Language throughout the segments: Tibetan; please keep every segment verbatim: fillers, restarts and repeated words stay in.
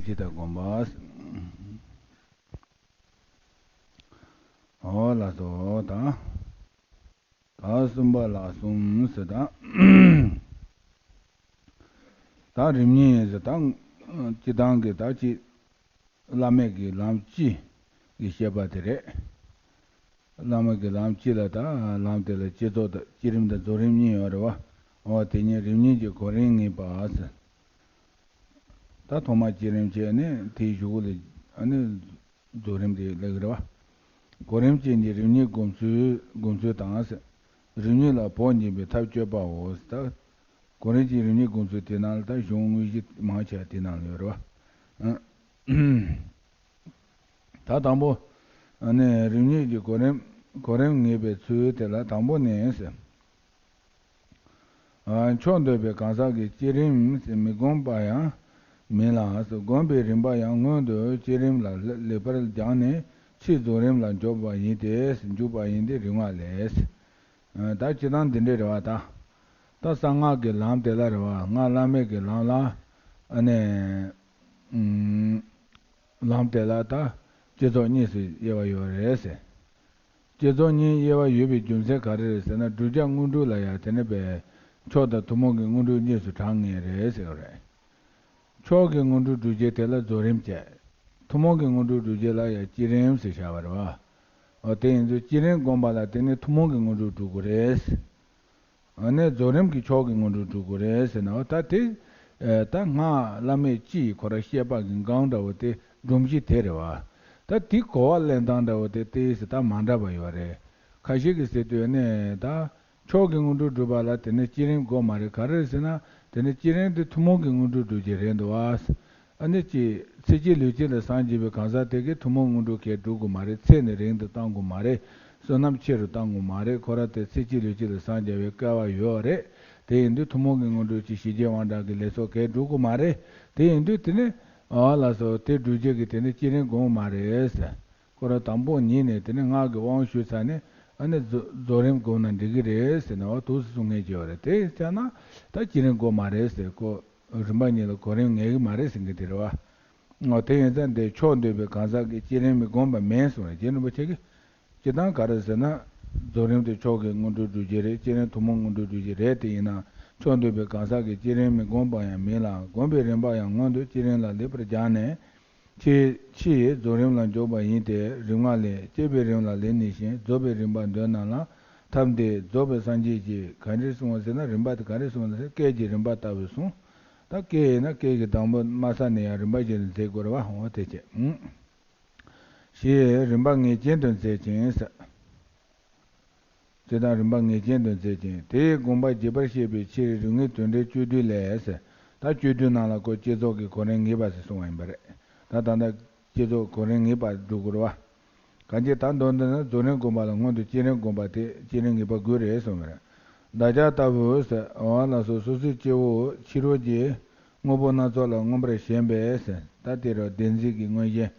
ཇི་ལྟར་བསྒོམ་པ། འོ་ལགས་སོ་དང་། ད་གསུམ་པ་ལ་གསུམ་ཟེར་དང་། ད་རིམ་གཉིས་ཟེར་དང་། སྤྱིར་བཏང་གི་ད་ཅི། བླ་མེད་ཀྱི་ལམ་སྤྱི་གི་བཤད་པ་དེ་རེད། བླ་མེད་ཀྱི་ལམ་སྤྱི་ལ་ད་ལམ་དེ་ལ་བསྐྱེད་རྫོགས་དང་བསྐྱེད་རིམ་དང་རྫོགས་རིམ་གཉིས་ཡོད་རེད་བ། འོ་དེ་གཉིས་རིམ་གཉིས་ཀྱི་གོ་རིམ་ངེས་པ་ཟེར། ད་ཐོག་མ་བསྐྱེད་རིམ་བྱས་ནས་དེའི་གཞུག་གུ་ལ་ཨ་ནི་རྫོགས་རིམ་དེ་སླེབས་ཀྱི་རེད་བ། གོ་རིམ་ཅན་གྱི་རིམ་གཉིས་སྒོམ་ཚུལ་སྒོམ་ཚུལ་དང་ཟེར། རིམ་གཉིས་ལ་བོགས་འབྱིན་པའི་ཐབས་སྤྱོད་པའོ་ཟེར། ད་གོ་རིམ་གྱི་རིམ་གཉིས་སྒོམ་ཚུལ་དེ་ནང་ལ་ད་གཞུང་དངོས་གཞི་མང་ཆེ་བ་དེ་ནང་ལ་ཡོད་རེད་བ། ད་དང་པོ། ཨ་ནི་རིམ་གཉིས་ཀྱི་གོ་རིམ། གོ་རིམ་ངེས་པའི་ཚུལ་དེ་ལ་དང་པོ་ནས་ཟེར། ཨ། མཆོག་འདོད་པའི་གང་ཟག་གིས་བསྐྱེད་རིམ་ཟེར་མི་བསྒོམ་པ་ཡང་མིན་ལ་ཟེར། བསྒོམ་པའི་རིམ་པ་ཡང་སྔོན་དུ་བསྐྱེད་རིམ་ལ་ལེགས་པར་སྦྱངས་ནས་ཕྱིས་རྫོགས་རིམ་ལ་འཇུག་པ་ཡིན་ཏེ། འཇུག་པ་ཡིན་ཏེ་རིམ་ལྔ་ལས། ཨ། ད་སྤྱིར་བཏང་འདི་འདྲ་རེད་བ་ད། ད་གསང་སྔགས་ཀྱི་ལམ་དེ་ལ་རེད་བ། སྔགས་བླ་མེད་ཀྱི་ལམ་ལ། ཨ་ནི། ཨུམ། ལམ་དེ་ལ་ད་བསྐྱེད་རྫོགས་གཉིས་སུ་དབྱེ་བ་ཡོད་རེད་ཟེར། བསྐྱེད་རྫོགས་གཉིས་དབྱེ་བ་ཡོད་པའི་རྒྱུ་མཚན་ག་རེ་རེད་ཟེར་ན། བསྒྲུབ་བྱ་དངོས་གྲུབ་ལ་ཡང་དེ་ནི་པའི་མཆོག་དང་ཐུན་མོང་གི་དངོས་གྲུབ་གཉིས་སུ་གྲངས་ངེས་རེད་ཟེར་བ་རེད། མཆོག་གི་དངོས་གྲུབ་སྒྲུབ་བྱེད་དེ་ལ་རྫོགས་རིམ་བྱས། ཐུན་མོང་གི་དངོས་གྲུབ་སྒྲུབ་བྱེད་ལ་ཡང་བསྐྱེད་རིམ་ཟེར་བྱ་བ་རེད་བ། འོ་དེ་ཡིན་དུས་བསྐྱེད་རིམ་བསྒོམ་པ་ལ་དེ་ནི་ཐུན་མོང་གི་དངོས་གྲུབ་སྒྲུབ་དགོས་རེད། ཨ་ནི་རྫོགས་རིམ་གྱི་མཆོག་གི་དངོས་གྲུབ་སྒྲུབ་དགོས་རེད་ཟེར་ན། འོ་ད་དེ། ཨ། ད་སྔགས་བླ་མེད་སྤྱི་ཡི་ཁོ་རང་བཤད་པ་གི་སྒང་འདྲ་བོ་དེ་སྒྲོམ་གཞི་དེ་རེད་བ། ད་དེ་གོ་བ་ལེན་སྟངས་འདྲ་བོ་དེ་ཏོག་ཙམ་ད་མ་འདྲ་བ་ཡོད་རེད། ཁ་ཤས་ཀྱིས་ཟེར་དུས་ནི་ད། མཆོག་གི་དངོས་གྲུབ་སྒྲུབ་པ་ལ་དེ་ནི་བསྐྱེད་རིམ་དགོས་མ་རེད། ག་རེ་རེད་ཟེར་ན། དེ་ནི་བསྐྱེད་རིམ་དེ་ཐུན་མོང་གི་དངོས་གྲུབ་སྒྲུབ་བྱེད་རེད་འདུག་བ། ཨ་ནི་ཅི། ཚེ་གཅིག་ལུས་གཅིག་ལ་སངས་རྒྱས་པའི་གང་ཟག་དེ་གིས་ཐུན་མོང་དངོས་གྲུབ་གས་སྒྲུབ་དགོས་མ་རེད། ཚེ་ནི་རིང་དུ་བཏང་དགོས་མ་རེད། བསོད་ནམས་ཆེ་རུ་བཏང་དགོས་མ་རེད། ཁོ་རང་དེ་ཚེ་གཅིག་ལུས་གཅིག་ལ་སངས་རྒྱ་བའི་སྐལ་བ་ཡོད་རེད། དེ་ཡིན་དུས་ཐུན་མོང་གི་དངོས་གྲུབ་ཀྱི་ཞི་རྒྱས་དབང་དྲག་གི་ལས་ཚོགས་གས་སྒྲུབ་དགོས་མ་རེད། དེ་ཡིན་དུས་དེ་ནི། ཨ་ལགས་སོ། དེ་སྒྲུབ་བྱེད་ཀྱི་དེ་ནི་བསྐྱེད་རིམ་དགོས་མ་རེད་ཟེར། ཁོ་རང་དང་པོ་ཉིད་ནས་དེ་ནི་སྔགས་ཀྱི་དབང་ཞུས་ཚར་ནས་ཨ་ནི་རྫོ་རྫོགས་རིམ་བསྒོམས་ན་འགྲིག་གི་རེད་ཟེར་ནས། འོ་འདུག་སེ་གསུང་མཁན་ཅིག་ཡོད་རེད། དེ་བྱས་ན་ད་བསྐྱེད་རིམ་དགོས་མ་རེད་ཟེར། ཁོ་རིམ་པ་གཉིས་ལ་གོ་རིམ་ངེས་ཀྱི་མ་རེད་ཟེར་མཁན་དེ་རེད་བ། འོ་དེ་ཡིན་ཙང་འདིར་མཆོག་འདོད་པའི་གང་ཟག་གིས་བསྐྱེད་རིམ་མི་བསྒོམ་པ་མིན་གསུངས་རེད། རྗེ་རིན་པོ་ཆེ་གིས། སྤྱིར་བཏང་ག་རེ་ཟེར་ན། རྫོགས་རིམ་དེ་མཆོག་གི་དངོས་གྲུབ་སྒྲུབ་བྱེད་རེད། བསྐྱེད་རིམ་ཐུན་མོང་དངོས་གྲུབ་སྒྲུབ་བྱེད་རེད། དེ་ཡིན་ན་མཆོག་འདོད་པའི་གང་ཟག་གིས་བསྐྱེད་རིམ་མི་བསྒོམ་པ་ཡང་མིན་ལ། བསྒོམ་པའི་རིམ་པ་ཡང་སྔོན་དུ་བསྐྱེད་རིམ་ལ་ལེགས་པར་སྦྱངས་ནས། ཕྱིས་ཕྱིས་རྫོགས་རིམ་ལ་འཇུག་པ་ཡིན་ཏེ། རིམ་ལྔ་ལས། བསྐྱེད་པའི་རིམ་ལ་ལེགས་ནས་ཞེན། རྫོགས་པའི་རིམ་པ་འདོད་རྣམས་ལ། ཐབས་འདི་རྫོགས་པའི་སངས་རྒྱས་ཀྱིས། ག་འདྲས་གསུངས་པ་ཟེར་ན། རིམ་པ་དེ་ག་འདྲས་གསུངས་པ་ཟེར་ན། སྐད་ཀྱི་རིམ་པ་ལྟ་བུས་གསུངས། ད་སྐད་ཡིན་ན་སྐད་ཀྱི་དང་པོ་དམའ་ས་ནས་ཡང་རིམ་པ་བཞིན་དུ་མཛད་དགོས་རེད་བ། འོ་དེ་བྱས། ཞེས་རིམ་པ་ངེས་ཅན་དུ་མཛད་ཅིང་ཟེར། ཅེས་དང་རིམ་པ་ངེས་ཅན་དུ་མཛད་ཅིང་། དེའི་དགོངས་པ་རྒྱས་པར་བཤད་པའི་ཕྱིར། རིམ་ལྔའི་དོན་འགྲེལ་བཅུད་བསྡུས་ལས་ཟེར། ད་བཅུད་བསྡུས་ནང་ལ་ཁོ་བསྐྱེད་རྫོགས་ཀྱི་གོ་རིམ་ངེས་པ་ཟེར་གསུངས་པ་ཡིན་པ་རེད། ད་ད་ལྟ་བསྐྱེད་རྫོགས་གོ་རིམ་ངེས་པ་སྒྲུབ་དགོས་རེད་བ། གང་ཅི་ད་མདོར་བསྡུ་ན་རྫོགས་རིམ་བསྒོམ་པ་ལ་སྔོན་དུ་བསྐྱེད་རིམ་བསྒོམ་པ་དེ་བསྐྱེད་རིམ་ངེས་པ་དགུ་རེད་གསུངས་པ་རེད། བདག་ཅག་ལྟ་བུ་ཟེར། འོ་ལགས་སོ། སོ་སོའི་སྐྱེ་བོ་ཕྱི་རོལ་གྱི་དངོས་པོ་སྣ་ཚོགས་ལ་མངོན་པར་ཞེན་པས་ཟེར། ད་དེ་རུ་བདེན་འཛིན་གྱི་མངོན་ཞེན་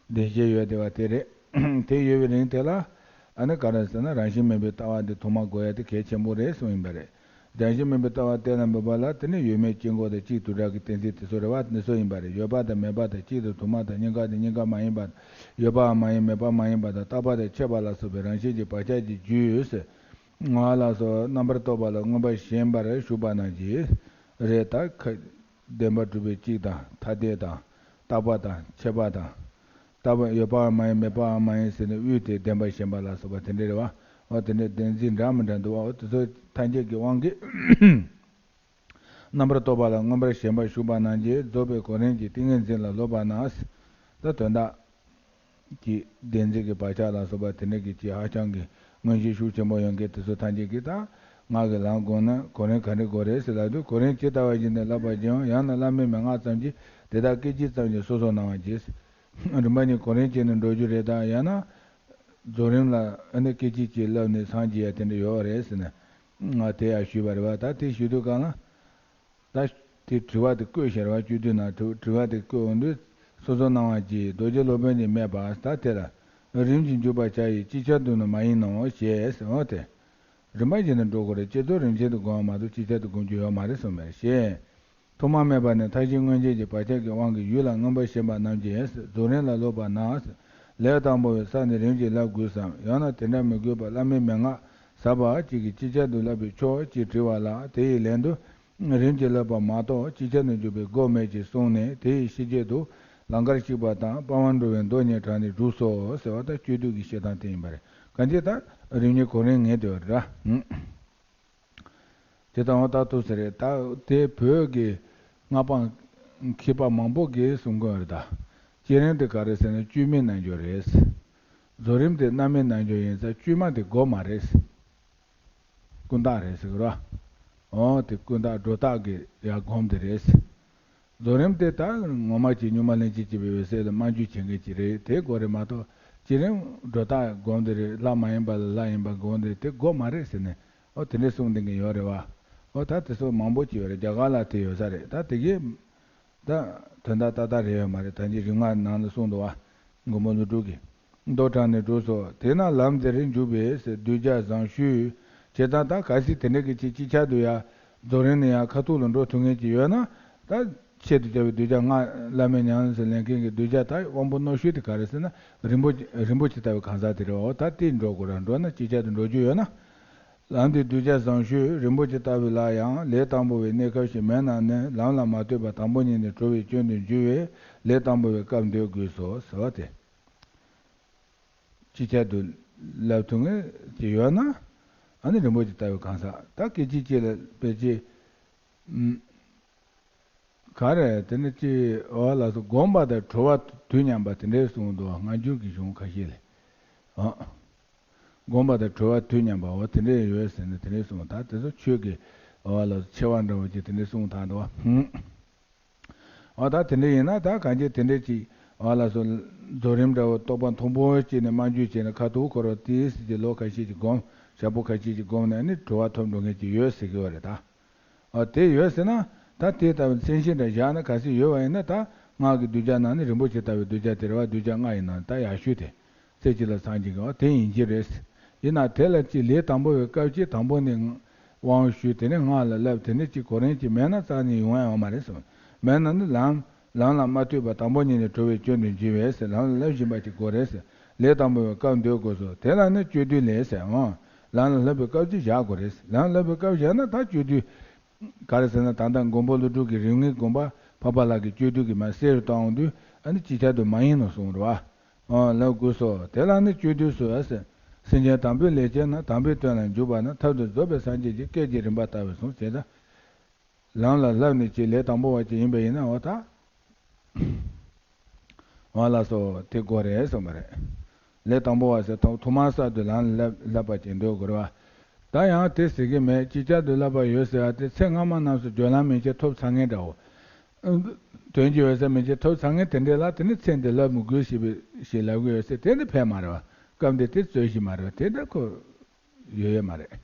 བདེན་ཞེན་ཡོད་བསྡད་པ་དེ་རེད། དེ་ཡོད་པའི་རིང་དེ་ལ་ཨ་ནི་ག་རེ་ཟེར་ན། རང་བཞིན་མེད་པའི་ལྟ་བ་འདི་ཐོག་མར་དགོས་ཡ་དེ་གལ་ཆེན་པོ་རེད་གསུངས་ཡིན་པ་རེད། རང་བཞིན་མེད་པའི་ལྟ་བ་གཏན་ལ་འབེབས་པ་ལ་དེ་ནི་ཡོད་མེད་དཀྱིལ་འཁོར་དང་གཅིག་ཏུ་བྲལ་གྱི་གཏན་ཚིགས་དེ་ཚོ་རེད་བ། འདི་ཚོ་ཡིན་པ་རེད། ཡོད་པ་དང་མེད་པ་དང་གཅིག་དང་དུ་མ་དང་གཉིས་ཀ་དང་གཉིས་ཀ་མ་ཡིན་པ། ཡོད་པའང་མ་ཡིན། མེད་པའང་མ་ཡིན་པ་དང་། རྟག་པ་དང་ཆད་པ་ལ་སོགས་པའི་རང་བཞིན་གྱི་བག་ཆགས་ཀྱི་རྒྱུ་ཟེར། ང་ལ་སོགས་རྣམ་པར་རྟོག་པ་ལ་མངོན་པར་ཞེན་པར་ཞུགས་པ་རྣམས་ཀྱིས་རེད། ད་ཁ་བདེན་པར་གྲུབ་པའི་གཅིག་དང་ཐ་དད་དང་རྟག་པ་དང་ཆད་པ་དང་། རྟག་པ་ཡོད་པའང་མ་ཡིན། མེད་པའང་མ་ཡིན་ཟེར་ནས་དབུས་དེ་བདེན་པར་ཞེན་པ་ལ་སོགས་པ་དེ་འདྲ་རེད་བ། འོ་དེ་འདྲའི་བདེན་འཛིན་འདྲ་མི་འདྲ་འདུག་བ། འོ་དེ་ཚོ་ཐམས་ཅད་ཀྱི་དབང་གིས་རྣམ་པར་རྟོག་པ་ལ་མངོན་པར་ཞེན་པར་ཞུགས་པ་རྣམས་ཀྱིས་རྫོགས་པའི་གོ་རིམ་གྱི་ཏིང་ངེ་འཛིན་ལ་སློབ་པ་ན། ད་དོན་དག་གི་བདེན་འཛིན་གྱི་བག་ཆགས་ལ་སོགས་པ་དེ་འདྲ་གི་ཅིག་ཧ་ཅང་གི་མངོན་ཤེས་ཤུགས་ཆེན་པོ་ཡོང་མཁན་དེ་ཚོ་ཐམས་ཅད་ཀྱིས་ད་སྔགས་ཀྱི་ལམ་བསྒོམས་ན་གོ་རིམ་ག་འདྲ་དགོས་རེད་ཟེར་ལབ་དུས། གོ་རིམ་ཇི་ལྟ་བ་བཞིན་དུ་བསླབ་པར་བགྱིའམ། ཡང་ན་བླ་མེད་མན་ངག་ཙམ་གྱིས་དེ་དག་སྐད་ཅིག་ཙམ་གྱིས་སོ་སོར་སྣང་བར་བགྱི། རིམ་པ་གཉིས་གོ་རིམ་བྱས་ནས་འགྲོ་རྒྱུ་རེད་དམ། ཡང་ན་རྫོགས་རིམ་ལ་ཨ་ནི་སྐད་ཅིག་གཅིག་བསླབས་ནས་སངས་རྒྱས་ཡ་དེ་འདྲ་ཡོད་རེད་ཟེར་ནས་ང་དེ་ཡང་ཞུས་པ་རེད་བ། ད་དེ་ཞུ་དུས་གང་ལ། ད་དེ་དྲི་བ་དེ་བཀོད་བཞག་རེད་བ། བཅུད་བསྡུས་ནང་དྲི་དྲི་བ་དེ་བཀོད་འོང་དུས། སོ་སོར་སྣང་བར་བགྱི། རྡོ་རྗེ་སློབ་དཔོན་གྱིས་སྨྲས་པ། ད་དེ་ལ་རིམ་གྱིས་འཇུག་པར་བྱ་ཡི། ཅིག་ཆར་དུ་ནི་མ་ཡིན་ནོ་ཞེས་ཟེར། འོ་དེ་རིམ་པ་བཞིན་དུ་འགྲོ་དགོས་རེད། བསྐྱེད་རྫོགས་རིམ་བཞིན་དུ་བསྒོམ་པ་མ་གཏོགས་ཅིག་ཆར་དུ་བསྒོམ་རྒྱུ་ཡོད་མ་རེད་གསུངས་པ་རེད། ཞེས་ ཐོག་མ་མེད་པ་ནས་མཐའ་བཞི་མངོན་རྗེས་ཀྱི་བག་ཆགས་ཀྱི་དབང་གིས་ཡུལ་ལ་མངོན་པར་ཞེན་པ་རྣམས་ཀྱིས། རྫོགས་རིམ་ལ་སློབ་པ་ན། ལས་དང་པོ་བའི་ས་ནས་རིམ་གྱིས་བསླབ་དགོས་སམ། ཡང་ན་དེ་འདྲ་མི་དགོས་པར་བླ་མའི་མན་ངག་ཟབ་པ་གཅིག་གིས་ཅིག་ཅར་དུ་བསླབ་པའི་ཕྱོགས་ཅེས་དྲི་བ་ལ། དེ་ཡི་ལན་དུ། རིམ་གྱིས་བསླབ་པ་མ་གཏོགས་ཅིག་ཅར་དུ་འཇུག་པའི་སྒོ་མེད་ཅེས་གསུངས་ནས། དེ་ཡི་ཤེས་བྱེད་དུ་ལང་ཀར་གཤེགས་པ་དང་དཔའ་བར་འགྲོ་བའི་མདོ་གཉིས་དྲངས་ནས་བསྒྲུབས་སོ་ཟེར་བ་ལྟར་སྤྱོད་བསྡུས་ཀྱི་བཤད་སྟངས་དེ་ཡིན་པ་རེད། གང་ཅི་ད་རིམ་གཉིས་གོ་རིམ་ངེས་དེ་བ་རེད། དེ་ལྟ་བུ་ལྟར་ཐུབ་ཟེར་རེད། ད་དེ་བོད་ཀྱི་སྔགས་པ་མཁས་པ་མང་པོ་གིས་གསུང་གི་ཡོད་རེད། ད་བསྐྱེད་རིམ་དེ་ག་རེ་ཟེར་ན་བཅོས་མའི་རྣལ་འབྱོར་རེད། རྫོགས་རིམ་དེ་རྣལ་མའི་རྣལ་འབྱོར་ཡིན་ཙང་བཅོས་མ་དེ་དགོས་མ་རེད། ཀུན་བརྟགས་རེད་ཟེར་གི་རེད། འོ་དེ་ཀུན་བརྟགས་སྒྲོ་བཏགས་ཀྱི་ཡར་སྒོམ་དེ་རེད། རྫོགས་རིམ་དེ་ད་ངོ་མ་གཅིག་གཉུག་མ་ལྷན་ཅིག་སྐྱེས་པའི་འོད་གསལ་ལ་སྨོན་འཇུག་བྱེད་མཁན་གཅིག་རེད། དེ་དགོས་རེད་མ་གཏོགས་བསྐྱེད་རིམ་སྒྲོ་བཏགས་སྒོམ་དེ་རེད། ལྷ་མ་ཡིན་པ་ལ་ལྷ་ཡིན་པ་སྒོམ་དེ་རེད། དེ་དགོས་མ་རེད་ཟེར་ནས། ཨོ་དེ་འདྲས་གསུངས་བསྡད་མཁན་ཡོད་རེད་བ། ཨོ་ད་དེ་ཚོ་མང་པོ་ཅིག་ཡོད་རེད། རྒྱ་གར་ལ་དེ་ཡོད་ས་རེད། ད་དེ་གའི་ད་དོན་དག་ཏག་ཏག་རེད་ཡོད་མ་རེད། ད་ཅི་རིམ་ལྔ་ནང་ལ་གསུངས་འདུག་བ། མགོན་པོ་ཀླུ་སྒྲུབ་ཀྱིས། མདོ་དྲངས་ནས་བསྒྲུབས་སོ། དེས་ན་ལམ་འདིར་འཇུག་པའི་གདུལ་བྱ་བཟང་ཤོས། བྱས་ཙང་ད་གལ་སྲིད་དེ་འདྲ་གི་ཅིག་ཅིག་ཆར་དུ་ཡ་རྫོགས་རིམ་ནས་ཡ་ཁ་ཐུག་ལ་འགྲོ་ཐུབ་མཁན་ཅིག་ཡོད་ན། ད་ཆེད་དུ་བྱ་བའི་གདུལ་བྱ་ལྔ་བླ་མའི་ཉམས་སུ་ལེན་མཁན་གྱི་གདུལ་བྱ་ད་དབང་པོ་རྣོ་ཤོས་དེ་ག་རེ་ཟེར་ན་རིན་པོ་ཆེ་རིན་པོ་ཆེ་ལྟ་བུའི་གང་ཟག་དེ་རེད་བ། ད་དེ་འགྲོ་དགོས་ར། འགྲོ་ན་ཅིག་ཆར་དུ་འགྲོ་རྒྱུ་ཡོད་ན། ལམ་འདི་གདུལ་བྱ་བཟང་ཤོས་རིན་པོ་ཆེ་ལྟ་བུ་ལ་ཡང་ལས་དང་པོ་བའི་གནས་སྐབས་ཤིག་མེད་ན་ནི་ལམ་ལ་མ་ལྟོས་པ་དང་པོ་ཉིད་ནས་གྲོལ་བའི་སྐྱོན་དུ་འགྱུར་བས་ལས་དང་པོ་བའི་སྐབས་འདོད་དགོས་སོ་ཟེར་བ་སྟེ། ཅིག་ཆར་དུ་བསླབ་ཐུབ་མཁན་ཅིག་ཡོད་ན། ཨ་ནི་རིན་པོ་ཆེ་ལྟ་བུའི་གང་ཟག་ད་སྐད་ཅིག་གཅིག་ལ་དཔེ་ཅིག་ག་རེ་དེ་ནི་ཅི་འོ་ལགས་སོ། བསྒོམས་པ་དང་གྲོལ་བ་དུས་མཉམ་པ་དེ་འདྲའི་གསུངས་འདུག་སྔ་འགྱུར་གྱི་གཞུང་ཁ་ཤས་ལས། ཨ། བསྒོམས་པ་དང་གྲོལ་བ་དུས་མཉམ་པ་འོ་དེ་འདྲའི་ཡོད་ཟེར་ནས་དེ་འདྲའི་གསུངས། ད་དེ་ཚོ་ཆོས་ཀྱི་འོ་ལགས་སོ་ཆེ་བ་འདྲ་བོ་ཅིག་དེ་འདྲའི་གསུངས་ཐལ་འདུག་ཧུམ། འོ་ད་དེ་འདྲ་ཡིན་ན་ད་གང་ཅི་དེ་འདྲ་ཅིག་འོ་ལགས་སོ། རྫོགས་རིམ་འདྲ་བོ་རྟོགས་པ་མཐོན་པོ་བྱས་ནས་སྨོན་འཇུག་བྱས་ནས་ཁ་ཐུག་འཁོར་བ་ཏིས་ཀྱི་ལོ་ཁ་ཤས་ཀྱི་སྒོམ། ཞག་པོ་ཁ་ཤས་ཀྱི་སྒོམ་ནས་ནི་གྲོལ་བ་ཐོབ་འགྲོ་མཁན་ཅིག་ཡོད་ཟེར་གི་ཡོད་རེད་ད། ཨ་དེ་ཡོད་ཟེར་ན། ད་དེ་ལྟ་བུ་མཚན་གཞི་འདྲ་བཞག་ན་གལ་སྲིད་ཡོད་པ་ཡིན་ན། ད་སྔགས་ཀྱི་གདུལ་བྱ་ནང་ནས་རིན་པོ་ཆེ་ལྟ་བུའི་གདུལ་བྱ་དེ་རེད་བ། གདུལ་བྱ་ལྔ་ཡི་ནང་ནས་ད་ཡག་ཤོས་དེ། རྩེ་གཅིག་ལ་སངས་རྒྱས་ཀྱི་བ་དེ་ཡིན་གྱི་རེད། ཡིན་ན་དེ་ལ་ཅིག་ལས་དང་པོ་བའི་སྐབས་ཀྱི་དང་པོ་ནས་དབང་ཞུས། དེ་ནས་སྔགས་ལ་བསླབ། དེ་ནས་ཅིག་གོ་རིམ་ཅིག་མེད་ན་རྩ་ནས་ཡོང་ཡ་ཡོད་མ་རེད་གསུངས། མེད་ན་ནི་ལམ། ལམ་ལ་མ་ལྟོས་པར་དང་པོ་ཉིད་ནས་གྲོལ་བའི་སྐྱོན་དུ་འགྱུར་བས་ཟེར། ལམ་ལ་བསླབ་བཞིན་པ་ཅིག་དགོས་རེད་ཟེར། ལས་དང་པོ་བའི་སྐབས་འདོད་དགོས་སོ། དེ་ལ་ནི་སྤྱོད་བསྡུས་ལས་ཟེར་འོང་། ལམ་ལ་བསླབ་པའི་སྐབས་ཅིག་བཞག་དགོས་རེད། ལམ་ལ་བསླབ་པའི་སྐབས་བཞག་ན་ད་སྤྱོད་བསྡུས། ག་རེ་ཟེར་ན་ད་ལྟ་མགོན་པོ་ཀླུ་སྒྲུབ་ཀྱི་རིམ་ལྔའི་དགོངས་པ་འཕགས་པ་ལྷ་གི་སྤྱོད་བསྡུས་ཀྱི་མ་གསལ་རུ་གཏོང་དུས་ཨ་ནི་ཅིག་ཆར་དུ་མ་ཡིན་ནོ་གསུངས་རེད་བ། ཨོ་ལབ་དགོས་སོ། དེ་ལ་ནི་སྤྱོད་བསྡུས་སུ་ཨ་ཟེར། སེམས་ཅན་དམ་པའི་ལས་བྱས་ན་དམ་པའི་དོན་ལ་འཇུག་པ་ན་མཐར་ཐུག་རྫོགས་པའི་སངས་རྒྱས་ཀྱི་སྐད་ཀྱི་རིམ་པ་ལྟ་བུ་གསུངས་བྱས་ཙང་། ལམ་ལ་བསླབ་ནས་ཅིག་ལས་དང་པོ་བ་ཅིག་ཡིན་པ་ཡིན་ན་འོ་ད། འོ་ལགས་སོ། དེ་དགོས་རེད་གསུངས་པ་རེད། ལས་དང་པོ་བ་ཟེར་ཐོག་ཐོག་མར་གསར་དུ་ལམ་ལ་བསླབ་པ་ཅིག་འདོད་དགོས་རེད་བ། ད་ཡང་དེ་ཟེར་གི་མེད། ཅིག་ཆར་དུ་བསླབ་པ་ཡོད་ཟེར་བ་དེ་ཚེ་སྔ་མ་རྣམས་སུ་སྦྱོར་ལམ་མན་ཆད་ཐོབ་ཚར་མཁན་འདྲ་བོ། དོན་གྱི་འོད་གསལ་མན་ཆད་ཐོབ་ཚར་མཁན་དེ་འདྲས་ལ་དེ་ནི་ཚེ་འདི་བསླབ་མི་དགོས་ཞེས་པའི་ཞེས་ལབ་གི་ཡོད་ཟེར། དེ་ནི་ཕན་མ་རེད་བ། སྐབས་འདི་དེ་རྩོད་གཞི་མ་རེད་བ། དེ་འདྲ་ཁོ་ཡོད་ཡོད་མ་རེད།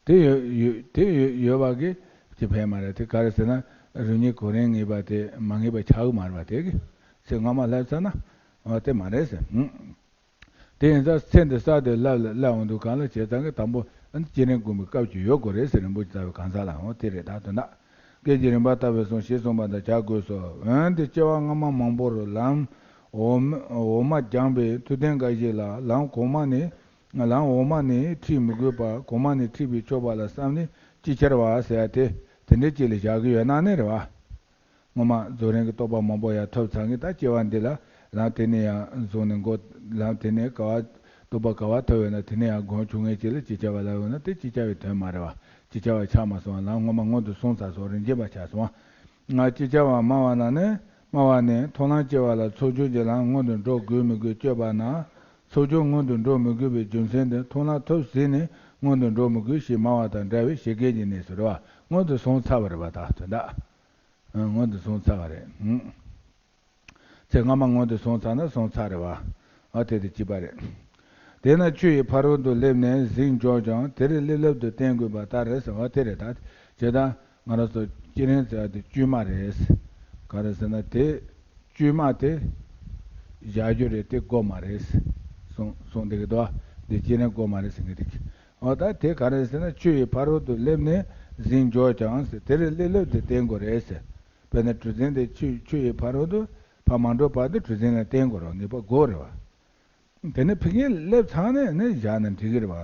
དེ་ཡོད་ཡོད་དེ་ཡོད་ཡོད་པ་གི་ཅི་ཕན་མ་རེད། དེ་ག་རེ་ཟེར་ན་རིམ་གཉིས་གོ་རིམ་ངེས་པ་དེ་མ་ངེས་པ་ཆགས་གི་མ་རེད་བ། དེ་གི་ཚེ་སྔ་མ་བསླབ་ཚར་ན་འོ་དེ་མ་རེད་ཟེར། ཧུམ། དེ་ཡིན་ཙང་ཚེ་འདི་གསར་དུ་བསླབ་ལ་བསླབ་འོང་དུས་གང་ལ་བྱས་ཙང་གི་དང་པོ་ཨ་ནི་བསྐྱེད་རིམ་བསྒོམ་པའི་སྐབས་ཅིག་ཡོད་དགོས་རེད་ཟེར། རིན་པོ་ཆེ་ལྟ་བུའི་གང་ཟག་ལ་འོ་དེ་རེད། ད་དོན་དག་སྐད་ཀྱི་རིམ་པ་ལྟ་བུ་གསུངས་ཞེས་གསུངས་པ་དང་བྱ་དགོས་སོ། འོན་ཏེ་སྐྱེ་བ་སྔ་མ་མང་པོར་ལམ་འོག་མ་འོག་མ་སྦྱངས་པའི་ཐུབ་བསྟན་འགའ་ཞིག་ལ་ལམ་གོང་མ་ནས། ལམ་འོག་མ་ནས་ཁྲིད་མི་དགོས་པར་གོང་མ་ནས་ཁྲིད་པས་ཆོག་པ་ལ་བསམ་ནས་ཅིག་ཆར་བ་ཟེར་ཡ་དེ་དེ་འདྲའི་ཅིག་ལ་བཞག་གི་ཡོད་ན་ནི་རེད་བ། སྔོན་མ་རྫོགས་རིམ་གྱི་རྟོགས་པ་མང་པོ་ཡང་ཐོབ་ཚར་མཁན། ད་སྐྱེ་བ་འདི་ལ་ལམ་དེ་ནས་ཡང་བཟུང་ནས་འགོ་ལམ་དེ་ནས་ག་བ་རྟོགས་པ་ག་བ་ཐོབ་ཡོད་ན་དེ་ནས་ཡང་སྒོམ་བྱུང་མཁན་ཅིག་ལ་ཅིག་ཆར་བ་ལབ་ཡོད་ན་དེ་ཅིག་ཆར་བའི་དོན་མ་རེད་བ། ཅིག་ཆར་བ་ཆགས་མ་སོང་བ། ལམ་སྔོན་མ་སྔོན་དུ་སོང་ཚར་སོང་། རིམ་གྱིས་པ་ཆགས་སོང་བ། ང་ཅིག་ཆར་བ་སྨྲ་བ་ན་ནི་སྨྲ་བ་ནི་མཐོང་ལམ་སྐྱེ་བ་ལ་ཚོགས་སྦྱོར་གྱི་ལམ་སྔོན་དུ་འགྲོ་དགོས་མི་དགོས་དཔྱོད་པ་ན། ཚོགས་སྦྱོར་སྔོན་དུ་འགྲོ་མི་དགོས་པའི་རྒྱུ་མཚན་དེ་མཐོང་ལམ་ཐོབ་ཟིན་ནས་སྔོན་དུ་འགྲོ་མི་དགོས་ཞེས་སྨྲ་བ་དང་འདྲ་བའི་བཞད་གད་ཀྱི་གནས་སུ་རེད་བ། སྔོན་དུ་སོང་ཚར་བ་རེད་བ། ད་དོན་དག་ཨ་སྔོན་དུ་སོང་ཚར་བ་རེད། ཨང་། ཚེ་སྔ་མ་སྔོན་དུ་སོང་ཚར་ན་སོང་ཚར་རེད་བ། ཨ་དེ་དེ་གཅིག་པ་རེད། དེས་ན་ཆུ་ཡི་ཕ་རོལ་ཏུ་སླེབས་ནས་གཟིགས་འཇོག་ཀྱང་དེར་སླེབས་སླེབས་དུ་བསྟན་དགོས་པ་ལྟར་ཟེར་བ་དེ་རེད། ད་བྱས་ད་ང་རང་ཚོ་བསྐྱེད་རིམ་ཟེར་བ་དེ་བཅོས་མ་རེད། ག་རེ་ཟེར་ན་དེ་བཅོས་མ་དེ་བཞག་རྒྱུ་རེད། དེ་དགོས་མ་རེད་གསུངས་གསུངས་བསྡད་ཀྱི་འདུག་འདི་བསྐྱེད་རིམ་དགོས་མ་རེད་ཟེར་མཁན་དེ། འོ་ད་དེ་ག་རེ་ཟེར་ན་ཆུ་ཡི་ཕ་རོལ་ཏུ་སླེབས་ནས་ ཟིན་འཇོག་ཀྱང་ཟེར། དེར་སླེབས་སླེབས་དེ་བསྟན་དགོས་རེད་ཟེར། དཔེར་ན་གྲུ་གཟིངས་དེ་ཆུ་ཆུ་ཡི་ཕ་རོལ་དུ་ཕར་མ་འགྲོ་བར་དུ་གྲུ་གཟིངས་ལ་བསྟན་དགོས་རེད་བ། ངེས་པར་དགོས་རེད་བ། དེ་ནས་ཕ་གིར་སླེབས་ཚར་ནས་ནི་བཞག་ན་འགྲིག་གི་རེད་བ།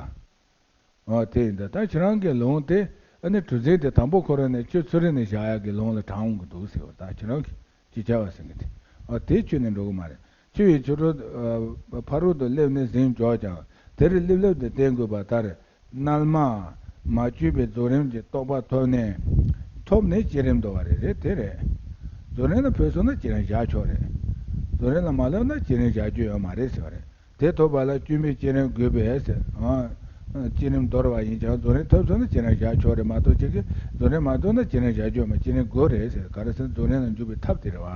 ཨོ་དེ་ཡིན་ད། ད་ཁྱེད་རང་གི་ལུང་དེ་ཨ་ནི་གྲུ་གཟིངས་དེ་དང་པོ་ཁོ་རང་ནས་ཆུ་ཚུར་རེ་ནས་བཞག་ཡག་གི་ལུང་ལ་དྲངས་འོང་གི་འདུག་ཟེར་བ། ད་ཁྱེད་རང་གིས་ཅི་བྱ་བ་ཟེར་གི་དེ། ཨོ་དེ་ཁྱོན་ནས་འགྲོ་གི་མ་རེད། ཆུ་ཡི་ཕྱི་རོལ་ཕ་རོལ་དུ་སླེབས་ནས་ཟིན་འཇོག་ཀྱང་། དེར་སླེབས་སླེབས་དེ་བསྟན་དགོས་པ་ལྟར། རྣལ་མ་མ་བཅོས་པའི་རྫོགས་རིམ་གྱི་རྟོགས་པ་ཐོབ་ནས། ཐོབ་ནས་བསྐྱེད་རིམ་དོར་བ་རེད། རེད་དེ་རེད། རྫོགས་རིམ་ལ་ཕེབས་སོང་ན་བསྐྱེད་རིམ་བཞག་ཆོག་རེད། རྫོགས་རིམ་ལ་མ་སླེབས་ན་བསྐྱེད་རིམ་བཞག་རྒྱུ་ཡོད་མ་རེད་ཟེར་བ་རེད། དེ་ཐོབ་པ་ལ་སྐྱོན་མེད་བསྐྱེད་རིམ་དགོས་པས་ཟེར། ཨ། བསྐྱེད་རིམ་དོར་བ་ཡིན་ཀྱང་རྫོགས་རིམ་ཐོབ་སོང་ན་བསྐྱེད་རིམ་བཞག་ཆོག་རེད་མ་གཏོགས། ཁྱེད་ཀྱིས་རྫོགས་རིམ་མ་ཐོབ་ན་བསྐྱེད་རིམ་བཞག་རྒྱུ་ཡོད་མ། བསྐྱེད་རིམ་དགོས་རེད་ཟེར། ག་རེ་ཟེར་ན་རྫོགས་རིམ་ལ་འཇུག་པའི་ཐབས་དེ་རེད་བ།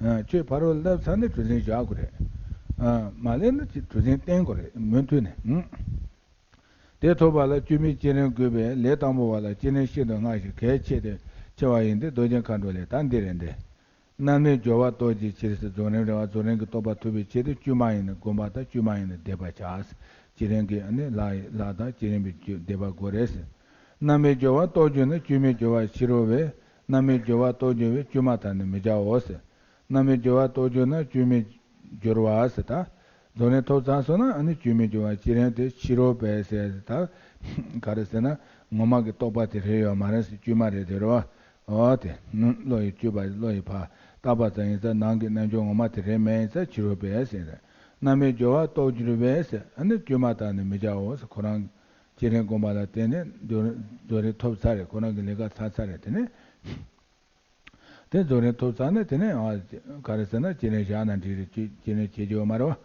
ཨ། ཆུའི་ཕ་རོལ་སླེབས་ཚར་ནས་གྲུ་གཟིངས་བཞག་དགོས་རེད། ཨ། མ་སླེབས་ན་གྲུ་གཟིངས་བསྟན་དགོས་རེད། མུ་མཐུད་ནས། ཨུ། དེ་ཐོབ་པ་ལ་སྐྱོན་མེད་བསྐྱེད་རིམ་དགོས་པས། ལས་དང་པོ་བ་ལ་བསྐྱེད་རིམ་ཤིན་ཏུ་སྔ་ཞིང་གལ་ཆེ་སྟེ་ཆེ་བ་ཡིན་ཏེ། རྡོ་རྗེ་མཁའ་འགྲོ་ལས། ད་འདི་རེད་འདི། རྣལ་མའི་སྦྱོར་བ་རྟོགས་བྱའི་ཕྱིར་ཟེར། རྫོགས་རིམ་རེད་བ། རྫོགས་རིམ་གྱི་རྟོགས་པ་ཐོབ་པའི་ཆེད་དུ་དཀྱུས་མ་ཡིན་ན་བསྒོམ་པ་དང་། དཀྱུས་མ་ཡིན་ན་བཟླས་པ་བྱ། བསྐྱེད་རིམ་གྱི་ཨ་ནི་ལྷ་ཡི་ལྷ་དང་བསྐྱེད་རིམ་པའི་བཟླས་པ་དགོས་རེད་ཟེར། རྣལ་མའི་སྦྱོར་བ་རྟོགས་གྱུར་ན། དཀྱུས་མའི་སྦྱོར་བ་ཕྱི་རོལ་བས། རྣལ་མའི་སྦྱོར་བ་རྟོགས་གྱུར་བས། དཀྱུས་མ་དག་ནི་མི་བྱའོ་ཟེར། རྣལ་མའི་སྦྱོར་བ་རྟོགས་གྱུར་ན། དཀྱུས་མའི་སྦྱོར་བ་ཟེར། ད་རྫོགས་རིམ་ཐོབ་ཚར་སོང་ན་ཨ་ནི་དཀྱུས་མའི་སྦྱོར་བ། བསྐྱེད་རིམ་དེ་ཕྱི་རོལ་པས་ཟེར། ད་ག་རེ་ཟེར་ན་ངོ་མ་གི་རྟོགས་པ་དེ་རེད་ཡོད་མ་རེད་ཟེར། དཀྱུས་མ་རེད་དེ་རེད་བ། འོ་དེ་བློ་ཡི་དཔྱོད་པ་བློ་ཡི་ཕར་བཏགས་པ་ཙམ་ཡིན་ཙང་ནང་གི་རྣལ་འབྱོར་ངོ་མ་དེ་རེད་མེད་ཡིན་ཙང་ཕྱི་རོལ་པས་ཟེར། རྣལ་མའི་སྦྱོར་བ་རྟོགས་གྱུར་པས་ཟེར། ཨ་ནི་དཀྱུས་མ་དག་ནི་མི་བྱའོ་ཟེར། ཁོ་རང་བསྐྱེད་རིམ་བསྒོམ་པ་ལ་བརྟེན་ནས་རྫོགས་རིམ་ཐོབ་ཚར་རེད། ཁོ་རང་གི་ལས་ཀ་ཚར་ཚར་རེད། དེ་ནས། དེ་རྫོགས་རིམ་ཐོབ་ཚར་ནས་དེ་ནས་ཨ་ག་རེ་ཟེར་ན་བསྐྱེད་རིམ་བཞག་ན་འགྲིག་རེད། བསྐྱེད་བསྐྱེད་རིམ་བྱེད་རྒྱུ་ཡོད་མ་རེད་བ།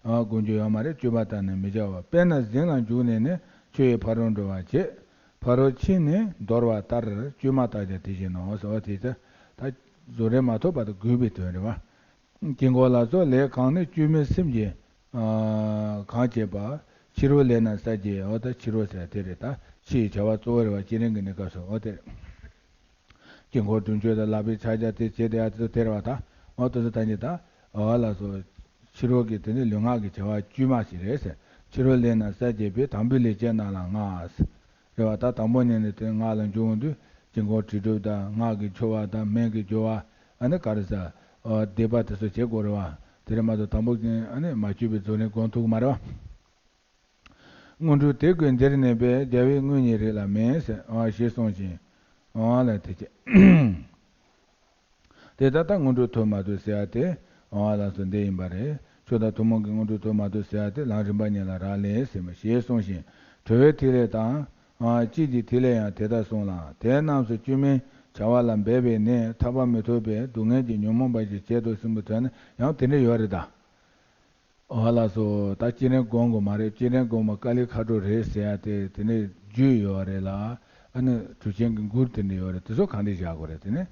ཨ་དགོངས་རྒྱུ་ཡོད་མ་རེད། དཀྱུས་མ་དག་ནི་མི་བྱའོ། དཔེར་ན་གཟིངས་ལ་འཇུག་ནས་ནི་ཆུ་ཡི་ཕ་རོལ་འགྲོ་བར་བྱེད། ཕ་རོལ་ཕྱིན་ནས་དོར་བ་ལྟར། དཀྱུས་མ་དག་ཀྱང་དེ་བཞིན་ནོ་ཟེར་བ། དེ་ད་ད་རྫོགས་རིམ་མ་ཐོབ་བར་དུ་དགོས་པའི་དོན་རེད་བ། དཀྱིལ་འཁོར་ལ་སོགས་ལས་གང་ནི་དཀྱུས་མའི་སེམས་ཀྱིས་ཨ་གང་བྱེད་པ། ཕྱི་རོལ་ལས་ན་ས་བརྒྱད། འོ་ད་ཕྱི་རོལ་ཟེར་དེ་རེད། ད་ཕྱི་ཡི་བྱ་བ་གཙོ་བོ་རེད་བ། བསྐྱེད་རིམ་གྱི་གནས་སྐབས་སུ། འོ་དེ་རེད། དཀྱིལ་འཁོར་དྲུང་ཆོས་དང་ལག་པའི་ཕྱག་རྒྱ་དེ་བྱེད་དེ་ཡ་དེ་ཚོ་དེ་རེད་བ། ད་འོ་དེ་ཚོ་ད་ཉིད་ད་འོ་ལགས་སོ། ཕྱི་རོལ་གྱི་དེ་ནི་ལུས་ངག་གི་བྱ་བ་དཀྱུས་མ་ཞིག་རེད་ཟེར། ཕྱི་རོལ་ལས་ན་ས་བརྒྱད་པའི་དང་པོའི་ལས་བྱེད་རྣམས་ལ་ལྔ། རེད་བ། ད་དང་པོ་ཉིད་ནས་དེ་ངག་ལ་འཇུག་འོང་དུས་དཀྱིལ་འཁོར་དྲིལ་སྒྲུབ་དང་སྔགས་ཀྱི་ཆོ་ག་དང་སྨན་གྱི་སྦྱོར་བ། ཨ་ནི་ག་རེ་ཟ། ཨ་བཟླས་པ་དེ་ཚོ་བྱེད་དགོས་རེད་བ། དེ་རེད་མ་གཏོགས་དང་པོ་ཨ་ནི་མ་བཅོས་པའི་རྫོགས་རིམ་སྒོམ་ཐུབ་ཀྱི་མ་རེད་བ། སྔོན་འགྲོ་དེ་ཀུན་འདིར་གནས་པས། རྒྱལ་བའི་དངོས་ཉིད་རིགས་ལ་མིན་ཟེར། ཨ་ཞེས་གསུངས་ཤིང་། ཨ་ལ་དེ་བྱས། དེ་ལྟར་ད་སྔོན་འགྲོ་ཐོབ་མ་ཐོབ་ཟེར་ཡ་དེ། ཨ་ལགས་སོ། འདི་ཡིན་པ་རེད། མཆོག་དང་ཐུན་མོང་གི་སྔོན་འགྲོ་ཐོབ་མ་ཐོབ་ཟེར་ཡ་དེ་ལམ་རིམ་པ་གཉིས་ལ་རག་ལས་ཟེར་མ་ཞེས་གསུངས་ཤིང་། གྲོལ་བའི་ཐིག་ལེ་དང་། ཨ་དཔྱིད་ཀྱི་ཐིག་ལེ་ཡང་དེ་ལྟར་གསུངས་ལ། དེ་རྣམས་སུ་དཀྱུས་མའི་བྱ་བ་ལ་འབད་པས་ནི་ཐར་པ་མི་ཐོབ་པའི་སྡུག་བསྔལ་གྱིས་ཉོན་མོངས་པ་ཞིག་བྱེད་དོ་གསུངས་པའི་དོན་ནི་ཡང་དེ་འདྲ་ཡོད་རེད་ད། ཨོ་ལགས་སོ། ད་བསྐྱེད་རིམ་སྒོམ་དགོས་མ་རེད། བསྐྱེད་རིམ་སྒོམ་པ་དཀའ་ལས་ཁག་པོ་རེད་ཟེར་ཡ་དེ་དེ་ནས་རྒྱུས་ཡོད་རེད་ལ། ཨ་ནི་གྲུབ་ཆེན་གྱི་མགུར་དེ་འདྲ་ཡོད་རེད། དེ་ཚོ་གང་འདྲ་བཞག་དགོས་རེད། དེ་ནས་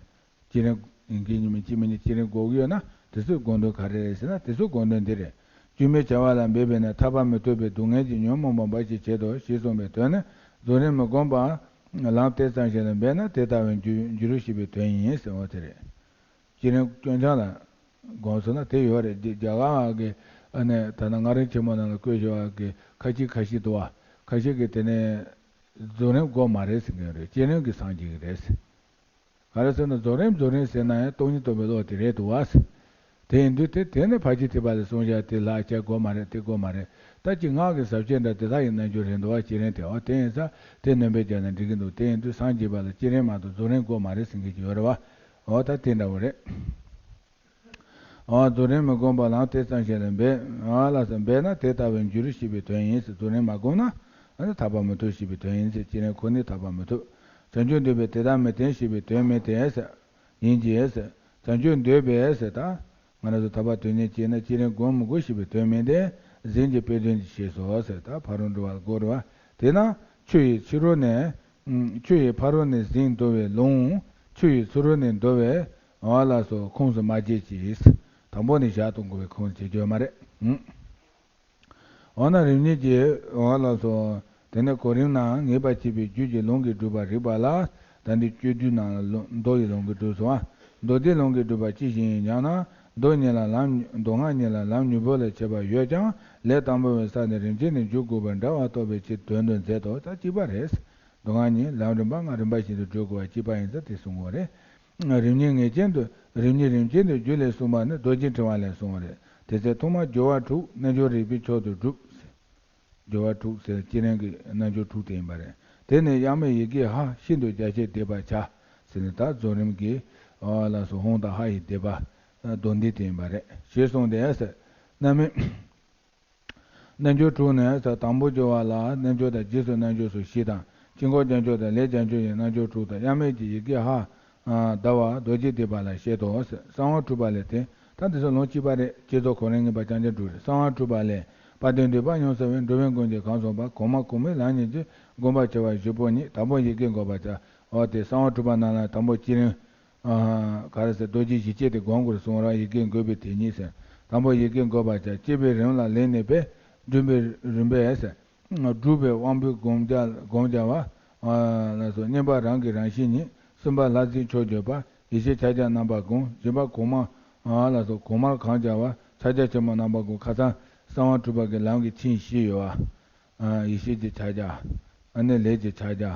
བསྐྱེད་རིམ་ཡིན་གྱི་ཡིན་མིན་གཅིག་མིན་གཉིས་བསྐྱེད་རིམ་དགོས་ཀྱི་ཡོད་ན་དེ་ཚོའི་དགོངས་དོན་ག་རེ་རེད་ཟེར་ན། དེ་ཚོའི་དགོངས་དོན་འདི་རེད། དཀྱུས་མའི་བྱ་བ་ལ་འབད་པས་ན་ཐར་པ་མི་ཐོབ་པའི་སྡུག་བསྔལ་གྱིས་ཉོན་མོངས་པ་འབའ་ཞིག་བྱེད་དོ་ཞེས་གསུངས་པའི་དོན་ནི། རྫོགས་རིམ་མི་སྒོམ་པར་ལམ་དེ་ཙམ་ཞིག་ལ་འབད་ན་དེ་ལྟ་བུར་འགྱུར་འགྱུར་ཞེས་པའི་དོན་ཡིན་ཟེར་བ་དེ་རེད། བསྐྱེད་རིམ་སྐྱོན་ཆ་ལ་དགོངས་སོང་ན་དེ་ཡོད་རེད། རྒྱ་རྒྱ་གར་བ་གི་ཨ་ནི་ད་ནང་ང་རང་ཆེན་མོ་ནང་ལ་བཀོད་བཞག་པ་གི་ཁ་ཅིག་ཁ་ཤས་འདུག་བ། ཁ་ཤས་ཀྱིས་དེ་ནས་རྫོགས་རིམ་དགོས་མ་རེད་ཟེར་མཁན་རེད། བསྐྱེད་རིམ་གྱིས་སངས་རྒྱས་ཀྱི་རེད་ཟེར། ག་རེ་ཟེར་ན་རྫོགས་རིམ་རྫོགས་རིམ་ཟེར་ན་ཡང་སྟོང་ཉིད་རྟོགས་པའི་བློ་དེ་རེད་འདུག་བ་ཟེར། དེ་ཡིན་དུས་དེ་དེ་ནི་ཕར་ཕྱིན་ཐེག་པ་ལ་གསུངས་བཞག་དེ་ལག་ཆ་དགོས་མ་རེད། དེ་དགོས་མ་རེད། ད་ཅིག་སྔགས་ཀྱི་ཟབ་ཆོས་འདྲ་དེ་དག་གི་རྣལ་འབྱོར་རེད་འདུག་བ། བསྐྱེད་རིམ་དེ། འོ་དེ་ཡིན་ཙང་དེ་ནོན་པས་བརྒྱབ་ན་འགྲིག་གི་འདུག་དེ་ཡིན་དུས་སངས་རྒྱས་པ་ལ་བསྐྱེད་རིམ་མ་གཏོགས་རྫོགས་རིམ་དགོས་མ་རེད་ཟེར་མཁན་ཅིག་ཡོད་རེད་བ། འོ་ད་དེ་འདྲ་བོ་རེད། འོ་རྫོགས་རིམ་མི་སྒོམ་པར་ལམ་དེ་ཙམ་ཞིག་ལ་འབད། འོ་ལགས་སོ། འབད་ན་དེ་ལྟ་བུར་འགྱུར་ཞེས་པའི་དོན་ཡིན་ཟེར། རྫོགས་རིམ་མ་བསྒོམས་ན་ཨ་ནི་ཐར་པ་མི་ཐོབ་ཞེས་པའི་དོན་ཡིན་ཟེར། བསྐྱེད་རིམ་ཁོ་ནས་ཐར་པ་མི་ཐོབ། བྱང་ཆུབ་འདོད་པས་དེ་ལྟར་མི་བསྟན་ཞེས་པའི་དོན་མིན་ཏེ་ཟེར། ཡིན་གྱི་ཟེར། བྱང་ཆུབ་འདོད་པས་ཟེར། ད་ང་རང་ཚོ་ཐར་པ་དོན་གཉེར་བྱས་ན་བསྐྱེད་རིམ་སྒོམ་མི་དགོས་ཞེས་པའི་དོན་མིན་ཏེ། གཟིངས་ཀྱི་དཔེ་དོན་གྱི་ཞེས་སོ་ཟེར། ད་ཕ་རོལ་འགྲོ་བ་ལ་གོ་རེད་བ། དེས་ན་ཆུ་ཡི་ཕྱི་རོལ་ནས། ཆུ་ཡི་ཕ་རོལ་ནས་གཟིངས་དོར་བའི་ལུང་། ཆུ་ཡི་ཚུ་རོལ་ནས་འདོར་བའི། འོ་ལགས་སོ། ཁུངས་སུ་མ་བྱེད་ཅིག་དང་པོ་ནས་བཞག་གཏོང་དགོས་པའི་ཁུངས་བྱེད་རྒྱུ་ཡོད་མ་རེད། འོ་ན་རིམ་གཉིས་ཀྱི། འོ་ལགས་སོ། དེ་ནས་གོ་རིམ་ནང་ངེས་པར་བྱེད་པའི་རྒྱུད་ཀྱི་ལུང་གིས་སྒྲུབ་པར་རིགས་པ་ལ། ད་འདི་སྤྱོད་བསྡུས་ནང་ལ་ལུང་མདོ་ཡི་ལུང་གིས་སྒྲུབ་སོང་བ། མདོ་སྡེའི་ལུང་གིས་སྒྲུབ་པ་ཅི་ཞིག་ཡིན་སྙམ་ན། མདོ་གཉིས་ལ་ལམ། མདོ་སྔགས་གཉིས་ལ་ལམ་མྱུར་པོ་ལ་ཁྱད་པར་ཡོད་ཀྱང་། ལས་དང་པོ་པའི་ས་ནས་རིམ་གྱིས་ནི་འཇུག་དགོས་པར་འདྲ་བ་རྟོགས་པའི་ཕྱིར་དོན་དུ་མཛད་དོ། ད་གཅིག་པ་རེད། སྡུག་བསྔལ་གཉིས་ལམ་རིམ་པ་ལྔ་རིམ་པ་བཞིན་དུ་བགྲོད་དགོས་པ་གཅིག་པ་ཡིན་ཙང་དེ་གསུང་དགོས་རེད། རིམ་གཉིས་ངེས་ཅན་དུ་རིམ་གཉིས་རིམ་གྱིས་དུ་རྒྱུད་ལས་གསུངས་པ་ནི་རྡོ་རྗེ་ཕྲེང་བ་ལས་གསུངས་པ་རེད། དེ་ཚེ་ཐོག་མར་སྦྱོར་བ་དྲུག་རྣལ་འབྱོར་རིག་པའི་མཆོག་ཏུ་གྲུབ། སྦྱོར་བ་དྲུག་ཟེར་བསྐྱེད་རིམ་གྱི་རྣལ་འབྱོར་དྲུག་དེ་ཡིན་པ་རེད། དེ་ནི་དབྱེར་མེད་ཡི་གེ་ཧ་ཤིན་ཏུ་རྒྱ་ཆེར་བཟླས་པར་བྱ། ཟེར་ནས་ད་རྫོགས་རིམ་གྱི་ཨ་ལ་སོགས་ཧཱུྃ་དང་ཧ་ཡི་བཟླས་པ་མདོ་འདི་དེ་ཡིན་པ་རེད། ཞེས་གསུངས་ཏེ་ཟེར། རྣམ་སྨིན། རྣལ་འབྱོར་དྲུག་ནི་ཟེར། དང་པོ་སྦྱོར་བ་ལ་རྣལ་འབྱོར་དང་རྗེས་སུ་རྣལ་འབྱོར་སོགས་བཞི་དང་། དཀྱིལ་འཁོར་རྒྱན་སྦྱོར་དང་ལས་རྒྱན་སྦྱོར་ཡི་རྣལ་འབྱོར་དྲུག་དང་། དབྱེར་མེད་ཀྱི་ཡི་གེ་ཧ་ཨ་བཟླ་བ་རྡོ་རྗེ་བཟླས་པ་ལ་བཤད་དོ་ཟེར། གསང་བ་འཁྲུལ་པ་ལས་དེ། ད་འདི་ཚོ་ལུང་གཅིག་པ་རེད། བསྐྱེད་རྫོགས་གོ་རིམ་ངེས་པ་རྐྱང་རྐྱང་དྲུག་རེད། གསང་བ་འཁྲུལ་པ་ལས། དཔལ་ལྡན་འདུས་པ་ཡོངས་སུ་བའི། འགྲོ་བའི་མགོན་གྱིས་གང་གསུངས་པ། གོང་མ་གོང་མའི་ལམ་གཉིས་ཀྱིས། བསྒོམ་པར་བྱ་བ་བཞི་པོ་ཉིད། དང་པོ་ཡི་གེ་འགོད་པར་བྱ། འོ་དེ་གསང་བ་འཁྲུལ་པ་ནང་ལ་དང་པོ་བསྐྱེད་རིམ། ཨ་ག་རེ་ཟེར། རྡོ་རྗེ་བཞི་བསྐྱེད་དེ་སྒོམ་དགོས་གསུང་ར། ཡི་གེ་འགོད་པའི་དེ་ཉིད་ཟེར། དང་པོ་ཡི་གེ་འགོད་པར་བྱ། བསྐྱེད་པའི་རིམ་ལ་ལེགས་གནས་པས། སྒྲུབ་པའི་རིམ་པས་ཟེར། སྒྲུབ་པའི་དབང་པོས་བསྒོམ་བྱ་བསྒོམ་བྱ་བ། ཨ་ལ་སོགས་བསྙེན་པ་རང་གི་རང་བཞིན་ཉིད། གསུམ་པ་ལྷ་རྫས་མཆོག་བརྗོད་པ། ཡེ་ཤེས་ཕྱག་རྒྱ་རྣམ་པ་བསྒོམ། བཞི་པ་གོང་མ་ཨ་ལ་སོགས་གོང་མར་གང་བྱ་བ། ཕྱག་རྒྱ་ཆེན་པོ་རྣམ་པ་བསྒོམ། ཁ་སང་གསང་བ་འཁྲུལ་པ་གི་ལམ་གྱི་ཆིངས་བཞི་ཡོད་པ། ཨ་ཡེ་ཤེས་ཀྱི་ཕྱག་རྒྱ། ཨ་ནི་ལས་ཀྱི་ཕྱག་རྒྱ།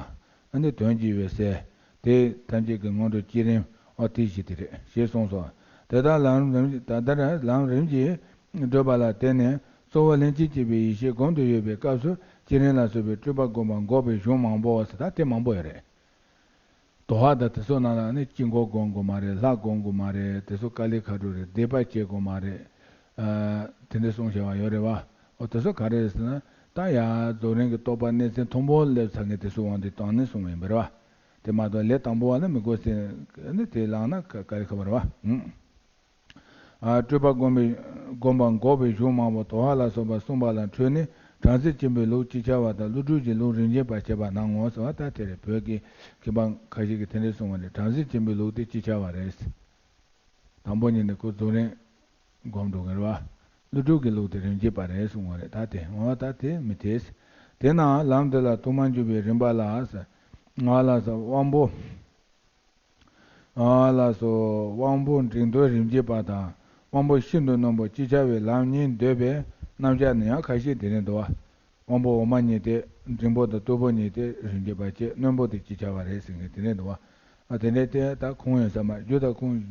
ཨ་ནི་དོན་གྱི་འོད་གསལ། དེ་ཐམས་ཅད་ཀྱི་སྔོན་འགྲོ་བསྐྱེད་རིམ། ཨོ་དེ་བཞི་དེ་རེད་ཞེས་གསུངས་སོ། དེ་ལྟར་ལམ་རིམ་ད་ལྟར་ལམ་རིམ་གྱིས་བགྲོད་པ་ལ་བརྟེན་ནས་གཙོ་བོ་ལྷན་ཅིག་སྐྱེས་པའི་ཡེ་ཤེས་སྒོམ་དུ་ཡོད་པའི་སྐབས་སུ་བསྐྱེད་རིམ་ལ་སོགས་པའི་སྤྲོས་པ་བསྒོམ་པ་འགོག་པའི་གཞུང་མང་པོ་ཟེར། ད་དེ་མང་པོ་ཡོད་རེད། དོ་ཧ་དང་དེ་ཚོ་ནང་ལ་ནི་དཀྱིལ་འཁོར་སྒོམ་དགོས་མ་རེད། ལྷ་སྒོམ་དགོས་མ་རེད། དེ་ཚོ་ཀཱ་ལི་མཁའ་འགྲོ་རེད། བཟླས་པ་བྱེད་དགོས་མ་རེད། ཨ་དེ་འདྲ་གསུངས་བཞག་པ་ཡོད་རེད་བ། འོ་དེ་ཚོ་ག་རེ་རེད་ཟེར་ན། ད་ཡ་རྫོགས་རིམ་གྱི་རྟོགས་པ་གནས་ཚད་མཐོན་པོ་སླེབས་ཚར་མཁན་དེ་ཚོའི་དབང་དུ་བཏང་ནས་གསུངས་པ་ཡིན་པ་རེད་བ། དེ་མ་གཏོགས་ལས་དང་པོ་བ་ནི་མི་དགོས་ཟེར་ནི་དེ་ལངས་ན་ཀ་ཀཱ་ལི་མཁའ་འགྲོ་རེད་བ། ཨུམ། ཨ་སྤྲོས་པ་བསྒོམ་པའི་བསྒོམ་པ་འགོག་པའི་གཞུང་མང་པོ་དོ་ཧ་ལ་སོགས་པ་གསུངས་པ་ལ་འཕྲོས་ནས། དྲང་སྲིད་ཆེན་པོའི་ལུགས་ཅིག་ཆར་བ་དང་། ཀླུ་སྒྲུབ་ཀྱི་ལུགས་རིམ་བྱེད་པ་བྱེད་པ་ན་ངོ་ཟེར་བ། ད་དེ་རེད། བོད་ཀྱི་མཁས་པ་ཁ་ཤས་ཀྱིས་དེ་འདྲ་གསུངས་པ་རེད། དྲང་སྲིད་ཆེན་པོའི་ལུགས་དེ་ཅིག་ཆར་བ་རེད། དང་པོ་ཉིད་ནས་ཁོ་རྫོགས་རིམ་སྒོམ་འགྲོ་གི་རེད་བ། ཀླུ་སྒྲུབ་ཀྱི་ལུགས་དེ་རིམ་བྱེད་པ་རེད་གསུངས་པ་རེད། ད་དེ་འོ་ད་དེ་མི་འཐད། དེས་ན་ལམ་འདི་ལ་ཐོག་མར་འཇུག་པའི་རིམ་པ་ལ་ཟེར། ང་ལ་ཟེར་དབང་པོ། ཨ་ལ་སོགས་དབང་པོ་འབྲིང་སྟོབས་རིམ་གྱིས་པ་དང་། དབང་པོ་ཤིན་ཏུ་རྣོན་པོ་ཅིག་ཆར་བའི་ལམ་གཉིས་འདོད་པའི་རྣམ་གཞག་ནི་ཡང་ཁ་ཤས་དེ་རེད་འདུག་བ། དབང་པོ་འོག་མ་གཉིས་ཏེ་འབྲིང་པོ་དང་སྟོབས་པོ་གཉིས་ཏེ་རིམ་གྱིས་པ་བཅས་རྣོན་པོ་དེ་ཅིག་ཆར་བ་རེད་ཟེར་མཁན་དེ་རེད་འདུག་བ། ཨ་དེ་འདྲའི་དེ་ད་ཁུངས་ཡོད་ས་མ་རེད། རྒྱུ་དང་ཁུངས་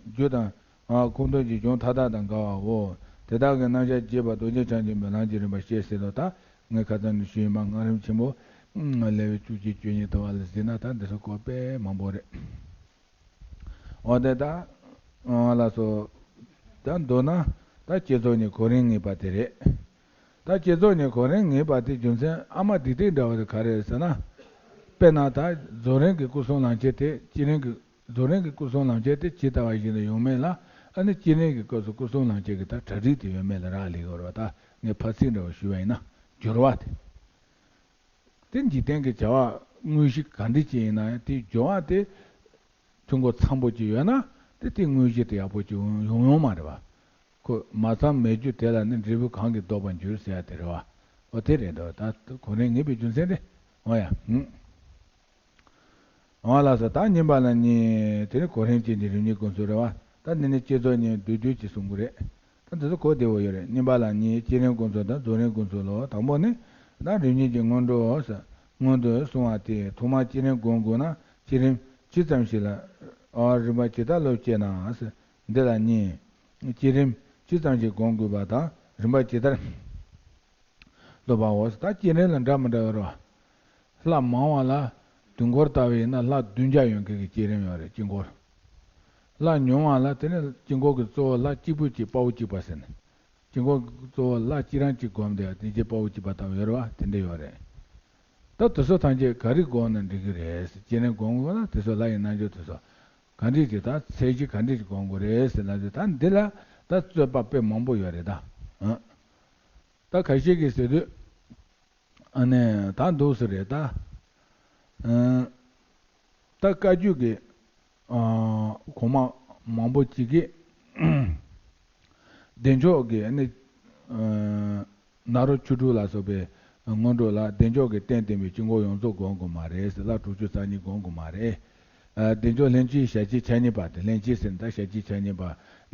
རྒྱུ་དང་ཨ་ཁུངས་དོན་གྱི་གཞུང་མཐའ་དག་དང་འགལ་བའོ། དེ་དག་གི་རྣམ་གཞག་རྒྱས་པ་རྡོ་རྗེ་འཆང་གི་སྨོན་ལམ་གྱི་རིམ་པ་བཤད་ཟིན་ནོ། ད་ངས་ཁ་སང་ནས་ཞུས་ཡིན་པ། སྔགས་རིམ་ཆེན་པོ་ལེའུ་བཅུ་གཅིག་བཅུ་གཉིས་དུ་བ་ལ་གཟིགས་ན་ད་འདི་ཚོ་སྐོར་དཔེ་མང་པོ་རེད། འོ་དེ་ད་ཨ་ལ་སོགས་ད་མདོར་ན་ད་བསྐྱེད་རྫོགས་གཉིས་གོ་རིམ་ངེས་པ་དེ་རེད། ད་བསྐྱེད་རྫོགས་གཉིས་གོ་རིམ་ངེས་པ་དེ་རྒྱུ་མཚན་ཨ་མ་དེ་དེ་འདྲ་བ་དེ་ག་རེ་རེད་ཟེར་ན། དཔེར་ན་ད་རྫོགས་རིམ་གྱི་སྐུ་གསུམ་ལམ་ཁྱེར་དེ་བསྐྱེད་རིམ་གྱི་རྫོགས་རིམ་གྱི་སྐུ་གསུམ་ལམ་ཁྱེར་དེ་ཇི་ལྟ་བ་བཞིན་དུ་ཡོང་མེད་ལ། ཨ་ནི་བསྐྱེད་རིམ་གྱི་སྐབས་སུ་སྐུ་གསུམ་ལམ་ཁྱེར་གྱི་ད་གྲ་སྒྲིག་དེ་ཡོད་མེད་ལ་རག་ལས་ཡོད་རེད་བ། ད་ངས་ཕར་ཚིག་འདྲ་བ་ཞུས་པ་ཡིན་ན་སྦྱོར་བ་དེ། དེ་འཇིག་རྟེན་གྱི་བྱ་བ་དངོས་གཞི་ག་འདྲ་ཅིག་ཡིན་ན་ཡང་དེའི་སྦྱོར་བ་དེ་ཐུན་གོ་ཚང་པོ་ཅིག་ཡོད་ན་དེ་དེ་དངོས་གཞི་དེ་ཡག་པོ་ཅིག་ཡོང་ཡོང་མ་རེད་བ། ཁོ་མ་ཚང་མེད་རྒྱུ་དེ་ལ་ནི་འབྲས་བུ་གང་གིས་ལྡོག་པར་འགྱུར་ཟེར་ཡ་དེ་རེད་བ། འོ་དེ་རེད་འདུག་ད་གོ་རིམ་ངེས་པའི་རྒྱུ་མཚན་དེ། འོ་ཡ། ཧུམ། འོ་ལགས་སོ། ད་བསྙེན་པ་ལ་གཉིས། དེ་ནི་གོ་རིམ་ཅན་གྱི་རིམ་གཉིས་ཀུན་སོང་རེད་བ། ད་འདི་ནི་བསྐྱེད་རྫོགས་གཉིས་བསྡུས་བསྡུས་ཀྱིས་གསུང་གི་རེད། ད་འདི་ཚོ་གོ་བདེ་བོ་ཡོད་རེད། བསྙེན་པ་ལ་གཉིས། བསྐྱེད་རིམ་ཀུན་སོང་དང་རྫོགས་རིམ་ཀུན་སོང་ལོ། དང་པོ་ནི་ད་རིམ་གཉིས་ཀྱི་སྔོན་འགྲོ་ཟེར། སྔོན་དུ་སོང་བ་སྟེ། ཐོག་མར་བསྐྱེད་རིམ་སྒོམ་དགོས་ན་བསྐྱེད་རིམ་ཇི་ཙམ་ཞིག་ལ། ཨ་རིམ་པ་ཇི་ལྟར་སློབ་ཅེ་ན་ཟེར། འདི་ལ་གཉིས། བསྐྱེད་རིམ་ཇི་ཙམ་ཞིག་སྒོམ་དགོས་པ་དང་རིམ་པ་ཇི་ལྟར་སློབ་པའོ། ད་བསྐྱེད་རིམ་ལ་འདྲ་མི་འདྲ་ཡོད་རེད་བ། ལྷ་མང་བ་ལ་དུས་འཁོར་ལྟ་བུ་ཡིན་ན་ལྷ་བདུན་བརྒྱ་ཡོད་མཁན་གྱི་བསྐྱེད་རིམ་ཡོད་རེད། དཀྱིལ་འཁོར། ལྷ་ཉུང་བ་ལ་དེ་ནི་དཀྱིལ་འཁོར་གྱི་གཙོ་བོ་ལྷ་གཅིག་པུ་གཅིག་དཔའ་བོ་གཅིག་པ་ཟེར་ནས། དཀྱིལ་འཁོར་གྱི་གཙོ་བོ་ལྷ་གཅིག་རང་གཅིག་བསྒོམས་ཏེ་དེ་རྗེས་དཔའ་བོ་གཅིག་པ་ལྟ་བུ་ཡོད་རེད་བ། དེ་འདྲ་ཡོད་རེད། ད་དེ་ཚོ་ཐམས་ཅད་ག་རེ་བསྒོམས་ན་འགྲིག་གི་རེད་ཟེར། བསྐྱེད་རིམ་སྒོམ་དགོས་ན་དེ་ཚོ་ལྷ་ཡི་རྣལ་འབྱོར་དེ་ཚོ་ག་འདྲས་ཀྱི་ད་ཚད་གཞི་ག་འདྲས་ཀྱི་སྒོམ་དགོས་རེད་ཟེར་ན། ད་འདི་ལ་ད་རྩོད་པ་དཔེ་མང་པོ་ཡོད་རེད་ད། ཨ། ད་ཁ་ཤས་ཀྱིས་ཟེར་དུས། ཨ་ནི་ད་འདུག་སེ་རེད་ད། ཨ། ད་བཀའ་བརྒྱུད་ཀྱི་ཨ་གོང་མ་མང་པོ་ཅིག་གིས་བདེ་མཆོག་གི་ཨ་ནི་ཨ་ནཱ་རོ་ཆོས་དྲུག་ལ་སོགས་པའི་སྔོན་འགྲོ་ལ་བདེ་མཆོག་གི་རྟེན་བརྟེན་པའི་དཀྱིལ་འཁོར་ཡོངས་རྫོགས་སྒོམ་དགོས་མ་རེད་ཟེར། ལྷ་དྲུག་ཅུ་རྩ་གཉིས་སྒོམ་དགོས་མ་རེད། ཨ་བདེ་མཆོག་ལྷན་ཅིག་ཞལ་གཅིག་ཕྱག་གཉིས་པ་དེ། ལྷན་ཅིག་ཟེར་ན་ད་ཞལ་གཅིག་ཕྱག་གཉིས་པ་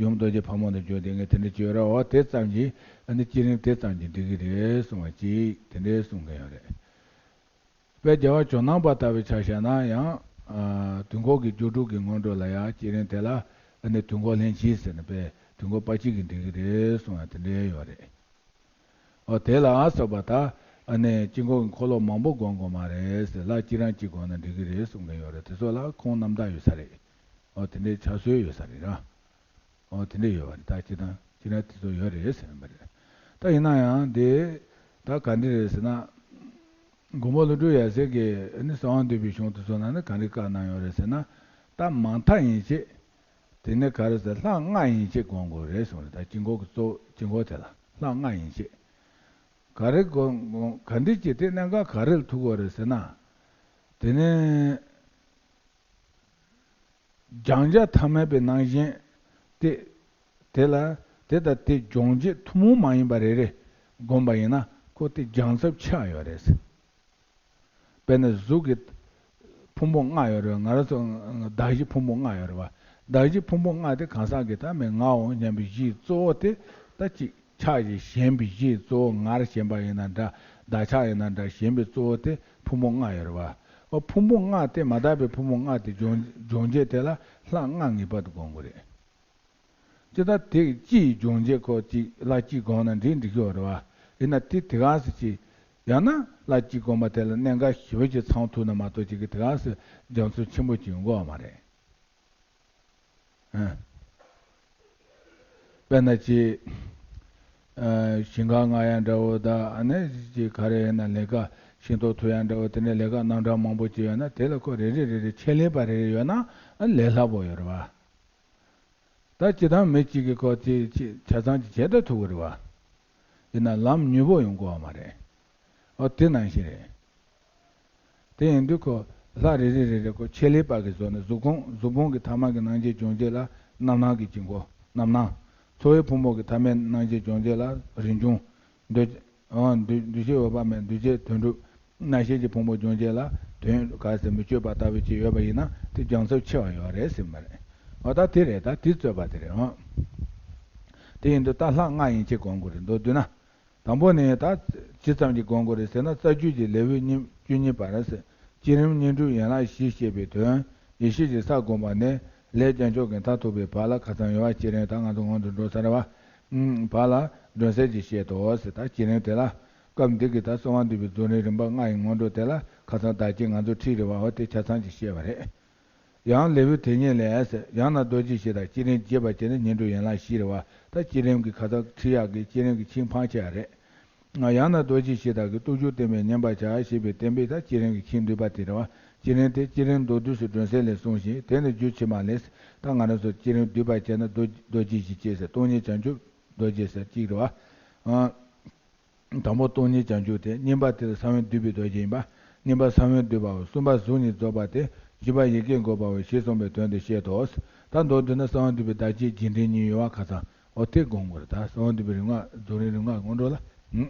ཡུམ་རྡོ་རྗེ་ཕག་མོ་དང་འཇོག་དེ་ངས་དེ་འདྲ་བྱས་ར། འོ་དེ་ཙམ་གྱིས་ཨ་ནི་བསྐྱེད་རིམ་དེ་ཙམ་གྱིས་འགྲིག་གི་རེད་གསུང་བ་ཅིག་དེ་འདྲའི་གསུང་མཁན་ཡོད་རེད། དཔལ་རྒྱལ་བ་ཇོ་ནང་པ་ལྟ་བུའི་ཆ་བཞག་ན་ཡང་། ཨ། དུས་འཁོར་གྱི་སྒྱུ་འཕྲུལ་གྱི་སྔོན་འགྲོ་ལ་ཡང་བསྐྱེད་རིམ་དེ་ལ་ཨ་ནི་དུས་འཁོར་ལྷན་ཅིག་ཟེར་ནས་པས་དུས་འཁོར་པ་གཅིག་གིས་འགྲིག་གི་རེད་གསུང་ཡ་དེ་འདྲའི་ཡོད་རེད། ཨོ་དེ་ལ་ཨ་སོགས་པ་ད་ཨ་ནི་དཀྱིལ་འཁོར་གྱི་འཁོར་ལོ་མང་པོ་སྒོམ་དགོས་མ་རེད་ཟེར། ལྷ་གཅིག་རང་གཅིག་སྒོམ་ན་འགྲིག་གི་རེད་གསུང་གི་ཡོད་རེད། དེ་ཚོ་ལ་ཁུངས་རྣམ་དག་ཡོད་ས་རེད། ཨོ་དེ་འདྲའི་ཕྱག་སྲོལ་ཡོད་ས་རེད་ར། ཨོ་དེ་འདྲ་ཡོད་པ་རེད། ད་སྤྱིར་བཏང་སྤྱིར་ན་དེ་ཚོ་ཡོད་རེད་ཟེར་བ་རེད། ད་ཡིན་ན་ཡང་དེ་ད་ག་འདྲ་རེད་ཟེར་ན། མགོན་པོ་ཀླུ་སྒྲུབ་ཡབ་སྲས་ཀྱིས་ནི་གསང་བ་འདུས་པའི་གཞུང་དེ་ཚོ་ནང་ནས་ག་འདྲ་བཀའ་གནང་ཡོད་རེད་ཟེར་ན། ད་མ་མཐའ་ཡན་ཆད། དེ་ནས་ག་རེ་ཟེར། ལྷ་ལྔ་ཡན་ཆད་སྒོམ་དགོས་རེད་གསུངས་རེད། ད་དཀྱིལ་འཁོར་གྱི་གཙོ་བོ་དཀྱིལ་འཁོར་དེ་ལ་ལྷ་ལྔ་ཡན་ཆད། ག་རེ་སྒོམ་སྒོམ་ག་འདྲ་བྱས་ཏེ་གནད་འགག་ག་རེ་ལ་ཐུག་དགོས་རེད་ཟེར་ན། དེ་ནས། སྦྱང་བྱ་ཐ་མལ་པའི་སྣང་ཞེན་དེ། དེ་ལ་དེ་དང་དེ་སྦྱོང་བྱེད་ཐུན་མོང་མ་ཡིན་པ་རེ་རེ་བསྒོམས་པ་ཡིན་ན་ཁོ་དེ་སྦྱང་ཚབས་ཆེ་བ་ཡོད་རེད། དཔེར་ན་གཟུགས་ཀྱི་ཕུང་པོ་ལྔ་ཡོད་རེད། ང་རང་ཚོ་གདགས་གཞི་ཕུང་པོ་ལྔ་ཡོད་རེད་བ། གདགས་གཞི་ཕུང་པོ་ལྔ་དེ་གང་ཟག་གི་ད་མི་ངའོ་སྙམ་པའི་གཞིའི་གཙོ་བོ་དེ་ད་གཅིག་ཆགས་ཞེན་ཞེན་པའི་གཞིའི་གཙོ་བོ་ངར་ཞེན་པ་ཡིན་ན་འདྲ། བདག་ཆགས་ཡིན་ན་འདྲ། ཞེན་པའི་གཙོ་བོ་དེ་ཕུང་པོ་ལྔ་ཡོད་རེད་བ། ཨོ་ཕུང་པོ་ལྔ་དེ་མ་དག་པའི་ཕུང་པོ་ལྔ་དེ་སྦྱོང་སྦྱོང་བྱེད་དེ་ལ་ལྷ་ལྔ་ངེས་པར་དུ་སྒོམ་དགོས་རེད། ཅི་ལྟར་དེ་གཅིག་སྦྱོང་བྱེད་ཁོ་གཅིག་ལྷ་གཅིག་སྒོམ་ན་འགྲིག་འགྲིག་ཡོད་རེད་བ། ཡིན་ན་དེ་དེ་ག་ཟེ་གཅིག་ཡང་ན་ལྷ་གཅིག་སྒོམ་པ་དེ་ལ་གནད་འགག་ཞེ་པོ་ཅིག་ཚང་ཐུབ་ན་མ་གཏོགས་ཅིག་གི་དེ་ག་ཟེ་སྦྱང་ཚུལ་ཆེན་པོ་ཅིག་ཡོང་གི་ཡོད་མ་རེད། ཨ། དཔེར་ན་ཅིག་ཨ། ཞིང་ཁ་མངགས་ཡ་འདྲ་བོ་དང་ཨ་ནི་ཅིག་ག་རེ་ཡིན་ན་ལས་ཀ་ཤེས་རྟོགས་ཐུབ་ཡ་འདྲ་བོ་དེ་འདྲའི་ལས་ཀ་རྣམ་གྲངས་མང་པོ་ཅིག་ཡོད་ན་དེ་ལ་ཁོ་རེ་རེ་རེ་རེ་ཆེད་ལས་པ་རེ་རེ་ཡོད་ན་ཨ་ལས་སླ་པོ་ཡོད་རེད་བ། ད་སྤྱིར་བཏང་མི་གཅིག་གིས་ཁོ་དེ་ཆ་ཚང་ཅིག་བྱེད་ད་ཐུབ་ཀྱི་རེད་བ། ཡིན་ན་ལམ་མྱུར་པོ་ཡོང་གི་ཡོད་མ་རེད། ཨོ་དེ་ནང་བཞིན་རེད། དེ་ཡིན་དུས་ཁོ་ལྷ་རེ་རེ་རེ་རེ་ཁོ་ཆེད་ལས་པ་གི་བཟོ་ནས་གཟུགས་ཕུང་གཟུགས་ཕུང་གི་ཐ་མལ་གྱི་སྣང་བྱེད་སྦྱོང་བྱེད་ལ་རྣམ་སྣང་གི་དཀྱིལ་འཁོར་རྣམ་སྣང་། ཚོར་བའི་ཕུང་པོ་གི་ཐ་མལ་སྣང་བྱེད་སྦྱོང་བྱེད་ལ་རིན་འབྱུང་། འདུ་ཨང་འདུ་འདུ་བྱེད་འོད་དཔག་མེད། འདུ་བྱེད་དོན་གྲུབ། རྣམ་ཤེས་ཀྱི་ཕུང་པོ་སྦྱོང་བྱེད་ལ་དོན་ག་ཟེར་མི་བསྐྱོད་པ་ལྟ་བུ་ཅིག་ཡོད་པ་ཡིན་ན་དེ་སྦྱང་ཚབས་ཆེ་བ་ཡོད་རེད་ཟེར་མ་རེད། འོ་ད་དེ་རེད། ད་དེ་རྩོད་པ་དེ་རེད་ཨང་། དེ་ཡིན་དུས་ད་ལྷ་ལྔ་ཡན་ཆད་སྒོམ་དགོས་རེད། མདོར་བསྡུས་ན། དང་པོ་ནས་ད་ཇི་ཙམ་གྱིས་སྒོམ་དགོས་རེད་ཟེར་ན། རྩ་རྒྱུད་ཀྱི་ལེའུ་གཉིས་བཅུ་གཉིས་པར་ཟེར། བསྐྱེད་རིམ་བསྙེན་སྒྲུབ་ཡན་ལག་བཞི་བཤད་པའི་དོན། ཡེ་ཤེས་ཀྱི་ས་བསྒོམ་པ་ནས་ལས་རྒྱ་མཆོག་གི་མཐར་ཐུག་པའི་བར་ལ་ཁ་སང་ཡོད་པ། བསྐྱེད་རིམ་ད་ང་ཚོ་སྔོན་དུ་འགྲོ་ཚར་བ། ཨུམ། བར་ལ་སྒྲོན་གསལ་གྱིས་བཤད་དོ་ཟེར། ད་བསྐྱེད་རིམ་དེ་ལ་སྐབས་འདི་གི་ད་གསང་བ་འདུས་པའི་རྫོགས་རིམ་རིམ་པ་ལྔ་ཡི་སྔོན་འགྲོ་དེ་ལ་ཁ་སང་བདག་བསྐྱེད་ང་ཚོ་ཁྲིད་རེད་བ། འོ་དེ་ཆ་ཚང་གྱིས་བཤད་པ་རེད། ཡང་ལེའུ་དེ་ཉིད་ལས་ཟེར། ཡང་ན་རྡོ་རྗེ་བཞི་དང་བསྐྱེད་རིམ་རྒྱས་པར་བྱས་ནས་བསྙེན་སྒྲུབ་ཡན་ལག་བཞི་རེད་བ། ད་བསྐྱེད་རིམ་གྱི་ཁ་སང་ཁྲིད་ཡག་གི་བསྐྱེད་རིམ་གྱི་ཆིངས་འཕངས་བྱས་ཡ་རེད། ཡང་ན་རྡོ་རྗེ་བཞི་དག་གི་སྟོབས་བཅུ་བསྟན་པས་ཉམས་པར་བྱ་ཞེས་པའི་བསྟན་པས་ད་བསྐྱེད་རིམ་གྱི་ཆིངས་བསྡུས་པ་དེ་རེད་བ། བསྐྱེད་རིམ་དེ་བསྐྱེད་རིམ་མདོར་བསྡུས་སུ་སྒྲོན་གསལ་ལས་གསུངས་ཤིང་། དེ་ནི་རྒྱུད་ཕྱི་མ་ལས། ད་ང་རང་ཚོ་བསྐྱེད་རིམ་བསྡུས་པ་བྱས་ན་རྡོ་རྡོ་རྗེ་བཞི་བསྐྱེད་ཟེར། སྟོང་ཉིད་བྱང་ཆུབ་རྡོ་རྗེ་ཟེར་གཅིག་རེད་བ། ཨང་། དང་པོ་སྟོང་ཉིད་བྱང་ཆུབ་སྟེ། གཉིས་པ་དེ་ལ་ས་བོན་བསྡུས་པའི་རྡོ་རྗེ་ཡིན་པ། གཉིས་པ་ས་བོན་བསྡུས་པའོ། གསུམ་པ་གཟུགས་ཉིད་རྫོགས་པ་སྟེ། བཞི་པ་ཡི་གེ་འགོད་པའོ་ཞེས་གསུངས་པའི་དོན་དུ་བཤད་དོ། ད་མདོར་བསྡུས་ན་གསང་བ་འདུས་པའི་བདག་བསྐྱེད་རྒྱས་འབྲིང་གཉིས་ཡོད་པ་ཁ་སང་། འོ་དེ་སྒོམ་དགོས་རེད། ད་གསང་བ་འདུས་པའི་རིམ་ལྔ་རྫོགས་རིམ་རིམ་ལྔ་སྔོན་འགྲོ་ལ། ཨང་།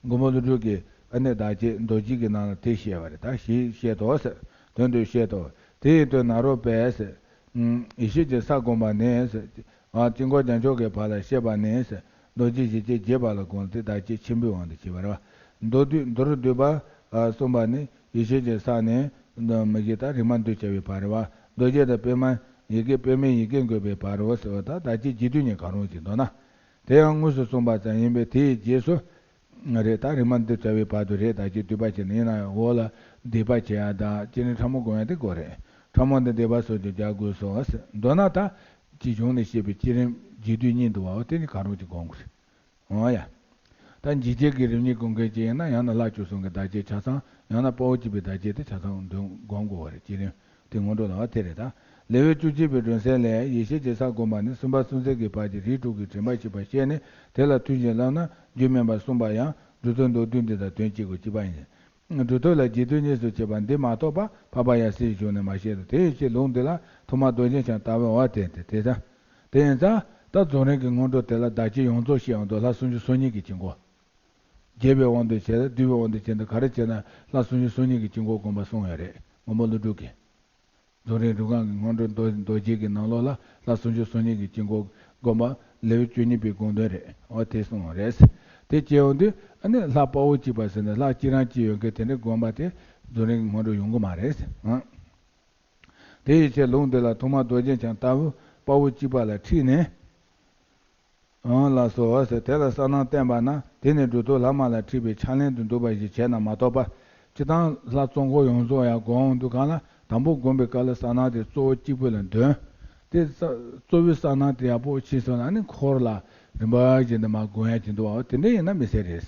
མགོན་པོ་ཀླུ་སྒྲུབ་ཀྱིས་ཨ་ནི་བདག་བསྐྱེད་མདོ་རྒྱུད་ཀྱི་ནང་ལ་དེ་བཤད་པ་རེད། ད་ཞེས་བཤད་དོ་ཟེར། དོན་དུ་བཤད་དོ། དེ་ཡི་དོན་ནཱ་རོ་པས་ཟེར། ཨུམ། ཡེ་ཤེས་ཀྱི་ས་བསྒོམ་པ་ནས་ཟེར། ཨ། དཀྱིལ་འཁོར་རྒྱ་མཆོག་གི་བར་ལ་བཤད་པ་ནས་ཟེར། རྡོ་རྗེ་བཞི་བསྐྱེད་རྒྱས་པ་ལ་དགོངས་ཏེ་བདག་བསྐྱེད་ཆེན་པོའི་དབང་དུ་བྱས་པ་རེད་བ། མདོར་བསྡུས་མདོར་བསྡུས་པ། ཨ། གསུངས་པ་ནི་ཡེ་ཤེས་ཀྱི་ས་ནས་མི་བཞི་དང་རིག་མ་འདུས་བྱ་བའི་བར་རེད་བ། རྡོ་རྗེ་དང་པདྨ་ཡི་གེ་པདྨའི་ཡི་གེ་འགོད་པའི་བར་རོ་ཟེར་བ་དང་། བདག་བསྐྱེད་རྒྱས་བསྡུས་གཉིས་གང་རུང་ཅིག་མདོར་ན། དེ་ཡང་དངོས་སུ་གསུངས་པ་ཙམ་ཡིན་པས་དེ་ཡི་རྗེས་སུ། རེད། ད་རིག་མ་འདུས་བྱ་བའི་བར་དུ་རེད། བདག་བསྐྱེད་བསྡུས་པ་བྱས་ནས་ཡིན་ན་ཡང་འོག་ལ་སྡིག་པ་བྱེད་ཡ་དང་བསྐྱེད་རིམ་ཕྲ་མོ་སྒོམ་ཡ་དེ་དགོས་རེད། ཕྲ་མོ་འདི་སྡིག་པ་སོགས་ཀྱིས་སྦྱར་དགོས་སོ། མདོར་ན་ད་ཅི་གཞུང་ནས་བཤད་པའི་བསྐྱེད་རིམ་རྒྱས་བསྡུས་གཉིས་འདུག་བ། དེ་གཉིས་གང་རུང་ཅིག་སྒོམ་དགོས་རེད། འོ་ཡ། ད་འཇིགས་བྱེད་ཀྱི་རིམ་གཉིས་སྒོམ་མཁན་ཅིག་ཡིན་ན་ཡང་ན་ལྷ་བཅུ་གསུམ་གྱི་བདག་བསྐྱེད་ཆ་ཚང་། ཡང་ན་དཔའ་བོ་གཅིག་པའི་བདག་བསྐྱེད་དེ་ཆ་ཚང་འདོན་སྒོམ་དགོས་པ་རེད། བསྐྱེད་རིམ་དེ་སྔོན་འགྲོ་ལ་བ་དེ་རེད། ད་ལེའུ་བཅུ་གཅིག་པའི་སྒྲོན་གསལ་ལས། ཡེ་ཤེས་ཀྱི་ས་བསྒོམ་པ་ནི་གསུམ་པ་གསུམ་ཚན་གྱི་བར་གྱི་རིགས་དྲུག་གི་དྲན་པ་བཞི་པ་བཤད་ནས་དེ་ལ་ཐུན་བཞིན་བསླབ་ན་རྒྱུད་སྨིན་པར་གསུངས་པ་ཡང་སྒྲུབ་ཐབས་མདོར་བསྡུས་འདི་དང་དོན་གཅིག་གོ། གཅིག་པ་ཡིན། སྒྲུབ་ཐབས་ལ་རྒྱས་བསྡུས་གཉིས་སུ་ཕྱེ་བ་འདི་མ་གཏོགས་པ་འཕགས་པ་ཡབ་སྲས་ཀྱི་གཞུང་ནས་མ་བཤད་དོ། དེ་ཡི་ཕྱིར་ལུང་འདི་ལ་ཐོག་མར་མདོ་རྒྱན་ཞབས་ལྟ་བའོ། དེ་དེ་དེ་ད། དེ་ཡིན་ཙང་ད་རྫོགས་རིམ་གྱི་སྔོན་འགྲོ་དེ་ལ་བདག་བསྐྱེད་ཡོངས་རྫོགས་བཤད་ཡོང་དུས་ལྷ་སུམ་ཅུ་སོ་གཉིས་ཀྱི་དཀྱིལ་འཁོར། རྒྱས་པའི་དབང་དུ་བྱས། བསྡུས་པའི་དབང་དུ་བྱས་ཏེ་ག་རེ་བྱས་ན་ལྷ་སུམ་ཅུ་སོ་གཉིས་ཀྱི་དཀྱིལ་འཁོར་བསྒོམ་པ་གསུངས་ཡོད་རེད། མགོན་པོ་ཀླུ་སྒྲུབ་ཀྱིས། རྫོགས་རིམ་རིམ་ཁང་གི་སྔོན་འགྲོ་མདོ་མདོ་རྒྱུད་ཀྱི་ནང་ལོགས་ལ་ལྷ་སུམ་ཅུ་སོ་གཉིས་ཀྱི་དཀྱིལ་འཁོར་བསྒོམ་པ་ལེའུ་བཅུ་གཉིས་པའི་དགོངས་དོན་རེད། འོ་དེ་གསུངས་པ་རེད། དེ་བྱས་ཡོང་དུས་ཨ་ནི་ལྷ་དཔའ་བོ་གཅིག་པ་ཟེར་ནས་ལྷ་གཅིག་རང་གཅིག་ཡོད་མཁན་དེ་འདྲའི་དགོན་པ་དེ་རྫོགས་རིམ་གྱི་སྔོན་འགྲོ་ཡོང་གི་མ་རེད་ཟེར། ཨང་། དེ་ཡི་ཕྱིར་ལུང་འདི་ལ་ཐོག་མར་རྡོ་རྗེ་འཆང་ལྟ་བུ་དཔའ་བོ་གཅིག་པ་ལ་ཁྲིད་ནས། ཨང་ལགས་སོ་ཟེར། དེ་ལ་གསལ་སྣང་བསྟན་པ་ན། དེ་ནས་སྒྲུབ་ཐོབ་ལྷག་མ་ལ་ཁྲིད་པའི་ཕྱག་ལེན་དུ་འདུག་པ་ཞིག་བྱས་ན་མ་གཏོགས་པ། སྤྱིར་བཏང་ལྷ་གཙོ་འཁོར་ཡོངས་རྫོགས་ཡང་སྒོམ་འོང་དུས་སྒང་ལ་དང་པོ་སྒོམ་པའི་སྐབས་ལ་གསལ་སྣང་དེ་གཙོ་བོ་གཅིག་པུ་ལ་འདོན། དེ་ས་གཙོ་བོའི་གསལ་སྣང་དེ་ཡག་པོ་ཕྱིས་སོང་ན་ནི་འཁོར་ལ་རིམ་པ་བཞིན་དུ་མར་སྒོམ་ཡ་ཅིག་འདུག་པ། འོ་དེ་འདྲ་ཡིན་ན་མི་སྲིད་རེད།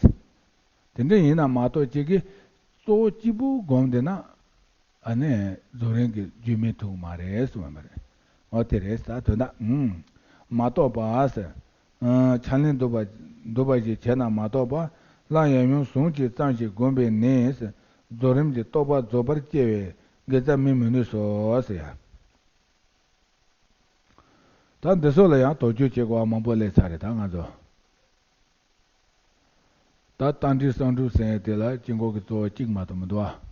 དེ་འདྲ་ཡིན་ན་མ་གཏོགས་གཅིག་གིས་གཙོ་བོ་གཅིག་པུ་སྒོམ་བསྡད་ན། ཨ་ནི་རྫོགས་རིམ་གྱི་རྒྱུ་མེད་ཐུག་མ་རེད་གསུངས་པ་རེད། འོ་དེ་རེད་ས་དོན་དག་ཨུམ། མ་གཏོགས་པ་ཟེར། ཨ་ཕྱག་ལེན་འདུག་པ། འདུག་པ་ཞིག་བྱས་ན་མ་གཏོགས་པ། སླར་ཡང་ཡང་ཟུང་གཅིག་ཙམ་ཞིག་བསྒོམས་པས་ནི་ཟེར། རྫོགས་རིམ་གྱི་རྟོགས་པ་རྫོགས་པར་སྐྱེ་བའི་དགེ་རྩ་སྨིན་མི་ནུས་སོ་ཟེར་ཡ། ད་འདི་ཚོ་ལ་ཡང་དོགས་གཅོད་བྱེད་དགོས་པ་མང་པོ་སླེབས་ཚར་རེད་ད་ང་ཚོ། ད་རྟ་མགྲིན་གསང་སྒྲུབ་ཟེར་ཡས་དེ་ལ་དཀྱིལ་འཁོར་གྱི་གཙོ་བོ་གཅིག་མ་གཏོགས་མི་འདུག་ཨ།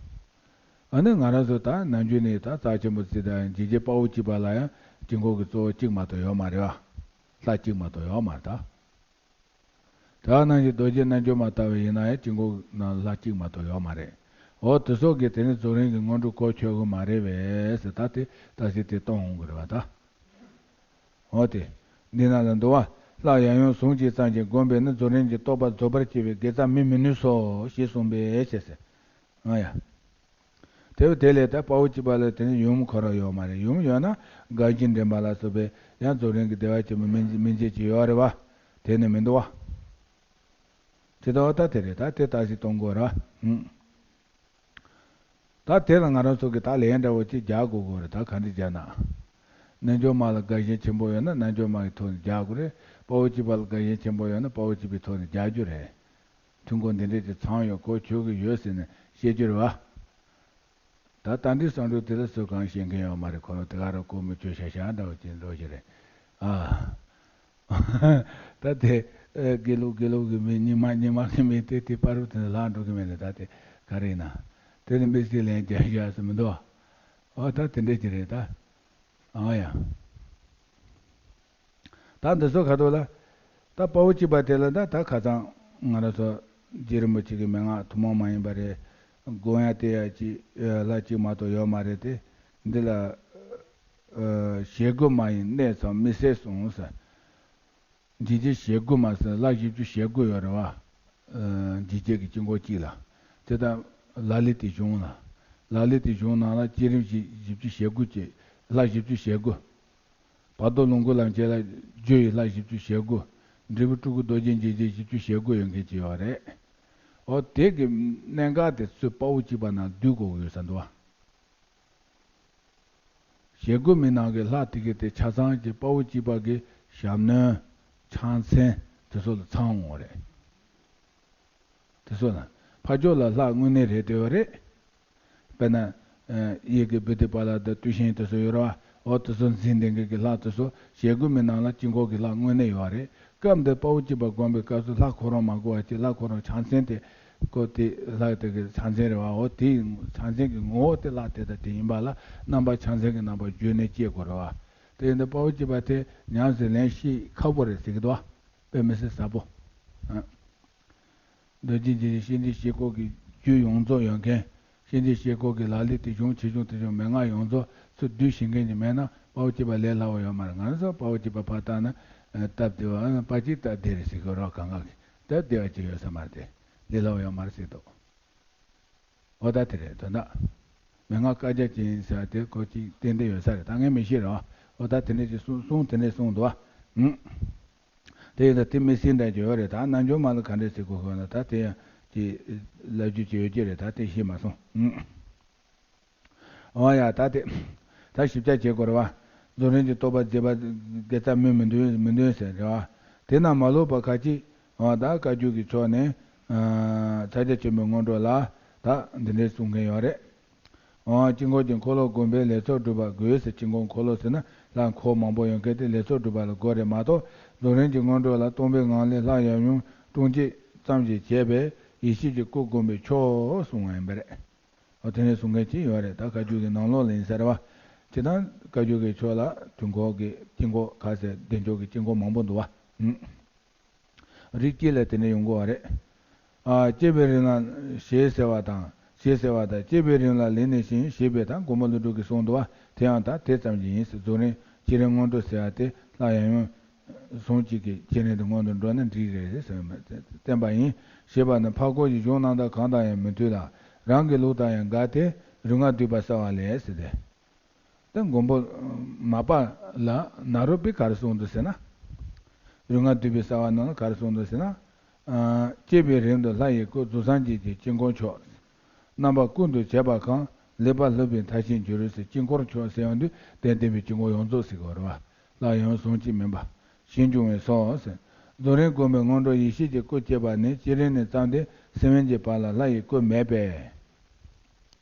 ཨ་ནི་ང་རང་ཚོ་ད་ནམ་རྒྱུན་ནས་ད་རྩ་ཆེན་པོ་རྩི་དང་འཇིགས་བྱེད་དཔའ་བོ་གཅིག་པ་ལ་ཡང་དཀྱིལ་འཁོར་གྱི་གཙོ་བོ་གཅིག་མ་གཏོགས་ཡོད་མ་རེད་བ། ལྷ་གཅིག་མ་གཏོགས་ཡོད་མ་རེད་ད། དེ་ནང་བཞིན་རྡོ་རྗེ་རྣལ་འབྱོར་མ་ལྟ་བུ་ཡིན་ན་ཡང་དཀྱིལ་འཁོར་ནང་ལྷ་གཅིག་མ་གཏོགས་ཡོད་མ་རེད། འོ་དེ་ཚོ་གིས་དེ་ནི་རྫོགས་རིམ་གྱི་སྔོན་འགྲོ་གོ་ཆོད་གི་མ་རེད་པས་ཟེར་ད་དེ་ད་གཟོད་དེ་གཏོང་འོང་གི་རེད་བ་ད། འོ་དེ། འདི་ན་ལ་འདུ་བ། སླར་ཡང་ཡང་ཟུང་གཅིག་ཙམ་གྱིས་བསྒོམས་པས་ནི་རྫོགས་རིམ་གྱི་རྟོགས་པ་རྫོགས་པར་བྱེད་པའི་དགེ་རྩ་སྨིན་མི་ནུས་སོ་ཞེས་གསུངས་པས་ཞེས་ཟེར། ཨང་ཡ། དེ་བས་དེ་ལས་ད་དཔའ་བོ་གཅིག་པ་ལ་དེ་ནི་ཡུམ་ཁོ་རང་ཡོད་མ་རེད། ཡུམ་ཡོད་ན་དགའ་བཞིན་འདྲེན་པ་ལ་སོགས་པའི་ཡང་རྫོགས་རིམ་གྱི་བདེ་བ་ཆེན་པོ་སྨིན་སྨིན་བྱེད་ཅིག་ཡོད་རེད་བ། དེ་ནི་མི་འདུག་བ། དེ་ལྟ་བ་ད་དེ་རེད་ད་དེ་ལྟ་ཞིག་གཏོང་དགོས་ར། ཨང་། ད་དེ་ལ་ང་རང་ཚོ་གིས་ད་ལན་འདྲ་བོ་ཅིག་རྒྱག་དགོས་དགོས་རེད། ད་ག་འདྲ་རྒྱག་ན། རྣལ་འབྱོར་མ་ལ་དགའ་ཞེན་ཆེན་པོ་ཡོད་ན་རྣལ་འབྱོར་མ་གི་ཐོག་ནས་རྒྱག་དགོས་རེད། དཔའ་བོ་གཅིག་པ་ལ་དགའ་ཞེན་ཆེན་པོ་ཡོད་ན་དཔའ་བོ་གཅིག་པའི་ཐོག་ནས་རྒྱག་རྒྱུ་རེད། ཐུན་མོང་འདི་འདྲས་ཀྱི་ཚང་ཡོད་གོ་ཆོད་ཀྱི་ཡོད་ཟེར་ནས་བཤད་རྒྱུ་རེད་བ། ད་རྟ་མགྲིན་གསང་སྒྲུབ་དེ་ལ་སུ་གང་ཤེས་མཁན་ཡོད་མ་རེད། ཁོ་རང་དེ་ག་རང་ཁོ་མི་ཆོས་ཤ་ཤ་འདྲ་བོ་ཅིག་འགྲོ་གི་རེད། ཨ། ད་དེ་ཨ་དགེ་ལུགས་དགེ་ལུགས་ཀྱི་མི་རྙིང་མ་རྙིང་མ་གི་མི་དེ་དེ་བར་དུ་དེ་ལྷག་འགྲོ་གི་མེད་ནས་ད་དེ་ག་རེ་ཡིན་ན། དེ་ནི་མི་སྲིད་ལན་རྒྱག་ཡ་ཟེར་མི་འདུག་ཨ། ད་དེ་འདྲས་ཀྱི་རེད་ད། ཨང་ཡ། ད་འདི་ཚོ་ཁ་ཐོག་ལ། ད་དཔའ་བོ་གཅིག་པ་དེ་ལ་ད་ད་ཁ་སང་ང་རང་ཚོ་རྗེ་རིན་པོ་ཆེ་གི་མན་ངག་ཐུན་མོང་མ་ཡིན་པ་རེད། དགོངས་ཡ་དེ་ཡ་གཅིག་ལྷ་གཅིག་མ་གཏོགས་ཡོད་མ་རེད་དེ། འདི་ལ། ཨ། བཞེད་དགོས་མ་ཡིན་གནས་ཚང་མི་ཟད་གསུངས་ཟེར། འཇིགས་བྱེད་བཞེད་དགོས་མ་ཟེར་ལྷ་བཞི་བཅུ་བཞེད་དགོས་ཡོད་རེད་བ། ཨ། འཇིགས་བྱེད་ཀྱི་དཀྱིལ་འཁོར་གཅིག་ལ། དེ་ལྟར་ལ་ལུ་དེ་གཞུང་ལ། ལ་ལུ་དེ་གཞུང་ནང་ལ་བསྐྱེད་རིམ་བཞི་བཞི་བཅུ་ཞེ་དགུ་བཅས་ལྷ་བཞི་བཅུ་ཞེ་དགུ། བར་དོ་ལོངས་སྐུ་ལམ་བྱེད་ལ་རྒྱུ་ཡི་ལྷ་བཞི་བཅུ་ཞེ་དགུ། འབྲས་བུ་སྤྲུལ་སྐུ་རྡོ་རྗེ་འཇིགས་བྱེད་བཞི་བཅུ་ཞེ་དགུ་ཡོད་མཁན་ཅིག་ཡོད་རེད། འོ་དེ་གི་གནད་འགག་དེ་ཚོ་དཔའ་བོ་གཅིག་པ་ནང་བསྡུ་དགོས་ཀྱི་ཡོད་ས་འདུག་བ། ཞེ་དགུ་མའི་ནང་གི་ལྷ་དེ་གི་དེ་ཆ་ཚང་གི་དཔའ་བོ་གཅིག་པ་གི་ཞབས་གནོན། ཕྱག་མཚན་དེ་ཚོ་ལ་ཚང་འོང་བ་རེད། དེ་ཚོ་ལ་ཕ་ཕྱོགས་ལ་ལྷ་དངོས་གནས་རེད་བསྡད་ཡོད་རེད། དཔེར་ན། ཨ། གཡས་ཀྱི་བོ་དྷི་པཱ་ལ་དང་ཏུས་ཆེན་དེ་ཚོ་ཡོད་རེད་བ། འོ་དེ་ཚོ་འཛིན་བསྡད་མཁན་གྱི་ལྷ་དེ་ཚོ་ཞེ་དགུ་མའི་ནང་ལ་དཀྱིལ་འཁོར་གྱི་ལྷ་དངོས་གནས་ཡོད་རེད། སྐབས་འདིར་དཔའ་བོ་གཅིག་པ་བསྒོམ་པའི་སྐབས་སུ་ལྷ་ཁོ་རང་མ་བསྒོམ་པ་བྱས་ལྷ་ཁོ་རང་ཕྱག་མཚན་དེ། ཁོ་དེ་ལྷ་དེ་གི་ཕྱག་མཚན་རེད་བ། འོ་དེའི་ཕྱག་མཚན་གྱི་ངོ་བོ་དེ་ལྷ་དེ་དང་དེ་ཡིན་པ་ལ་རྣམ་པ་ཕྱག་མཚན་གྱི་རྣམ་པ་བརྗོད་ནས་སྐྱེ་དགོས་རེད་བ། དེ་ཡིན་དུས་དཔའ་བོ་གཅིག་པ་དེ་ཉམས་སུ་ལེན་ཤེས་ཁག་པོ་རེད་ཟེར་གྱི་འདུག་བ། དཔེ་མི་སྲིད་ཟབ་པོ། ཨ། རྡོ་རྗེ་འཇིགས་བྱེད་གཤེད་འདྲེ་བཞི་སྐོར་གྱི་རྒྱུད་ཡོངས་རྫོགས་ཡོད་མཁན། གཤེད་འདྲེ་བཞི་སྐོར་གྱི་ལ་ལུ་དེ་གཞུང་ཆེ་ཆུང་དེ་གཞུང་མན་ངག་ཡོངས་རྫོགས་ཚུར་བསྡུས་ཤེས་མཁན་ཅིག་མེད་ན་དཔའ་བོ་གཅིག་པ་ལས་སླ་བོ་ཡོད་མ་རེད། ང་རང་ཚོ་དཔའ་བོ་གཅིག་པ་ཕར་བལྟས་ན་སྟབས་བདེ་བ། ཨ། ཕར་གཅིག་སྟབས་བདེ་རེད་ཟེར་གྱི་རོགས་གང་ག་གི་སྟབས་བདེ་བ་ཅིག་ཡོད་ས་མ་རེད་དེ། ལས་སླ་བོ་ཡོད་མ་རེད་ཟེར་འདུག་འོ་ད་དེ་རེད་དོན་དག་མན་ངག་བཀའ་རྒྱ་ཅན་ཟེར་བ་དེ་ཁོ་གཅིག་ཏན་ཏན་ཡོད་ས་རེད། ད་ངས་མི་ཤེས་རོགས། འོ་ད་དེ་འདྲ་ཅིག་གསུང་གསུང་དེ་འདྲ་གསུངས་འདུག་བ། ཨང་། དེ་ཡིན་ད་དེ་མི་སྲིད་འདྲ་ཅིག་ཡོད་རེད། ད་རྣལ་འབྱོར་མ་ལ་ག་འདྲ་ཟེར་དགོས་ཤོག་ན་ད་དེ་ཡང་ཅིག་ལབ་རྒྱུ་ཅིག་ཡོད་ཀྱི་རེད། ད་དེ་ཤེས་མ་སོང་། ཨང་། འོ་ཡ་ད་དེ། ད་ཞིབ་ཆ་བྱེད་དགོས་རེད་བ། རྫོགས་རིམ་གྱི་རྟོགས་པ་མཛད་པ་དགེ་རྩ་སྨིན་མི་འདུག་མི་འདུག་ཟེར་རེད་བ། དེ་རྣམས་མ་ལུས་པ་ཁ་ཅིག་འོ་ད་བཀའ་བརྒྱུད་ཀྱི་ཕྱོགས་ནས། ཨ། ཕྱག་རྒྱ་ཆེན་པོའི་སྔོན་འགྲོ་ལ་ད་འདི་འདྲའི་གསུང་མཁན་ཡོད་རེད། འོ་དཀྱིལ་འཁོར་གྱི་འཁོར་ལོ་བསྒོམ་པའི་ལས་ཚོགས་སྒྲུབ་པ་དགོས་ཟེར། དཀྱིལ་འཁོར་འཁོར་ལོ་ཟེར་ན་ལྷ་འཁོར་མང་པོ་ཡོད་མཁན་དེ་ལས་ཚོགས་སྒྲུབ་པ་ལ་དགོས་རེད་མ་གཏོགས། རྫོགས་རིམ་གྱི་སྔོན་འགྲོ་ལ་སྟོང་པའི་ངང་ལས་ལྷ་ཡབ་ཡུམ་དཀྲུང་གཅིག་ཙམ་ཞིག་བྱས་པས་ཡེ་ཤེས་ཀྱི་སྐུ་བསྒོམ་པས་ཆོག་གསུང་བ་ཡིན་པ་རེད། འོ་དེ་ནས་གསུང་མཁན་ཅིག་ཡོད་རེད། ད་བཀའ་བརྒྱུད་ཀྱི་ནང་ལོགས་ལ་ཡིན་ས་རེད་བ། སྤྱིར་བཏང་བཀའ་བརྒྱུད་ཀྱི་ཕྱོགས་ལ་དུས་འཁོར་གྱི་དཀྱིལ་འཁོར་ག་ཟེར་བདེ་མཆོག་གི་དཀྱིལ་འཁོར་མང་པོ་འདུག་བ། ཨང་། རིགས་སྐྱེ་ལ་དེ་འདྲ་ཡོང་གི་ཡོད་རེད། ཨ། སྐྱེས་པའི་རིང་ལ་ཞེས་ཟེར་བ་དང་ཞེས་ཟེར་བ་དང་སྐྱེས་པའི་རིང་ལ་ལེགས་ནས་ཤིང་ཞེས་པའི་དང་མགོན་པོ་ཀླུ་སྒྲུབ་ཀྱིས་གསུངས་འདུག་བ། དེ་ཡང་ད་དེ་ཙམ་གྱིས་ཡིན་ཟེར། རྫོགས་རིམ་བསྐྱེད་རིམ་སྔོན་འགྲོ་ཟེར་བ་དེ་ལྷ་ཡང་ཡང་ཟུང་གཅིག་གི་བསྐྱེད་རིམ་དུ་སྔོན་དུ་འགྲོ་ན་འགྲིག་རེད་ཟེར་བསྟན་པ་ཡིན། ཞེས་པ་ནི་འཕགས་སྐོར་གྱི་གཞུང་རྣམ་དག་གང་དང་ཡང་མི་མཐུན་ལ། རང་གི་ལུགས་དང་ཡང་འགལ་ཏེ་རིགས་ལྔ་བསྡུས་པ་གསལ་བ་ལས་ཟེར་ཏེ། ད་མགོན་པོ་མ་པ་ལ་ནཱ་རོ་པས་ག་རེ་གསུངས་འདུག་ཟེར་ན། རིགས་ལྔ་བསྡུས་པའི་གསལ་བ་ནང་ལ་ག་རེ་གསུངས་འདུག་ཟེར་ན། ཨ། སྐྱེས་པའི་རིང་དུ་ལྷ་ཡི་སྐུ། རྫོགས་སངས་རྒྱས་ཀྱི་དཀྱིལ་འཁོར་མཆོག། རྣམ་པ་ཀུན་ཏུ་བྱེད་པ་གང་། ལེགས་པར་སློབ་པའི་མཐར་ཕྱིན་འགྱུར་ཟེར། དཀྱིལ་འཁོར་མཆོག་ཟེར་ཡོང་དུས་དེ་བསྟན་པའི་དཀྱིལ་འཁོར་ཡོངས་རྫོགས་ཟེར་དགོས་རེད་བ། ལྷ་ཡང་ཟུང་གཅིག་མིན་པ་ཞེས་འབྱུང་བས་སོ་ཟེར། རྫོགས་རིམ་བསྒོམས་པའི་སྔོན་འགྲོ་ཡེ་ཤེས་ཀྱི་སྐུ་བསྐྱེད་པ་ནི་བསྐྱེད་རིམ་ནས་བརྩམས་ཏེ་སེམས་དབེན་གྱི་བར་ལ་ལྷ་ཡི་སྐུ་མེད་པས།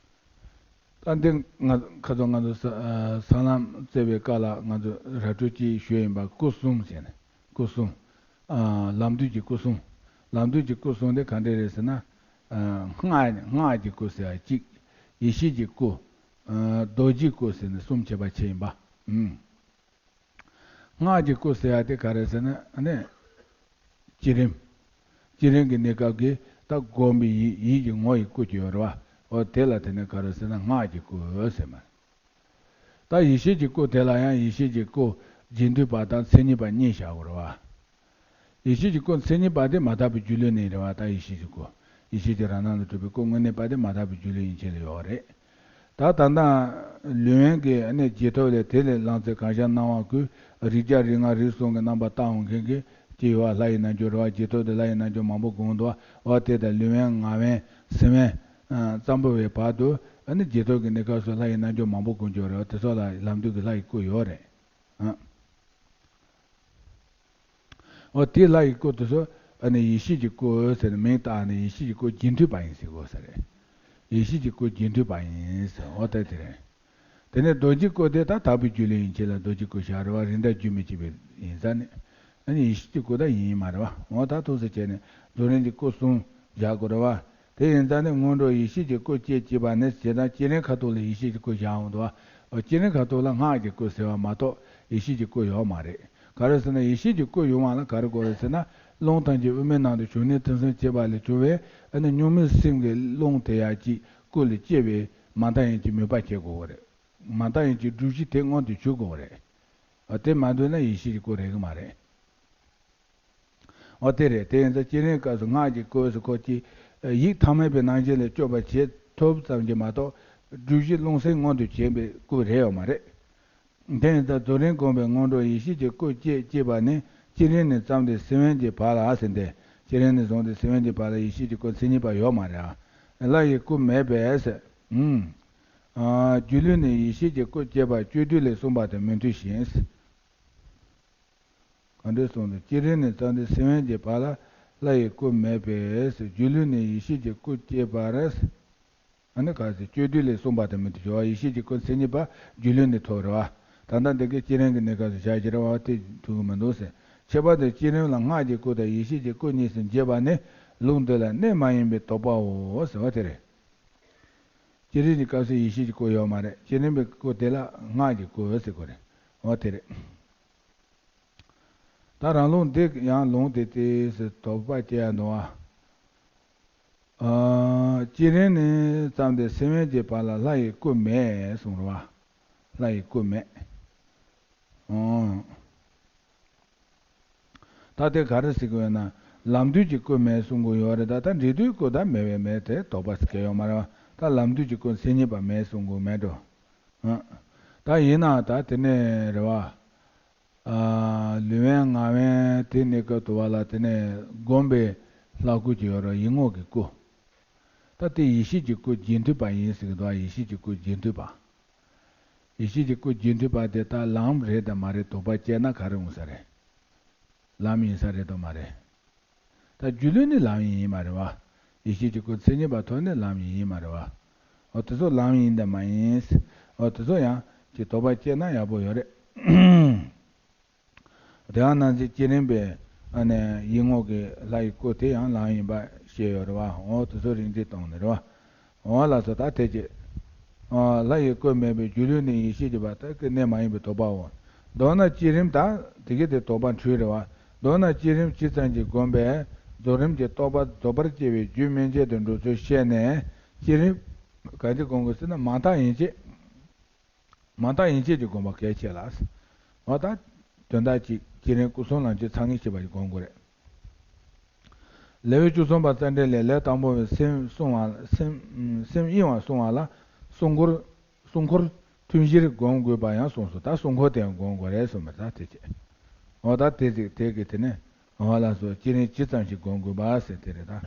ད་འདི་ང་ཁ་སང་ང་ཚོ་ས- ཨ། ས་ལམ་བཙལ་བའི་སྐབས་ལ་ང་ཚོ་ར་སྤྲོད་ཅིག་ཞུས་ཡིན་པ། སྐུ་གསུམ་ཟེར་ནས། སྐུ་གསུམ། ཨ། ལམ་བདུན་གྱི་སྐུ་གསུམ། ལམ་བདུན་གྱི་སྐུ་གསུམ་དེ་ག་འདྲ་རེད་ཟེར་ན། ཨ། སྔགས- སྔགས་ཀྱི་སྐུ་ཟེར་བ་གཅིག། ཡེ་ཤེས་ཀྱི་སྐུ། ཨ། རྡོ་རྗེའི་སྐུ་ཟེར་ནས་གསུམ་བྱས་པ་བྱས་ཡིན་པ། ཨུམ། སྔགས་ཀྱི་སྐུ་ཟེར་ཡ་དེ་ག་རེ་ཟེར་ན་ཨ་ནི། བསྐྱེད་རིམ། བསྐྱེད་རིམ་གྱི་གནས་སྐབས་ཀྱི་ད་སྒོམ་པའི་ཡིད- ཡིད་ཀྱི་ངོ་ཡི་སྐུ་ཅིག་ཡོད་རེད་བ། འོ་དེ་ལ་དེ་ནས་ག་རེ་ཟེར་ན་སྔགས་ཀྱི་སྐུ་ཟེར་མ། ད་ཡེ་ཤེས་ཀྱི་སྐུ་དེ་ལ་ཡང་ཡེ་ཤེས་ཀྱི་སྐུ་རྗེས་མཐུན་པ་དང་མཚན་ཉིད་པ་གཉིས་བཞག་དགོས་རེད་བ། ཡེ་ཤེས་ཀྱི་སྐུ་མཚན་ཉིད་པ་དེ་མ་དག་པའི་སྒྱུ་ལུས་ནས་རེད་བ། ད་ཡེ་ཤེས་ཀྱི་སྐུ། ཡེ་ཤེས་ཀྱི་རང་སྣང་ལས་གྲུབ་པའི་སྐུ་དངོས་གནས་པ་དེ་མ་དག་པའི་སྒྱུ་ལུས་ཡན་ཆད་ལ་ཡོད་རེད། ད་ད་ལྟ་ལུས་དབེན་གྱི་ཨ་ནི་རྗེས་ཐོབ་ལས་དེ་ལས་ལངས་ཚེ་གང་ཤར་སྣང་བ་ཀུན་རིགས་བརྒྱ་རིགས་ལྔ་རིགས་གསུམ་གྱི་རྣམ་པ་བལྟ་འོང་མཁན་གྱི་ཅིག་ཡོད་བ། ལྷ་ཡི་རྣལ་འབྱོར་རེད་བ། རྗེས་ཐོབ་དེ་ལྷ་ཡི་རྣལ་འབྱོར་མང་པོ་དགོངས་འདུག་བ། འོ་དེ་ལྟར་ལུས་དབེན་ངག་དབེན་སེམས་དབེན་ཙམ་པོ་བའི་བར་དུ་ཨ་ནི་རྗེས་ཐོབ་ཀྱི་གནས་སྐབས་སུ་ལྷ་ཡི་རྣལ་འབྱོར་མང་པོ་དགོངས་ཀྱི་ཡོད་རེད་བ། དེ་ཚོ་ལ་ལམ་བདུན་གྱི་ལྷ་ཡི་སྐུ་ཡོད་རེད། ཨ། འོ་དེ་ལྷ་ཡི་སྐུ་དེ་ཚོ་ཨ་ནི་ཡེ་ཤེས་ཀྱི་སྐུ་ཟེར་ནས་མིང་བཏགས་ནས་ཡེ་ཤེས་ཀྱི་སྐུ་རྗེས་མཐུན་པ་ཡིན་ཟེར་དགོས་ས་རེད། ཡེ་ཤེས་ཀྱི་སྐུ་རྗེས་མཐུན་པ་ཡིན་ཟེར། འོ་ད་དེ་རེད། དེ་ནས་རྡོ་རྗེའི་སྐུ་དེ་ད་དག་པའི་སྒྱུ་ལུས་ཡན་ཆད་ལ་རྡོ་རྗེའི་སྐུ་བཞག་རེད་བ། རིགས་འདྲ་རྒྱུན་མི་གཅིག་པའི་ཡིན་ཙང་ནི། ཨ་ནི་ཡེ་ཤེས་ཀྱི་སྐུ་ད་ཡིན་མ་རེད་བ། འོ་ད་ཐུགས་སུ་བྱས་ནས་རྫོགས་རིམ་གྱི་སྐུ་གསུམ་བཞག་དགོས་རེད་བ། དེ་ཡིན་ཙང་ནི་སྔོན་འགྲོ་ཡེ་ཤེས་ཀྱི་སྐུ་བསྐྱེད་བསྐྱེད་པ་ནི་ཞེ་སྡང་བསྐྱེད་རིམ་ཁ་ཐུག་ལ་ཡེ་ཤེས་ཀྱི་སྐུ་བཞག་འོང་འདུག་བ། འོ་བསྐྱེད་རིམ་ཁ་ཐུག་ལ་སྔགས་ཀྱི་སྐུ་ཟེར་བ་མ་གཏོགས་ཡེ་ཤེས་ཀྱི་སྐུ་ཡོད་མ་རེད། ག་རེ་ཟེར་ན་ཡེ་ཤེས་ཀྱི་སྐུ་ཡོང་བ་ལ་ག་རེ་དགོས་རེད་ཟེར་ན། རླུང་ཐམས་ཅད་དབུ་མའི་ནང་དུ་ཞུགས་ནས་ཐུན་མཚམས་བཅད་པ་ལས་བྱུང་བའི་ཨ་ནི་གཉུག་མའི་སེམས་ཀྱི་རླུང་དེ་ཡར་གཅིག་སྐུ་ལ་སྐྱེ་བའི་མ་མཐའ་ཡན་གྱི་མོས་པ་བྱེད་དགོས་རེད། མ་མཐའ་ཡན་གྱི་སྒྲུབ་གཞི་དེ་མངོན་དུ་གྱུར་དགོས་རེད། ཨ། དེ་མ་འདོད་ན་ཡེ་ཤེས་ཀྱི་སྐུ་རེག་གི་མ་རེད། འོ་དེ་རེད། དེ་ཡིན་ཙང་བསྐྱེད་རིམ་སྐབས་སུ་སྔགས་ཀྱི་སྐུ་ཟེར་ཁོ་ཅིག་ཡིད་ཐ་མལ་པའི་སྣང་ཞེན་ལས་སྐྱོབ་པར་བྱེད་ཐུབ་ཙམ་གྱིས་མ་གཏོགས་སྒྲུབ་གཞི་རླུང་སེམས་མངོན་དུ་བྱེད་པའི་སྐུ་རེད་ཡོད་མ་རེད། དེ་ཡིན་ཙང་རྫོགས་རིམ་བསྒོམས་པའི་སྔོན་འགྲོ་ཡེ་ཤེས་ཀྱི་སྐུ་བསྐྱེད་བསྐྱེད་པ་ནི་བསྐྱེད་རིམ་ནས་བརྩམས་ཏེ་སེམས་དབེན་གྱི་བར་ལ་ཟེར་ཏེ། བསྐྱེད་རིམ་ནས་བཟུང་སྟེ་སེམས་དབེན་གྱི་བར་ལ་ཡེ་ཤེས་ཀྱི་སྐུ་མཚན་ཉིད་པ་ཡོད་མ་རེད་ཨ། ལྷ་ཡི་སྐུ་མེད་པས་ཟེར། ཨུམ། ཨ། སྒྱུ་ལུས་ནས་ཡེ་ཤེས་ཀྱི་སྐུ་བསྐྱེད་པ་སྤྱོད་བསྡུས་ལས་གསུངས་པ་དང་མི་མཐུན་ཞིང་། གང་འདྲ་གསུངས་ཏེ། བསྐྱེད་རིམ་ནས་བརྩམས་ཏེ་སེམས་དབེན་གྱི་བར་ལ་ལྷ་ཡི་སྐུ་མེད་པས་སྒྱུ་ལུས་ནས་ཡེ་ཤེས་ཀྱི་སྐུ་བསྐྱེད་པར། ཨ་ནི་ག་ཟེར། སྤྱོད་བསྡུས་ལས་གསུངས་པ་དང་མི་མཐུན་ཞིང་། ཡེ་ཤེས་ཀྱི་སྐུ་མཚན་ཉིད་པ་སྒྱུ་ལུས་ནས་ཐོབ་རེད་བ། ད་ལྟ་འདི་གའི་བསྐྱེད་རིམ་གྱི་གནས་སྐབས་སུ་བཞག་བཞག་རེད་བ། དེ་ཐུབ་ཀྱི་མི་འདུག་ཟེར། ཁྱད་པར་དུ་བསྐྱེད་རིམ་ལ་སྔགས་ཀྱི་སྐུ་དང་ཡེ་ཤེས་ཀྱི་སྐུ་གཉིས་སུ་འབྱེད་པ་ནི་ལུགས་འདི་ལ་གནས་མ་ཡིན་པའི་དོགས་པའོ་ཟེར་བ་དེ་རེད། བསྐྱེད་རིམ་གྱི་སྐབས་སུ་ཡེ་ཤེས་ཀྱི་སྐུ་ཡོད་མ་རེད། བསྐྱེད་རིམ་པའི་སྐུ་དེ་ལ་སྔགས་ཀྱི་སྐུ་ཟེར་དགོས་རེད། འོ་དེ་རེད། ད་རང་ལུགས་འདི་ཡང་ལུང་དེ་ལྟས་སུ་དོགས་པ་སྐྱེ་ཡ་འདུག་ཨ། ཨ། བསྐྱེད་རིམ་ནས་བརྩམས་ཏེ་སེམས་དབེན་གྱི་བར་ལ་ལྷ་ཡི་སྐུ་མེད་གསུངས་རེད་བ། ལྷ་ཡི་སྐུ་མེད། ཨོ། ད་དེ་ག་རེ་ཟེར་དགོས་ན། ལམ་བདུན་གྱི་སྐུ་མེད་གསུང་གི་ཡོད་རེད། ད་ད་འབྲས་དུས་སྐུ་ད་མེད་པས་མེད་དེ་དོགས་པ་སྐྱེ་ཡོད་མ་རེད་བ། ད་ལམ་བདུན་གྱི་སྐུ་མཚན་ཉིད་པ་མེད་གསུང་གི་མེད་འགྲོ། ཨ། ད་ཡིན་ནའང་ད་དེ་ནས་རེད་བ། ཨ། ལུས་དབེན་ངག་དབེན་དེ་གནས་སྐབས་དུ་བ་ལ་དེ་ནས་བསྒོམས་པའི་ལྷ་སྐུ་ཅིག་ཡོད་རེད། ཡིད་ངོ་གི་སྐུ། ད་དེ་ཡེ་ཤེས་ཀྱི་སྐུ་རྗེས་མཐུན་པ་ཡིན་ཟེར་གི་འདུག་ཨ། ཡེ་ཤེས་ཀྱི་སྐུ་རྗེས་མཐུན་པ། ཡེ་ཤེས་ཀྱི་སྐུ་རྗེས་མཐུན་པ་དེ་དག་ལམ་རེད་དམ་མ་རེད་དོགས་པ་སྐྱེས་ན་ག་རེ་འོང་ས་རེད། ལམ་ཡིན་ས་རེད་དམ་མ་རེད། ད་སྒྱུ་ལུས་ནི་ལམ་ཡིན་ཡིན་མ་རེད་བ། ཡེ་ཤེས་ཀྱི་སྐུ་མཚན་ཉིད་པ་ཐོབ་ནི་ལམ་ཡིན་ཡིན་མ་རེད་བ། འོ་དེ་ཚོ་ལམ་ཡིན་དམ་མ་ཡིན། འོ་དེ་ཚོ་ཡང་ཅིག་དོགས་པ་སྐྱེས་ན་ཡག་པོ་ཡོད་རེད། དེ་ཡང་ནང་ཚན་བསྐྱེད་རིམ་པའི་ཨ་ནི་ཡིད་ངོ་གི་ལྷ་ཡི་སྐུ་དེ་ཡང་ལམ་ཡིན་པ་བཤད་ཡོད་རེད་བ། འོ་དེ་ཚོ་རིགས་འཛིན་གཏོང་ནི་རེད་བ། འོ་ལགས་སོ། ད་དེ་རྗེས། ཨ། ལྷ་ཡི་སྐུ་མེད་པས་སྒྱུ་ལུས་ནས་ཡེ་ཤེས་ཀྱི་བར་དག་གི་གནས་མ་ཡིན་པའི་དོགས་པའོ། མདོར་ན་བསྐྱེད་རིམ་དང་དེ་གི་དེ་དོགས་པ་འཁྲུལ་རེད་བ། མདོར་ན་བསྐྱེད་རིམ་ཇི་ཙམ་ཞིག་བསྒོམས་པས་རྫོགས་རིམ་གྱི་རྟོགས་པ་རྫོགས་པར་བྱེད་པའི་རྒྱུ་མན་ཆད་དུ་འགྲོ་ཚུལ་བཤད་ནས། བསྐྱེད་རིམ་ག་འདྲ་བསྒོམ་དགོས་ཟེར་ན། མ་མཐའ་ཡན་ཆད། མ་མཐའ་ཡན་ཆད་ཀྱི་བསྒོམ་པ་གལ་ཆེ་ལ། འོ་ད་དོན་དག་གཅིག་བསྐྱེད་རིམ་སྐུ་གསུམ་ལམ་གྱི་མཚན་ཉིད་ཤེས་པ་ཞིག་བསྒོམ་དགོས་རེད། ལེའུ་བཅུ་གསུམ་པ་རྩ་འགྲེལ་ལས། ལས་དང་པོ་པའི་སེམས་བསྲུང་བ། སེམས་སེམས་གཡེང་བ་བསྲུང་བ་ལ་སྲུང་འཁོར། སྲུང་འཁོར་ཐུན་བཞིར་བསྒོམ་དགོས་པ་ཡང་གསུངས་སོ། ད་སྲུང་འཁོར་དེ་ཡང་བསྒོམ་དགོས་རེད་གསུངས་པ་ད་དེ་བྱས། འོ་ད་དེ་ཟིག་དེ་གི་དེ་ནས། འོ་ལགས་སོ། བསྐྱེད་རིམ་ཇི་ཙམ་ཞིག་བསྒོམ་དགོས་པ་ཟེར་དེ་རེད་ད།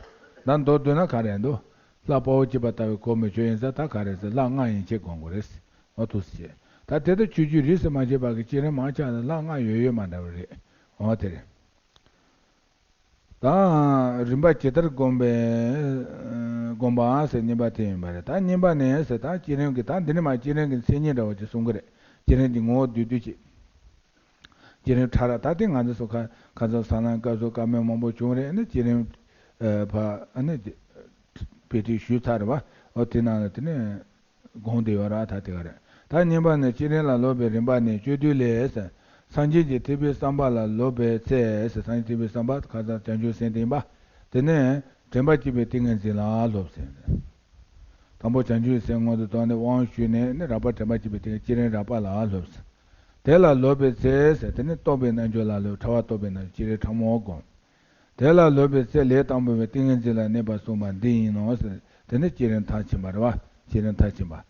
ད་མདོར་བསྡུས་ན་ག་རེ་འདུག་ལྷ་དཔའ་བོ་གཅིག་པ་ལྟ་བུའི་གོ་མི་ཆོད་ཡིན་ཟེར། ད་ག་རེ་ཟེར། ལྷ་ལྔ་ཡན་ཆད་བསྒོམ་དགོས་རེད་ཟེར། འོ་ཐུགས་སུ་ཆེ། ད་དེ་ལྟར་ཆོས་བརྒྱུད་རིས་སུ་མ་ཆད་པ་གི་བསྐྱེད་རིམ་མང་ཆེ་བ་ལ་ལྷ་ལྔ་ཡོད་ཡོད་མ་འདྲ་བ་རེད། འོ་དེ་རེད། ད་རིམ་པ་ཇི་ལྟར་བསྒོམ་པའི་བསྒོམ་པའམ་ཟེར་གཉིས་པ་དེ་ཡིན་པ་རེད། ད་གཉིས་པ་ནས་ཟེར། ད་བསྐྱེད་རིམ་གྱི་ད་འདི་ནི་མ་བསྐྱེད་རིམ་གྱི་མཚན་ཉིད་འདྲ་བོ་ཅིག་གསུང་གི་རེད། བསྐྱེད་རིམ་གྱི་ངོ་བོ་བསྡུས་བསྡུས་ཅིག་བསྐྱེད་རིམ་ཕྲ་རགས་ད་ལྟའི་ང་ཚོ་སོ་ཁ་ཁ་སང་ཟ་ལམ་སྐབས་སུ་བཀའ་མོལ་མང་པོ་བྱུང་རེད། ཨ་ནི་བསྐྱེད་རིམ་ཨ་ཕ་ཨ་ནི་དཔེ་ཁྲིད་ཞུས་ཚར་རེད་བ། འོ་དེ་ནང་ལ་དེ་ནས་དགོངས་ཏེ་ཡོད་ར། ད་དེ་ག་རེད། ད་གཉིས་པ་ནི་བསྐྱེད་རིམ་ལ་སློབ་པའི་རིམ་པ་ནི་སྤྱོད་བསྡུས་ལས། སངས་རྒྱས་ཀྱི་ཐེག་པའི་བསམ་པ་ལ་སློབ་པའི་ཚེ། སངས་རྒྱས་ཐེག་པའི་བསམ་པ་ཁ་སང་བྱང་ཆུབ་སེམས་དེ་ཡིན་པ། དེ་ནས་དྲན་པ་གཅིག་པའི་ཏིང་ངེ་འཛིན་ལ་སློབ་ཟེར། དང་པོ་བྱང་ཆུབ་སེམས་སྔོན་དུ་བཏང་ནས་དབང་ཞུས་ནས་ནི་རགས་པ་དྲན་པ་གཅིག་པའི་ཏིང་ངེ་བསྐྱེད་རིམ་རགས་པ་ལ་སློབ་ཟེར། དེ་ལ་སློབ་པའི་ཚེ་ཟེར། དེ་ནི་རྟོགས་པའི་རྣལ་འབྱོར་ལ་སློབ། ཕྲ་བ་རྟོགས་པའི་རྣལ་འབྱོར་བསྐྱེད་རིམ་ཕྲ་མོ་བསྒོམ། དེ་ལ་སློབ་པའི་ཚེ་ལས་དང་པོ་པའི་ཏིང་ངེ་འཛིན་ལ་གནས་པ་གསུངས་པ་འདི་ཡིན་ནོ་ཟེར། དེ་ནི་བསྐྱེད་རིམ་མཐར་ཕྱིན་པ་རེད་བ། བསྐྱེད་རིམ་མཐར་ཕྱིན་པ།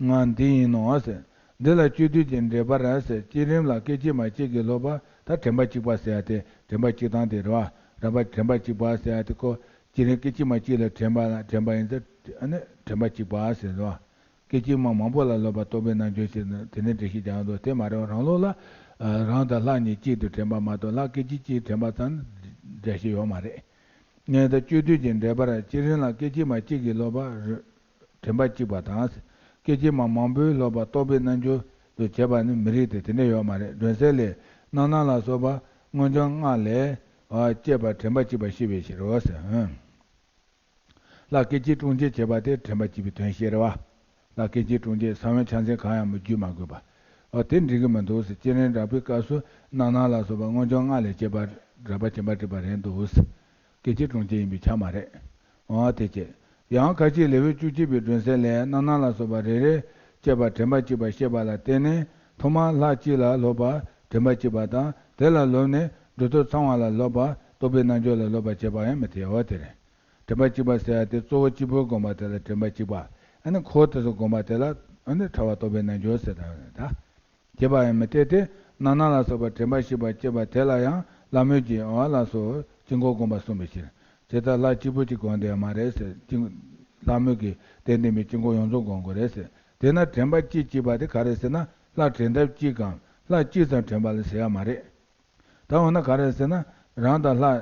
ང་འདི་ཡིན་ནོ་ཟེར། འདི་ལ་སྤྱོད་བསྡུས་ཀྱི་འགྲེལ་པར་ཟེར། བསྐྱེད་རིམ་ལ་སྐད་ཅིག་མ་གཅིག་གིས་སློབ་པ། ད་དྲན་པ་གཅིག་པ་ཟེར་ཡ་དེ་དྲན་པ་གཅིག་སྟངས་དེ་རེད་བ། རགས་པ་དྲན་པ་གཅིག་པ་ཟེར་ཡ་དེ་ཁོ། བསྐྱེད་རིམ་སྐད་ཅིག་མ་གཅིག་ལ་དྲན་པ་ལ་དྲན་པ་ཡིན་ཚེ། ཨ་ནི་དྲན་པ་གཅིག་པ་ཟེར་རེད་བ། སྐད་ཅིག་མ་མང་པོ་ལ་སློབ་པ་རྟོགས་པའི་རྣལ་འབྱོར་ཞེས་དེ་ནས་འགྲེལ་བཤད་རྒྱག་འདུག་དེ་མ་རེད། རང་ལུགས་ལ་རང་དང་ལྷ་གཉིས་གཅིག་ཏུ་དྲན་པ་མ་གཏོགས་ལྷ་སྐད་ཅིག་གཅིག་དྲན་པ་ཙམ་འགྲེལ་བཤད་ཡོད་མ་རེད། ངས་ད་སྤྱོད་བསྡུས་ཀྱི་འགྲེལ་པར་བསྐྱེད་རིམ་ལ་སྐད་ཅིག་མ་གཅིག་གིས་སློབ་པ་དྲན་པ་གཅིག་པ་དང་། སྐད་ཅིག་མ་མང་པོས་སློབ་པ་རྟོགས་པའི་རྣལ་འབྱོར་དུ་བྱེད་པ་ནི་མི་རིགས་ཏེ། དེ་འདྲ་ཡོད་མ་རེད། སྒྲོན་གསལ་ལས། རྣམ་སྣང་ལ་སོགས་པ་སྔོ་ལྗང་ལྔ་ལས་སྐྱེས་པ་དྲན་པ་གཅིག་པ་ཤེས་པའི་ཕྱིར་རོ་ཟེར། ལྷ་སྐད་ཅིག་དྲུང་འཇུག་བྱེད་པ་དེ་དྲན་པ་གཅིག་པའི་དོན་ཤེས་རེད་བ། ལྷ་སྐད་ཅིག་དྲུང་འཇུག་ས་བོན་ཆ་མཚོན་གང་ཡང་མི་བརྒྱུད་མ་དགོས་པ། འོ་དེ་འགྲིག་གི་མི་འདུག་ཟེར། བསྐྱེད་རིམ་རགས་པའི་སྐབས་སུ་རྣམ་སྣང་ལ་སོགས་པ་སྔོ་ལྗང་ལྔ་ལས་སྐྱེས་པ་རགས་པ་བྱེད་པ་འགྲིག་པ་རེད་འདུག་ཟེར། སྐད་ཅིག་དྲུང་འཇུག་ཡིན་པས་ཁྱབ་མ་རེད། འོ་དེ་བྱས། ཡང་ཁ་ཅིག་ལེའུ་བཅུ་གཅིག་པའི་སྒྲོན་གསལ་ལས། རྣམ་སྣང་ལ་སོགས་པ་རེ་རེ་སྐྱེས་པ་དྲན་པ་གཅིག་པ་ཤེས་པ་ལ་བརྟེན་ནས་ཐོག་མར་ལྷ་གཅིག་ལ་སློབ་པ་དྲན་པ་གཅིག་པ་དང་། དེ་ལ་སློབ་ནས་གྲུབ་ཐོབ་ཚང་བ་ལ་སློབ་པ་རྟོགས་པའི་རྣལ་འབྱོར་ལ་སློབ་པ་བྱེད་པ་ཡང་མི་འཐད། འོ་དེ་རེད། དྲན་པ་གཅིག་པ་ཟེར་ཡ་དེ་གཙོ་བོ་གཅིག་པུ་བསྒོམ་པ་དེ་ལ་དྲན་པ་གཅིག་པ། ཨ་ནི་འཁོར་དེ་ཚོ་བསྒོམ་པ་དེ་ལ་ཨ་ནི་ཕྲ་བ་རྟོགས་པའི་རྣལ་འབྱོར་ཟེར་ད་ཡོད་རེད་ད། བྱེད་པ་ཡང་མི་འཐད་དེ། རྣམ་སྣང་ལ་སོགས་པ་དྲན་པ་ཤེས་པ་སྐྱེས་པ་དེ་ལ་ཡང་ལྷ་མོས་ཀྱིས་འོ་ལགས་སོ་དཀྱིལ་འཁོར་བསྒོམ་པ་གསུངས་པའི་ཕྱིར། ཇི་ལྟར་ལྷ་གཅིག་པུ་གཅིག་བསྒོམ་བསྡད་ཡོད་མ་རེད་ཟེར། དཀྱིལ་ལྷ་མོས་ཀྱིས་དེ་བསྟན་པའི་དཀྱིལ་འཁོར་ཡོངས་རྫོགས་བསྒོམ་དགོས་རེད་ཟེར། དེས་ན་དྲན་པ་གཅིག་གཅིག་པ་དེ་ག་རེ་ཟེར་ན། ལྷ་དྲན་ཐབས་གཅིག་གམ་ལྷ་གཅིག་ཙམ་དྲན་པ་ལ་ཟེར་ཡ་མ་རེད། ད་འོ་ན་ག་རེ་ཟེར་ན། རང་དང་ལྷ།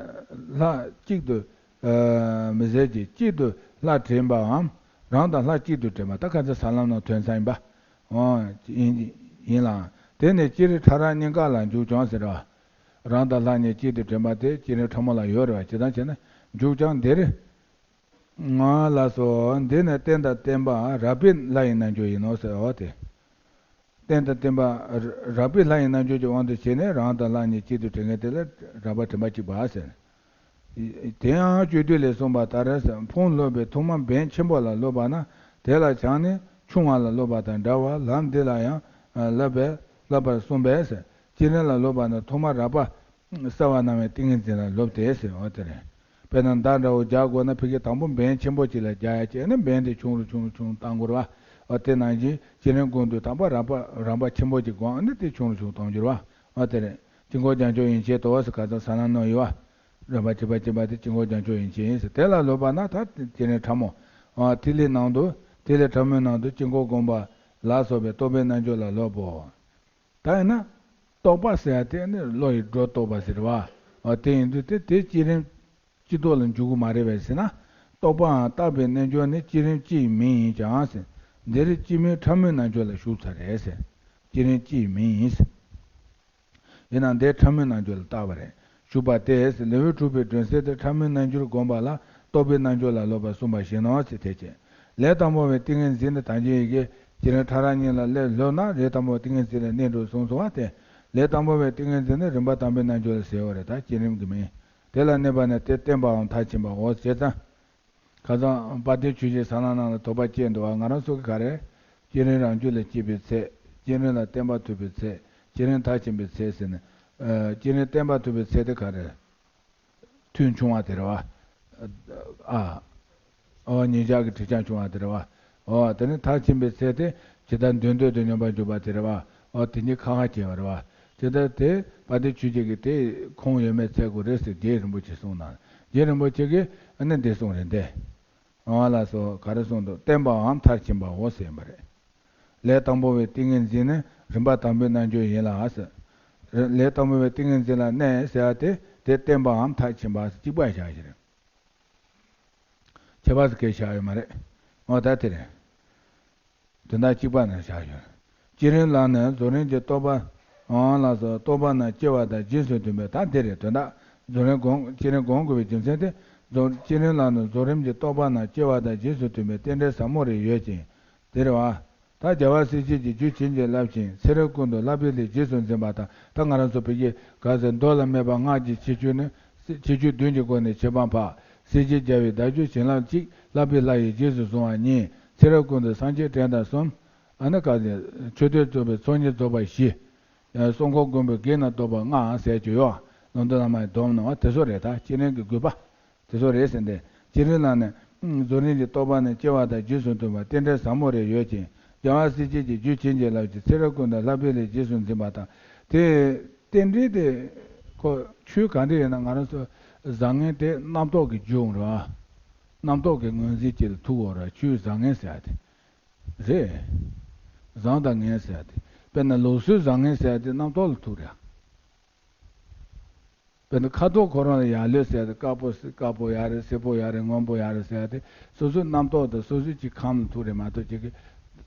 ལྷ་གཅིག་ཏུ་ཨ་མི་ཟེར་གྱི་གཅིག་ཏུ་ལྷ་དྲན་པའམ། རང་དང་ལྷ་གཅིག་ཏུ་དྲན་པ། ད་ཁ་ཚ་ཟ་ལམ་ནང་དོན་ཚན་ཡིན་པ། འོ། ཡིན་ཡིན་ལ། དེ་ནས་སྤྱིར་ཕྲ་རགས་གཉིས་ཀ་ལ་འཇུག་ཀྱང་ཟེར་བ། རང་དང་ལྷ་གཉིས་གཅིག་ཏུ་དྲན་པ་དེ་བསྐྱེད་རིམ་ཕྲ་མོ་ལ་ཡོད་རེད་བ། ཇི་ལྟར་བྱས་ན་འཇུག་ཀྱང་འདིར། ང་ལ་སོགས་འདི་ནི་རྟེན་དང་བརྟེན་པ་རགས་པའི་ལྷ་ཡི་རྣལ་འབྱོར་ཡིན་ནོ་ཟེར་བ་དེ། རྟེན་དང་བརྟེན་པ་རགས་པའི་ལྷ་ཡི་རྣལ་འབྱོར་གྱི་དབང་དུ་བྱས་ནས་རང་དང་ལྷ་གཉིས་གཅིག་ཏུ་དྲན་མཁན་དེ་ལ་རགས་པ་དྲན་པ་གཅིག་པ་ཟེར། དེ་ཡང་སྤྱོད་བསྡུས་ལས་གསུངས་པ་ལྟར་ཕུང་སློབ་པའི་ཐོག་མ་འབེན་ཆེན་པོ་ལ་སློབ་པ་ན་དེ་ལ་བྱང་ནས་ཆུང་བ་ལ་སློབ་པ་དང་འདྲ་བར་ལམ་འདི་ལ་ཡང་བསླབ་པས་བསླབ་པར་གསུངས་པས་ཟེར། བསྐྱེད་རིམ་ལ་སློབ་པ་ན་ཐོག་མ་རགས་པ་གསལ་བ་སྣང་བའི་ཏིང་ངེ་འཛིན་ལ་སློབ་སྟེ་ཟེར་བ་དེ་རེད། དཔེར་ན་མདའ་འདྲ་བོ་རྒྱག་དགོས་ན་ཕ་གི་དང་པོ་འབེན་ཆེན་པོ་ཅིག་ལ་རྒྱག་ཡ་བྱས་ནས་འབེན་དེ་ཆུང་རུ་ཆུང་རུ་ཆུང་རུ་བཏང་དགོས་རེད་བ། འོ་དེ་ནང་བཞིན་བསྐྱེད་རིམ་བསྒོམ་དུས་དང་པོ་རགས་པ་རགས་པ་ཆེན་པོ་ཅིག་བསྒོམ་ནས་དེ་ཆུང་རུ་ཆུང་རུ་གཏོང་རྒྱུ་རེད་བ། འོ་དེ་རེད། དཀྱིལ་འཁོར་རྒྱ་མཚོ་ཡན་ཆད་དོ་ཟེར་ག་ཚོད་ཟ་ན་ནོ་ཡོད་བ། རགས་པ་བྱེད་པ་བྱེད་པ་དེ་དཀྱིལ་འཁོར་རྒྱ་མཚོ་ཡན་ཆད་ཡིན་ཟེར། དེ་ལ་སློབ་པ་ན་ད་བསྐྱེད་རིམ་ཕྲ་མོ། འོ་ཐིག་ལེ་ནང་དུ་ཐིག་ལེ་ཕྲ་མོའི་ནང་དུ་དཀྱིལ་འཁོར་བསྒོམ་པ་ལ་སོགས་པའི་རྟོགས་པའི་རྣལ་འབྱོར་ལ་སློབ་བོ། ད་ཡིན་ན། རྟོག་པ་ཟེར་ཡ་དེ་ནི་བློ་ཡི་སྒྲོ་རྟོག་པ་ཟེར་བ། འོ་དེ་ཡིན་དུས་དེ་དེ་བསྐྱེད་རིམ་སྤྱི་ལྡོག་ལ་འཇུག་གི་མ་རེད་པས་ཟེར་ན། རྟོག་པའམ་བརྟགས་པའི་རྣལ་འབྱོར་ནི་བསྐྱེད་རིམ་སྤྱི་ཡི་མིང་ཡིན་ཀྱང་ཟེར། འདིར་སྤྱི་མིང་ཕྲ་མོའི་རྣལ་འབྱོར་ལ་ཞུགས་ཚར་རེད་ཟེར། བསྐྱེད་རིམ་སྤྱི་ཡི་མིང་ཡིན་ཟེར། ཡིན་ནའང་འདིར་ཕྲ་མོའི་རྣལ་འབྱོར་ལ་བཏགས་པ་རེད། ཞུགས་པ་སྟེ་ཟེར། ལེའུ་དྲུག་པའི་སྒྲོན་གསལ་དེ་ཕྲ་མོའི་རྣལ་འབྱོར་བསྒོམ་པ་ལ་རྟོགས་པའི་རྣལ་འབྱོར་ལ་སློབ་པར་གསུངས་པ་བཞིན་ནོ་ཞེས་དེ་བྱས། ལས་དང་པོ་པའི་ཏིང་ངེ་འཛིན་དེ་དམ་ཅན་ཡི་གེ་བསྐྱེད་རིམ་ཕྲ་རགས་གཉིས་ལ་སླེབས་ལྷོད་ན་ལས་དང་པོ་པའི་ཏིང་ངེ་འཛིན་ལ་གནས་འགྲོ་གསུངས་སོ་བ་སྟེ། ལས་དང་པོ་པའི་ཏིང་ངེ་འཛིན་ནི་རིམ་པ་དང་པོའི་རྣལ་འབྱོར་ལ་ཟེར་བ་རེད། ད་བསྐྱེད་རིམ་གྱི་མིང་། དེ་ལ་གནས་པ་ནི་དེ་བརྟན་པའམ་མཐར་ཕྱིན་པའོ། བྱས་ཙང་། ཁ་སང་དཔལ་ལྡན་ཆོས་རྗེ་གསང་སྔགས་ནང་ལ་དོགས་པ་སྐྱེས་འདུག་བ། ང་རང་ཚོ་གི་ག་རེ། བསྐྱེད་རིམ་རང་རྒྱུད་ལ་སྐྱེས་པའི་ཚེ། བསྐྱེད་རིམ་ལ་བརྟན་པ་ཐོབ་པའི་ཚེ། བསྐྱེད་རིམ་མཐར་ཕྱིན་པའི་ཚེ་ཟེར་ནས། ཨ། བསྐྱེད་རིམ་བརྟན་པ་ཐོབ་པའི་ཚེ་དེ་ག་རེ། ཐུན་ཆུང་བ་དེ་རེད་བ། ཨ། ཨོ། ཉིན་ཞག་གི་དྲི་ཆབ་ཆུང་བ་དེ་རེད་བ། ཨོ། དེ་ནས་མཐར་ཕྱིན་པའི་ཚེ་དེ་ཇི་ལྟར་འདོད་འདོད་དུ་སྙོམས་པར་འཇུག་པ་དེ་རེད་བ། ཨོ། དེ་གཉིས་ཁ་ཁ་གྱེས་པ་རེད་བ། དེ་ལྟར་དེ་དཔལ་ལྡན་ཆོས་རྗེ་གིས་དེ་ཁུངས་ཡོད་མེད་འཚོལ་དགོས་རེད་ཟེར་རྗེ་རིན་པོ་ཆེ་གསུངས་ན། རྗེ་རིན་པོ་ཆེ་གིས་ཨ་ནི་འདི་གསུངས་རེད་དེ། ཨོ་ལགས་སོ། ག་རེ་གསུངས་འདུག་བརྟན་པའམ་མཐར་ཕྱིན་པའོ་ཟེར་བ་རེད། ལས་དང་པོ་པའི་ཏིང་ངེ་འཛིན་ནི་རིམ་པ་དང་པོའི་རྣལ་འབྱོར་ཡིན་ལ་ཟེར། ལས་དང་པོ་པའི་ཏིང་ངེ་འཛིན་ལ་གནས་ཟེར་བ་དེ་དེ་བརྟན་པའམ་མཐར་ཕྱིན་པ་གཅིག་པ་བཞག་ཞིག་རེད། ཁྱད་པར་ཟེར་མཁན་བཞག་ཡོད་མ་རེད། འོ་ད་དེ་རེད། དོན་དག་གཅིག་པ་ནང་བཞག་ཡོད། བསྐྱེད་རིམ་ལ་ནི་རྫོགས་རིམ་གྱི་རྟོགས་པ། འོ་ལགས་སོ། རྟོགས་པ་རྣམས་སྐྱེ་བ་དང་རྗེས་སུ་མཐུན་པའི། ད་འདི་རེད། དོན་དག་རྫོགས་རིམ་སྒོམ། བསྐྱེད་རིམ་སྒོམ་དགོས་པའི་རྒྱུ་མཚན་དེ། རྫོགས། བསྐྱེད་རིམ་ལ་ནི་རྫོགས་རིམ་གྱི་རྟོགས་པ་རྣམས་སྐྱེ་བ་དང་རྗེས་སུ་མཐུན་པའི་རྟེན་འབྲེལ་ཟབ་མོ་རེ་ཡོད་ཅིང་། དེ་རེད་བ། ད་རྒྱལ་བ་སྲས་བཅས་ཀྱིས་རྒྱུད་བྱིན་གྱིས་བརླབས་ཤིང་ཚེ་རབས་ཀུན་ཏུ་བསླབ་པའི་ལས་རྗེས་སུ་འཛིན་པ་དང་། ད་ང་རང་ཚོ་བོད་ཀྱི་ག་ཟེར། མདོ་ལ་སྨྲས་པ་སྔགས་ཀྱི་ཁྱད་ཆོས་ནི། ཁྱད་ཆོས་བདུན་གྱི་སྒོ་ནས་ཆོས་འཕགས་པ། སྲས་བཅས་རྒྱལ་བའི་བདག་རྒྱུད་བྱིན་རླབས་གཅིག་བསླབ་པའི་ལྷ་ཡིས་རྗེས་སུ་བཟུང་བ་གཉིས། ཚེ་རབས་ཀུན་ཏུ་སངས་རྒྱས་བྲན་དང་གསུམ། ཨ་ནི་ག་ཟེར། མཆོད་བསྟོད་རྫོགས་པའི་ཚོགས་གཉིས་རྫོགས་པ་བཞི། གསུང་འཁོར་མགོན་པོའི་བགེགས་རྣམས་བཟློག་པ་ལྔ་ཟེར་གྱི་ཡོད། ལུང་སྟོན་བླ་མ་ཡི་སྡོམ་གནང་བ་དེ་ཚོ་རེད། ད་བསྐྱེད་རིམ་གྱི་དགོས་པ། དེ་ཚོ་རེད་ཟེར་ཏེ། བསྐྱེད་རིམ་ལ་ནི། རྫོགས་རིམ་གྱི་རྟོགས་པ་ནི་སྐྱེ་བ་དང་རྗེས་སུ་མཐུན་པ་རྟེན་འབྲེལ་ཟབ་མོ་རེ་ཡོད་ཅིང་། རྒྱལ་བ་སྲས་བཅས་ཀྱིས་རྒྱུད་བྱིན་གྱིས་བརླབས་ཤིང་ཚེ་རབས་ཀུན་ཏུ་བསླབ་པའི་ལས་རྗེས་སུ་འཛིན་པ་དང་། དེ། རྟེན་འབྲེལ་དེ། ཁོ་ཆོས་ག་འདྲ་ཡིན་ན། ང་རང་ཚོ་བཟང་ངན་དེ་རྣམ་རྟོག་གི་རྒྱུ་རེད་བ། རྣམ་རྟོག་གི་ངོས་འཛིན་གཅིག་ལ་ཐུག་ཡོད་རེད། ཆོས་བཟང་ངན་ཟེར་ཡ་དེ། རེད། བཟང་དང་ངན་ཟེར་ཡ་དེ། དཔེར་ན་ལུགས་སྲོལ་བཟང་ངན་ཟེར་ཡ་དེ་རྣམ་རྟོག་ལ་ཐུག་རེད། དཔེར་ན་ཁ་དོག་ཁོ་རང་ལ་ཡག་ལོས་ཟེར་ཡ་དེ། དཀར་པོ་ཟེར། དཀར་པོ་ཡག་རེད། སེར་པོ་ཡག་རེད། སྔོན་པོ་ཡག་རེད་ཟེར་ཡ་དེ་སོ་སོའི་རྣམ་རྟོག་དང་སོ་སོའི་གཅིག་ཁམས་ལ་ཐུག་རེད་མ་གཏོགས་ཅིག་གིས་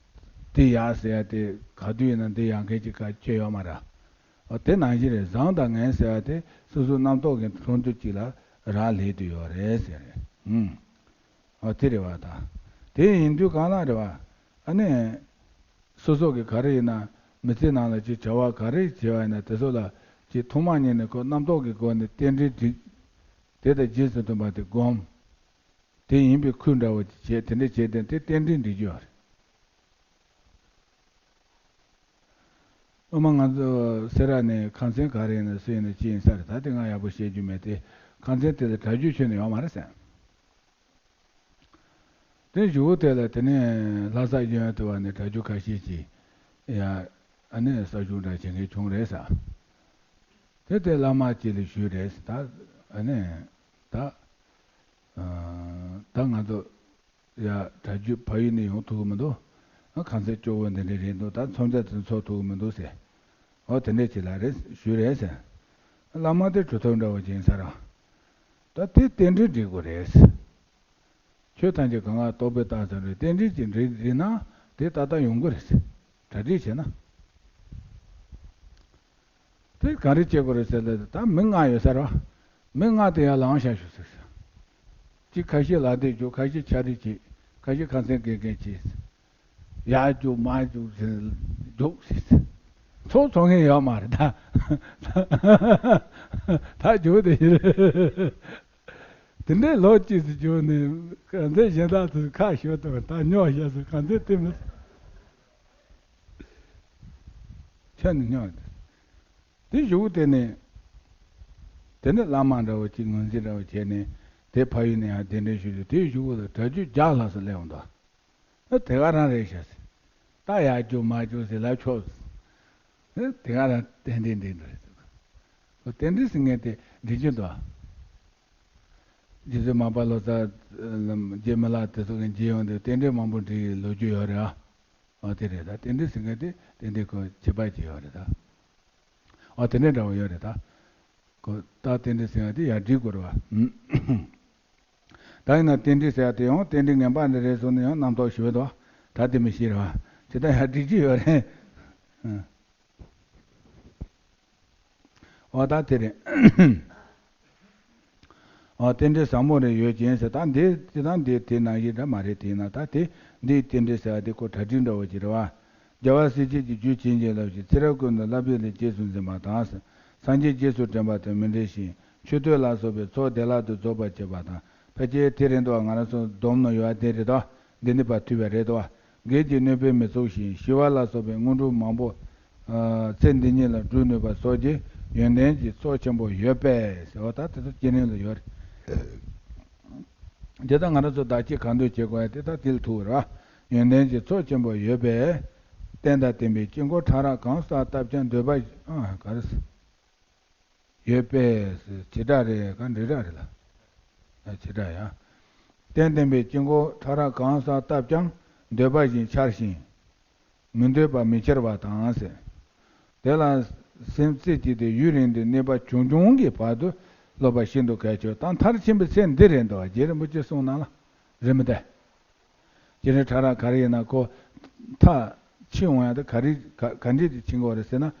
དེ་ཡག་ཟེར་ཡ་དེ། ག་དུས་ཡིན་ན་འདི་ཡག་མཁན་ཅིག་ག་ཁྱོན་ཡོད་མ་རེད། འོ་དེ་ནང་བཞིན་རེད། བཟང་དང་ངན་ཟེར་ཡ་དེ་སོ་སོའི་རྣམ་རྟོག་གི་ཁྲོམ་དུ་གཅིག་ལ་རག་ལས་དུ་ཡོད་རེད་ཟེར་རེད། ཨུམ། འོ་དེ་རེད་བ། ད་དེ་ཡིན་དུས་གང་ལ་རེད་བ། ཨ་ནི། སོ་སོ་གི་ག་རེ་ཡིན་ན། མི་ཚེ་ནང་ལ་ཅིག་བྱ་བ་ག་རེ་བྱས་པ་ཡིན་ན། དེ་ཚོ་ལ་ཅིག་ཐོག་མ་ཉིད་ནས་ཁོ་རྣམ་རྟོག་གི་སྒོ་ནས་རྟེན་འབྲེལ་སྒྲིག་དེ་དང་རྗེས་སུ་མཐུན་པ་དེ་སྒོམ། དེ་ཡིན་པའི་ཁུལ་འདྲ་བོ་ཅིག་བྱས། དེ་འདྲ་བྱས་ཏེ་དེ་རྟེན་འབྲེལ་འགྲིག་རྒྱུ་ཡོད་རེད། སྔོན་མ་ང་ཚོ་སེ་ར་ནས་ཁང་ཚན་ག་རེ་ཡིན་ན་སུ་ཡིན་ན་ཅི་ཡིན་ས་རེད། ད་དེ་ང་ཡག་པོ་བཤད་རྒྱུ་མེད་དེ། ཁང་ཚན་དེ་ལ་གྲྭ་རྒྱུན་ཁྱོན་ནས་ཡོད་མ་རེད་ཟེར། དེ་གཞུག་གུ་དེ་ལ་དེ་ནས་ལྷ་ས་གཡོན་དུ་བ་ནས་གྲྭ་རྒྱུན་ཁ་ཤས་ཀྱིས་ཡ། ཨ་ནི་གསར་བྱུང་འདྲ་བྱེད་མཁན་བྱུང་རེད་ཟེར། དེ་དེ་བླ་མ་ཅིག་ལ་ཞུས་རེད་ཟེར། ད་ཨ་ནི་ད་ཨ་ད་ང་ཚོ་ཡ་གྲྭ་རྒྱུན་ཕ་ཡུལ་ནས་ཡོང་ཐུབ་ཀྱི་མི་འདུག་ཨ། ཁང་ཚན་སྐྱོ་བོ་འདི་འདྲ་རེད་འདུག་ད་ཚོང་རྒྱག་དེ་འཚོ་ཐུབ་ཀྱི་མི་འདུག་ཟེར། འོ་དེ་འདྲ་ཅིག་ལ་རེད་ཞུས་རེད་ཟེར། བླ་མ་དེ་གྲུབ་ཐོབ་འདྲ་བོ་ཅིག་ཡིན་ས་རེད། ད་དེ་རྟེན་འབྲེལ་འགྲིག་དགོས་རེད་ཟེར། ཆོས་ཐམས་ཅད་གང་ག་རྟོགས་པའི་རྟགས་ཙམ་རེད། རྟེན་འབྲེལ་གྱི་འགྲིག་འགྲིག་ན་དེ་ཏག་ཏག་ཡོང་གི་རེད་ཟེར། གྲ་སྒྲིག་བྱས་ན། དེ་ག་རེ་བྱེད་དགོས་རེད་ཟེར་ལ། ད་མི་ལྔ་ཡོད་ས་རེད་བ། མི་ལྔ་དེ་ཡར་ལངས་བཞག་ཤོག་ཟེར། གཅིག་ཁ་ཤས་ལག་དེབ་རྒྱུགས། ཁ་ཤས་ཕྱག་བྲིས་བྱེད། ཁ་ཤས་ཁ་སེང་གེ་གེ་བྱེད། ཡར་རྒྱུགས་མར་རྒྱུགས་ཟེར། རྒྱུགས་ཟེར། ཚོགས་ཚོགས་མཁན་ཡོད་མ་རེད་ད། ད་རྒྱུགས་དེ་ཡིན། དེ་འདྲའི་ལོ་གཅིག་ཙམ་བྱུང་ནས་གང་ཚེ་གཞན་དག་ཚོས་ཁ་ཤོར་དང་། ད་རྙོག་བཞག་ཚོ་གང་ཚེ་དེ་མི་ཁྱོན་ནས་རྙོག་དེ། གཞུག་དེ་ནས་དེ་ནས་བླ་མ་འདྲ་བོ་ཅིག་ངོས་འཛིན་འདྲ་བོ་བྱས་ནས་དེ་ཕ་ཡུལ་ནས་ཡང་གདན་འདྲེན་ཞུས་ཏེ། དེའི་གཞུག་ལ་གྲྭ་རྒྱུན་བརྒྱ་ལྷག་ཙམ་སླེབས་འོང་དོ། ཨ། དེ་ག་རང་རེད་ཤག་ཟེར། ད་ཡར་རྒྱུགས་མར་རྒྱུགས་ཟེར་ལབ་ཆོག་ཟེར། ཨ། དེ་ག་རང་རྟེན་འབྲེལ་འགྲིག་འགྲོ་རེད་ཟེར། ཨོ། རྟེན་འབྲེལ་ཟེར་མཁན་དེ་འགྲིག་རྒྱུ་འདུག་ཨ། རྗེ་བཙུན་མར་པ་ལོ་ཙཱ་ལམ་རྗེ་མི་ལ་དེ་ཚོ་གི་མཇལ་ཡོང་དུས་རྟེན་འབྲེལ་མང་པོ་འགྲིག་ལོ་རྒྱུས་ཡོད་རེད་ཨ། ཨོ་དེ་རེད་ད། རྟེན་འབྲེལ་ཟེར་མཁན་དེ་རྟེན་འབྲེལ་ཁོ་ཁྱད་པར་ཅིག་ཡོད་རེད་ད། ཨོ་དེ་འདྲ་འདྲ་བོ་ཡོད་རེད་ད། ཁོ་ད་རྟེན་འབྲེལ་ཟེར་ཡ་དེ་ཡར་འགྲིག་དགོས་རེད་བ། ད་ཡིན་ན་རྟེན་འབྲེལ་ཟེར་ཡ་དེ་ཡང་རྟེན་འབྲེལ་ངན་པ་འདྲ་རེད་བཟོས་ན་ཡང་རྣམ་རྟོག་ཞི་བ་འདུག་བ། ད་དེ་མི་ཤེས་རེད་བ། ཇི་ལྟར་ཡང་འགྲིག་གི་ཡོད་རེད། ཨ། འོ་ད་དེ་རེད། འོ། རྟེན་འབྲེལ་ཟབ་མོ་རེ་ཡོད་ཅིང་ཟེར། ད་འདི་དེ་དང་འདི་དེ་ནང་བཞིན་འདྲ་མ་རེད། དེ་ཡིན་ན་ད་དེ་འདིའི་རྟེན་འབྲེལ་ཟེར་བ་དེ་ཁོ་གྲ་སྒྲིག་འདྲ་བོ་ཅིག་རེད་བ། རྒྱལ་བ་སྲས་བཅས་ཀྱི་རྒྱུད་བྱིན་གྱིས་བརླབས་ཤིང་། ཚེ་རབས་ཀུན་ཏུ་བསླབ་པའི་ལས་རྗེས་སུ་འཛིན་པ་དང་། སངས་རྒྱས་རྗེས་སུ་དྲན་པ་དང་མི་འབྲལ་ཞིང་། མཆོད་བསྟོད་ལ་སོགས་པའི་ཚོགས་བདེ་བླག་ཏུ་རྫོགས་པར་བྱེད་པ་དང་། ཕལ་ཆེར་དེ་རེད་དོ། ང་རང་ཚོ་སྡོམ་ནོ་ཡོད་དེ་རེད་དོ། འདི་ནི་བ་ཐུབ་པ་རེད་དོ། བགེགས་ཀྱི་གནོད་པས་མི་ཚུགས་ཤིང་། ཞི་བ་ལ་སོགས་པའི་དངོས་གྲུབ་མང་པོ། ཨ། ཚེ་འདི་ཉིད་ལ་སྒྲུབ་ནུས་པ་སོགས་ཀྱི་ཡོན་ཏན་གྱི་ཚོགས་ཆེན་པོ་ཡོད་པས་ཟེར་བ་ད་དེ་ཚོ་སྐྱེ་གནས་ལ་ཡོད་རེད། དེ་ལྟར་ང་རང་ཚོ་བདག་བསྐྱེད་གང་འདོད་བྱེད་དགོས་ཡ་དེ་ད་དེ་ལ་ཐུག་ར། ཡོན་ཏན་གྱི་ཚོགས་ཆེན་པོ་ཡོད་པས། རྟེན་དང་བརྟེན་པའི་དཀྱིལ་འཁོར་ཕྲ་རགས་གང་བསགས་བཏབ་ཀྱང་འདོད་པ། ཨ། ག་རེ་ཟེར། ཡོད་པས་ཟེར། བྱེ་བྲག་རེད་ག་འབྲེལ་སྒྲ་རེད་ལ། ཨ། བྱེ་བྲག་ཡ། རྟེན་བརྟེན་པའི་དཀྱིལ་འཁོར་ཕྲ་རགས་གང་བསགས་བཏབ་ཀྱང་འདོད་པ་བཞིན་འཆར་ཞིང་། མི་འདོད་པ་མི་འཆར་བ་དང་ཟེར། དེ་ལ་སེམས་རྩེ་གཅིག་ཏུ་ཡུན་རིང་དུ་གནས་པ་བྱུང་བྱུང་གི་བར་དུ་སློབ་པ་ཤིན་ཏུ་གལ་ཆེ་བ་དང་མཐར་ཕྱིན་པའི་ཚེ་འདི་རེད་འདུག་རྗེ་རིན་པོ་ཆེ་གསུངས་ན་ལ་རེད་མི་འདུག་སྤྱིར་ཕྲ་རགས་ག་རེ་ཡིན་ན་ཁོ་མཐར་ཕྱིན་འོང་ཡ་དེ་ག་རེ་ག་ག་འདྲས་ཀྱི་ཕྱིན་དགོས་རེད་ཟེར་ན།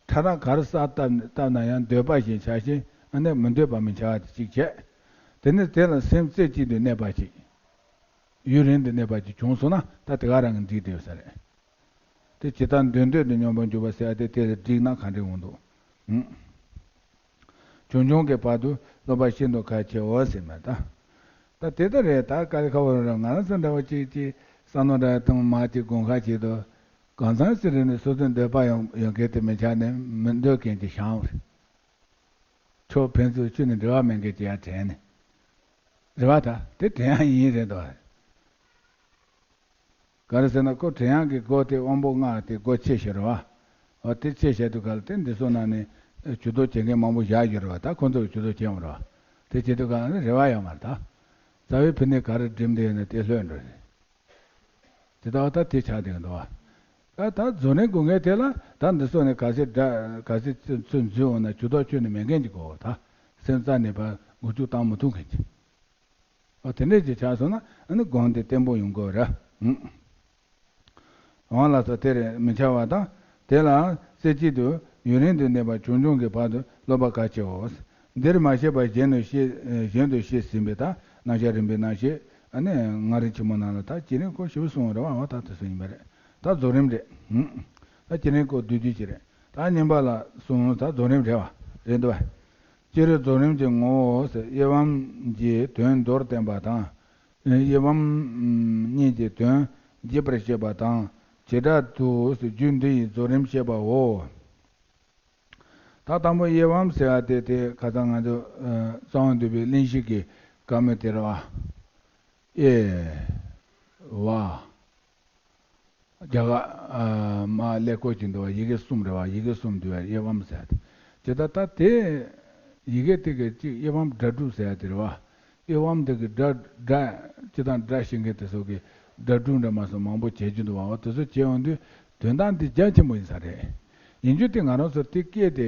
ཕྲ་རགས་ག་རེ་བསགས་བཏབ་བཏབ་ན་ཡང་འདོད་པ་བཞིན་འཆར་ཞིང་ཨ་ནི་མི་འདོད་པ་མི་འཆར་བ་དེ་གཅིག་བྱས། དེ་ནས་དེ་ལ་སེམས་རྩེ་གཅིག་ཏུ་གནས་པ་ཅིག་ཡུན་རིང་དུ་གནས་པ་ཅིག་བྱུང་སོང་ན་ད་དེ་ག་རང་གི་འགྲིག་བསྡད་ཡོད་ས་རེད། དེ་ཇི་ལྟར་འདོད་འདོད་དུ་སྙོམས་པར་འཇུག་པ་ཟེར་ཡ་དེ་དེ་ལ་འགྲིག་ན་ག་འདྲས་འོང་འདུག་ཨུམ། བྱུང་བྱུང་གི་བར་དུ་སློབ་པ་ཤིན་ཏུ་གལ་ཆེའོ་ཟེར་མ་ད། ད་དེ་ལྟར་རེད་ད་དཀའ་ལས་ཁག་པོ་རེད། ང་རང་ཚོ་འདྲ་བོ་ཅིག་ཅིག་བསམ་མནོ་འདྲ་བཏང་མ་ཅིག་དགོངས་ཁ་ཅིག་ཏུ་གང་ཚང་ཟེར་རེད་ནས་སོ་སོའི་འདོད་པ་ཡོང་ཡོང་མཁན་དེ་མི་ཆགས་ནས་མི་འདོད་མཁན་གྱི་བྱང་བ་རེད། ཁྱོད་ཕན་ཚུན་ཁྱོད་ནི་འབྲེལ་བ་མེད་མཁན་གྱི་ཡ་དྲན་ནས་རེད་བ། ད་དེ་དྲན་ཡ་ཡིན་རེད་དོ། ག་རེ་ཟེར་ན་ཁོ་དྲན་ཡག་གི་སྒོ་དེ་དབང་པོ་ལྔ་དེ་སྒོ་ཕྱེ་ཤེས་རེད་བ། འོ་དེ་ཕྱེ་བྱས་དུས་ག་ལ་དེ་འདི་ཚོ་ནང་ནས་ཇུས་གཏོགས་བྱེད་མཁན་མང་པོ་བཞག་ཡོད་རེད་བ། ད་ཁོ་ཚོ་གི་ཇུས་གཏོགས་བྱེད་འོང་རེད་བ། དེ་བྱེད་དུས་ག་ལ་ནི་རེ་བ་ཡོད་མ་རེད་ད། རྩ་བའི་ཕུ་ནུ་ག་རེ་བསྒྲིམས་བསྡད་ཡོད་ན་དེ་ལྷོད་འགྲོ་རེད། དེ་ལྟ་བ་ད་དེ་ཆགས་བསྡད་ཀྱི་འདུག་བ། ད་ད་རྫོགས་རིམ་སྒོམ་མཁན་དེ་ལ་ད་འདི་ཚོ་ནས་ག་ཚོད་འདྲ་ག་ཚོད་ཚོད་འཛུལ་འོང་ན་ཇུས་གཏོགས་ཁྱོན་ནས་མེད་མཁན་གྱི་གོ་ད་སེམས་རྩ་ནས་ཕར་འགུལ་སྐྱོད་བཏང་མི་ཐུབ་མཁན་གྱི། ཨོ་དེ་འདྲས་ཅིག་ཆགས་སོང་ན་ཨ་ནི་སྒོམ་དེ་བརྟན་པོ་ཡོང་དགོས་རེད། ཨུམ། འོང་ལ་སོགས་དེར་མི་འཆར་བ་དང་དེ་ལ་རྩེ་གཅིག་ཏུ་ཡུན་རིང་དུ་གནས་པ་བྱུང་བྱུང་གི་བར་དུ་སློབ་པ་གལ་ཆེའོ། འདིར་མ་བཤད་པ་གཞན་དུ་བཤད་གཞན་དུ་བཤད་ཟིན་པའི་ད་རྣམ་གཞག་རིམ་པའི་རྣམ་བཤད་ཨ་ནི་ལྔ་རིམ་ཆེན་མོ་ནང་ལ་ད་བྱེད་རིམ་སྐོར་ཞིབ་གསུངས་པ་རེད་བ། འོ་ད་དེ་ཚོ་ཡིན་པ་རེད། ད་རྫོགས་རིམ་རེད། ཨུམ། ད་བྱེད་རིམ་སྐོར་བསྡུས་བསྡུས་ཅིག་རེད། ད་གཉིས་པ་ལ་གསུངས་ད་རྫོགས་རིམ་རེད་བ། རེད་འདུག་བ། སྤྱིར་རྫོགས་རིམ་གྱི་ངོ་བོ་དབྱེ་བའམ་གྱི་དོན་མདོར་བསྟན་པ་དང་། དབྱེ་བའམ་གཉིས་ཀྱི་དོན་རྒྱས་པར་བཤད་པ་དང་བྱེ་བྲག་ཏུ་རྒྱུད་འདི་ཡི་རྫོགས་རིམ་བཤད་པའོ། ད་དང་པོ་དབྱེ་བའམ་ཟེར་བ་དེ་དེ་ཁ་སང་ང་ཚོ་གསང་བ་འདུས་པའི་གླེང་གཞི་གི་བཀའ་མོལ་དེ་རེད་བ། དབྱེ་བ། རྒྱ་གར་མ་ཀླད་ཀོར་གྱི་འདུལ་བ་ཡི་གེ་གསུམ་རེད་བ། ཡི་གེ་གསུམ་འདུལ་བའི་དབྱེ་བའམ་ཟེར་ཏེ། ཇི་ལྟར་ད་དེ་ཡི་གེ་དེ་གི་གཅིག་དབྱེ་བའམ་སྒྲ་སྒྲུབ་ཟེར་ཏེ་རེད་བ། དབྱེ་བའམ་དེ་གི་སྒྲ་སྒྲ་སྤྱི་དང་སྒྲ་ཤེས་མཁན་དེ་ཚོ་གི་སྒྲ་སྒྲུབ་འདྲ་མ་སོགས་མང་པོ་བྱེད་རྒྱུ་འདུག་བ། འོ་དེ་ཚོ་བྱེད་ཡོང་དུས་དོན་དག་འདི་རྒྱ་ཆེན་པོ་ཡིན་ས་རེད། ཡིན་རྒྱུ་དེ་ང་རང་ཚོ་དེ་སྐད་དེ་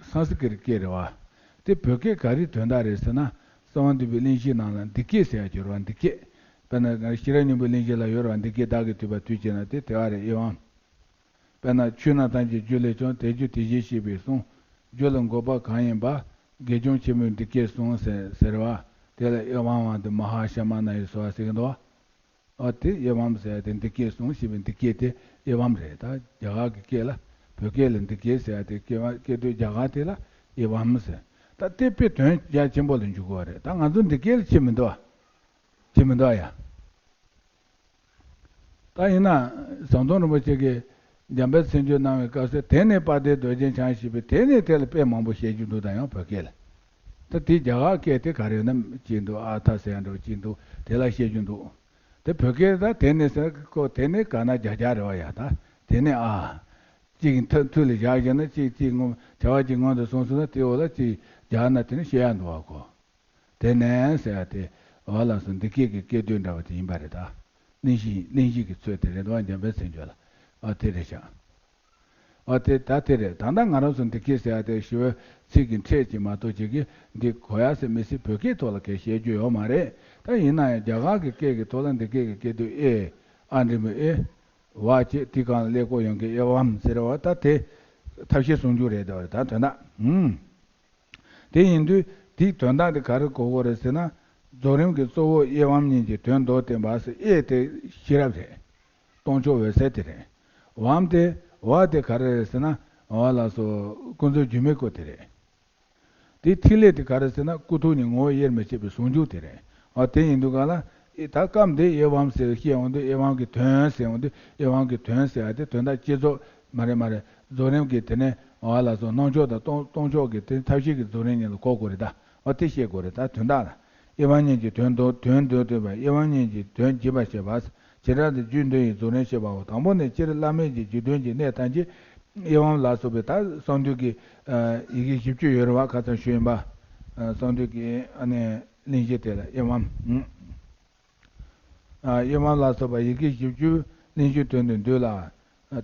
སང་སི་ཀི་རི་སྐད་རེད་བ། དེ་བོད་སྐད་ག་རེའི་དོན་དག་རེད་ཟེར་ན། གསང་བ་འདུས་པའི་གླེང་གཞིའི་ནང་ལ་འདི་སྐད་ཟེར་ཡ་ཅིག་ཡོད་རེད་བ། འདི་སྐད། དཔེར་ན་ཤེས་རབ་སྙིང་པོའི་གླེང་གཞི་ལ་ཡོད་རེད་བ། འདི་སྐད་བདག་གིས་ཐོས་པ་དུས་གཅིག་ན་དེ་དེ་བ་རེད། དབྱེ་བའམ། དཔེར་ན་ཆོས་རྣམས་ཐམས་ཅད་རྒྱུ་ལས་བྱུང་། དེ་རྒྱུ་དེ་བཞིན་གཤེགས་པས་གསུངས། རྒྱུ་ལ་འགོད་པ་གང་ཡིན་པ། དགེ་སྦྱོང་ཆེན་པོས་འདི་སྐད་གསུངས་ཟེར་ཟེར་བ། དེ་ལ་དབྱེ་བའམ་དེ་མ་ཧཱ་ཤ་མ་ན་ཡི་སྭཱ་ཧཱ་ཟེར་གྱི་འདུག་བ། ཨ་དེ་དབྱེ་བའམ་ཟེར་ཡ་དེ་འདི་སྐད་གསུངས་ཞེས་པའི་འདི་སྐད་དེ་དབྱེ་བའམ་རེད། ད་རྒྱ་གར་གྱི་སྐད་ལ་བོད་སྐད་ལ་འདི་སྐད་ཟེར་ཡ་དེ་སྐད་བ་སྐད་དོད་རྒྱ་གར་དེ་ལ་དབྱེ་བའམ་ཟེར། ད་དེ་དཔེ་དོན་རྒྱ་ཆེན་པོ་ལ་འཇུག་དགོས་པ་རེད། ད་ང་ཚོ་འདི་སྐད་ལ་ཕྱིན་མི་འདུག་བ། ཕྱིན་མི་འདུག་ཡ། ད་ཡིན་ན་ཟམ་གདོང་རིན་པོ་ཆེ་གིས་འཇམ་དཔལ་མཚན་བརྗོད་གནང་བའི་སྐབས་སུ་དེ་ནས་དཔལ་ལྡན་རྡོ་རྗེ་འཆང་ཞེས་པའི་དེ་ནས་དེ་ལ་དཔེ་མང་པོ་བཤད་རྒྱུ་འདུག་ད་ཡང་བོད་སྐད་ལ། ད་དེ་རྒྱ་གར་སྐད་དེ་ག་རེ་ཡོད་ན་ཅིག་འདུག་ཨ་ཐ་ཟེར་ཡ་འདྲ་བོ་ཅིག་འདུག་དེ་ལ་བཤད་རྒྱུ་འདུག་དེ་བོད་སྐད་ད་དེ་ནས་ཟེར་ཁོ་དེ་ནས་ག་ན་རྒྱ་རྒྱ་རེད་བ་ཡ། ད་དེ་ནས་ཨ། གཅིག་མཐུ་མཐུ་ལ་བཞག་བཞག་ན་གཅིག་གཅིག་ངོ་བྱ་བ་གཅིག་སྔོན་དུ་སོང་སོང་ན་དེ་འོག་ལ་གཅིག་རྒྱག་ན་དེ་ནི་བཤད་ཡ་འདུག་བ་ཁོ། དེ་ནས་ཟེར་ཡ་དེ་འོ་ལགས་སོ་འདི་སྐད་ཀྱི་སྐད་དོད་འདྲ་བ་དེ་ཡིན་པ་རེད་ད། གླེང་གཞི་གླེང་གཞི་གི་ཚོད་དེ་རེད་འདུག་བ། འཇམ་དཔལ་མཚན་བརྗོད་ལ་ཨ་དེ་རེད་ཤག་ཨ་དེ་ད་དེ་རེད། ད་ལྟ་ང་རང་ཚོ་འདི་སྐད་ཟེར་ཡ་དེ་ཞི་བའི་ཚིག་གི་ཕྲད་ཅིག་མ་གཏོགས་ཅིག་གིས་འདི་གོ་ཡ་ཟེར་མི་སྲིད། བོད་སྐད་ཐོག་ལ་གས་བཤད་རྒྱུ་ཡོད་མ་རེད། ད་ཡིན་ན་ཡང་རྒྱ་གར་གྱི་སྐད་ཀྱི་ཐོག་ལ་འདི་སྐད་ཀྱི་སྐད་དོད་ཨེ་ཨ་འགྲེང་བུ་ཨེ། བ་བྱེད་དེ་གང་ལ་ཀླད་ཀོར་ཡོང་གི་དབྱེ་བའམ་ཟེར་བ་ད་དེ་ཐབས་ཤེས་ཟུང་འཇུག་རེད་དོ། ད་དོན་དག་ཧུམ། དེ་ཡིན་དུས་དེའི་དོན་དག་དེ་ག་རེ་གོ་དགོས་རེད་ཟེར་ན། རྫོགས་རིམ་གྱི་གཙོ་བོ་དབྱེ་བའམ་གཉིས་ཀྱི་དོན་མདོར་བསྟན་པ་ཟེར་དབྱེ་དེ་ཤེས་རབ་རེད། སྟོང་ཕྱོགས་འོད་གསལ་དེ་རེད། བའམ་དེ་བ་དེ་ག་རེ་རེད་ཟེར་ན། འོ་ལགས་སོ། ཀུན་རྫོབ་སྒྱུ་མའི་སྐུ་དེ་རེད། དེ་ཐིག་ལེ་དེ་ག་རེ་ཟེར་ན། སྐུ་ཐོག་ནས་ངོ་བོ་དབྱེར་མི་ཕྱེད་པའི་ཟུང་འཇུག་དེ་རེད། འོ་དེ་ཡིན་དུས་ག་ལ། ཨེ་ད་སྐབས་འདི་དབྱེ་བའམ་ཟེར་བཤད་འོང་དུས། དབྱེ་བའམ་གྱི་དོན་ཟེར་འོང་དུས། དབྱེ་བའམ་གྱི་དོན་ཟེར་བ་དེ་དོན་དག་བསྐྱེད་རྫོགས་མ་རེད། མ་རེད། རྫོགས་རིམ་གྱི་དེ་ནས་འོ་ལགས་སོ། སྣང་ཕྱོགས་དང་སྟོང་སྟོང་ཕྱོགས་ཀྱི་དེ་ཐབས་ཤེས་ཀྱི་རྫོགས་རིམ་གཉིས་ལ་གོ་དགོས་རེད་ད། འོ་དེ་ཤེས་དགོས་རེད་ད། དོན་དག་ལ། དབྱེ་བ་གཉིས་ཀྱི་དོན་མདོར། དོན་མདོར་བསྡུས་པ། དབྱེ་བ་གཉིས་ཀྱི་དོན་རྒྱས་པར་བཤད་པ། བྱེ་བྲག་ཏུ་རྒྱུ་མདོ་ཡི་རྫོགས་རིམ་བཤད་པའོ། དང་པོ་ནི། སྤྱིར་བླ་མེད་ཀྱི་རྒྱུད་དོན་གྱི་གནད་ཐམས་ཅད་དབྱེ་བའམ་ལ་སོགས་པའི། ད་གསང་འདུས་ཀྱི་ཡི་གེ་བཞི་བཅུ་ཡོད་རེད་བ། ཁ་སང་ཞུས་ཡིན་པ། གསང་འདུས་ཀྱི་ཨ་ནི་གླེང་གཞི་དེ་ལ་དབྱེ་བའམ། དབྱེ་བའམ་ལ་སོགས་པ་ཡི་གེ་བཞི་བཅུ་གླེང་གཞིའི་དོན་དུ་འདོད་ལ།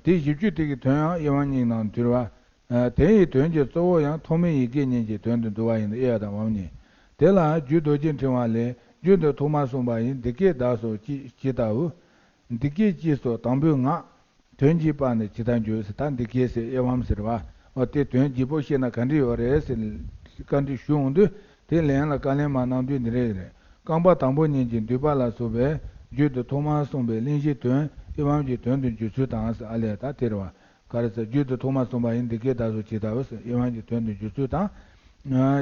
དེ་བཞི་བཅུ་དེ་གི་དོན་ཡང་དབྱེ་བ་གཉིས་ནང་འདུས་པ། དེ་ཡི་དོན་གྱི་གཙོ་བོ་ཡང་ཐོགས་མེད་ཡི་གེ་གཉིས་ཀྱི་དོན་དུ་འདུ་བ་ཡིན་ནོ། དབྱེ་བ་དང་བའམ་གཉིས། དེ་ལ་རྒྱུད་རྡོ་རྗེ་འཕྲེང་བ་ལས། རྒྱུད་དུ་ཐོག་མར་གསུངས་པ་ཡི། འདི་སྐད་བདག་སོགས་ཅི་ཇི་ལྟ་བུ། འདི་སྐད་ཅེས་སོགས་དང་པོའི་ངག་དོན་གྱི་བར་ནི་ཇི་ལྟར་འགྱུར་ཟེར། ད་འདི་སྐད་ཟེར། དབྱེ་བའམ་ཟེར་བ། འོ་དེ་དོན་རྒྱས་པོ་བཤད་ན་ག་འདྲ་ཡོད་རེད་ཟེར་བཀའ་འདྲི་ཞུ་འོང་དུས། དེ་ལན་ལ་བཀའ་ལན་མར་གནང་དུས་འདི་རེད་རེད། རྐང་པ་དང་པོ་གཉིས་ཀྱི་མདུད་པ་ལ་སོགས་པའི་རྒྱུད་དུ་ཐོག་མར་གསུངས་པའི་གླེང་གཞིའི་དོན་དབྱེ་བའམ་གྱི་དོན་དུ་འགྱུར་ཚུལ་དང་ཟེར། ཨ་ལས་ད་དེ་རེད་བ། ག་རེ་ཟེར། རྒྱུད་དུ་ཐོག་མར་གསུངས་པ་ཡི། འདི་སྐད་བདག་སོགས་ཇི་ལྟ་བུ་ཟེར། དབྱེ་བའམ་གྱི་དོན་དུ་འགྱུར་ཚུལ་དང་།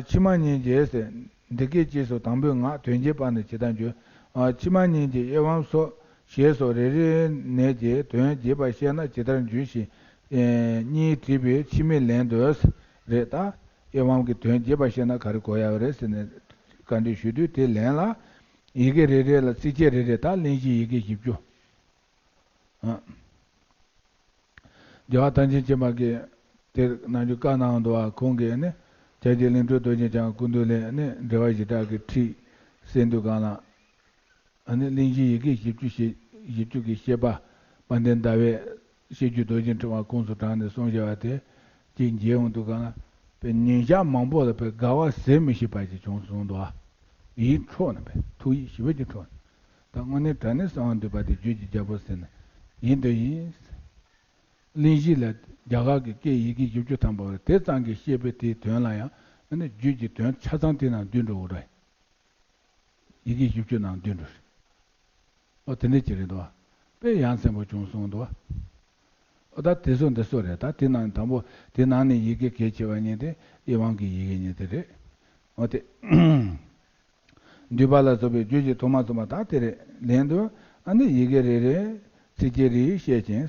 ཕྱི་མ་གཉིས་ཀྱི་ཟེར། འདི་སྐད་ཅེས་སོགས་དང་པོའི་ངག་དོན་གྱི་བར་ནི་ཇི་ལྟར་འགྱུར། ཕྱི་མ་གཉིས་ཀྱི་དབྱེ་བའམ་སོགས་ཞེས་སོགས་རེ་རེ་ནས་ཀྱི་དོན་རྒྱས་པར་བཤད་ན་ཇི་ལྟར་འགྱུར་ཞེས་གཉིས་དྲིས་པའི་ཕྱི་མའི་ལན་དུ་རེད་ད། དབྱེ་བའམ་གྱི་དོན་རྒྱས་པར་བཤད་ན་ག་རེ་གོ་ཡག་རེད་ཟེར་ནས་བཀའ་འདྲི་ཞུ་དུས། དེའི་ལན་ལ། ཡི་གེ་རེ་རེ་ལ་ཚིགས་བཅད་རེ་རེ། ད་གླེང་གཞི་ཡི་གེ་བཞི་བཅུ། རྒྱལ་བ་ཐམས་ཅད་མཁྱེན་པ་གིས་དེ་ནང་བཞིན་བཀའ་གནང་འདུག་བ། ཁོང་གིས་ནི་བྱ་རྒྱུད་གླིང་སྤྲུལ་རྡོ་རྗེ་འཆང་སྐུ་མདུན་ལས་ནི་འགྲེལ་པ་བཞི་སྦྲགས་ཀྱི་ཁྲིད་གསན་དུས་གང་ལ། ཨ་ནི་གླེང་གཞི་ཡི་གེ་བཞི་བཅུ་ཞེས། བཞི་བཅུ་གི་བཤད་པ། དཔལ་ལྡན་ཟླ་བའི་བཤད་རྒྱུད་རྡོ་རྗེ་འཕྲེང་བ་ཁོངས་སུ་དྲངས་ནས་གསུངས་བཞག་པ་དེ་ཅིག་མཇལ་འོང་དུས་གང་ལ། པའི་ཉིན་ཞག་མང་པོ་ལ་པའི་དགའ་བ་ཟད་མི་ཤེས་པ་ཞིག་བྱུང་སོང་འདུག་ཨ། ཡིད་འཕྲོག་ནས་པའི་ཐུགས་ཡིད་ཞེ་པོ་ཅིག་འཕྲོག་ནས། ད་དངོས་གནས་དྲང་གནས་གསང་བ་འདུས་པ་དེ་རྒྱུད་ཀྱི་རྒྱལ་པོ་ཟེར་ན་ཡིན་དུ་ཡིན། གླེང་གཞི་ལ་རྒྱ་གར་གྱི་སྐད་ཡི་གེ་བཞི་བཅུ་ཐམ་པ་དེ་ཙམ་གྱིས་བཤད་པའི་དེའི་དོན་ལ་ཡང་ཨ་ནི་རྒྱུད་ཀྱི་དོན་ཆ་ཚང་དེ་ནང་འདུས་འགྲོ་འོ་ར། ཡི་གེ་བཞི་བཅུ་ནང་འདུས་འགྲོ་རེད། ཨོ་དེ་འདྲ་ཅིག་རེད་འདུག་བ། དཔེ་ཡ་མཚན་པོ་བྱུང་སོང་འདུག་བ། ཨོ་ད་དེ་ཚོ་འདི་ཚོ་རེད། ད་དེ་ནང་དང་པོ་དེ་ནང་ནས་ཡི་གེ་གལ་ཆེ་བ་གཉིས་དེ་དབྱེ་བའམ་གྱི་ཡི་གེ་གཉིས་དེ་རེད། ཨོ་དེ། འདུས་པ་ལ་སོགས་པའི་རྒྱུད་ཀྱི་ཐོག་མ་གསུངས་པ་ད་དེ་རེད། ལན་དུ་ཨ་ནི་ཡི་གེ་རེ་རེ་ཚིགས་བཅད་རེ་བཤད་ཅིང་།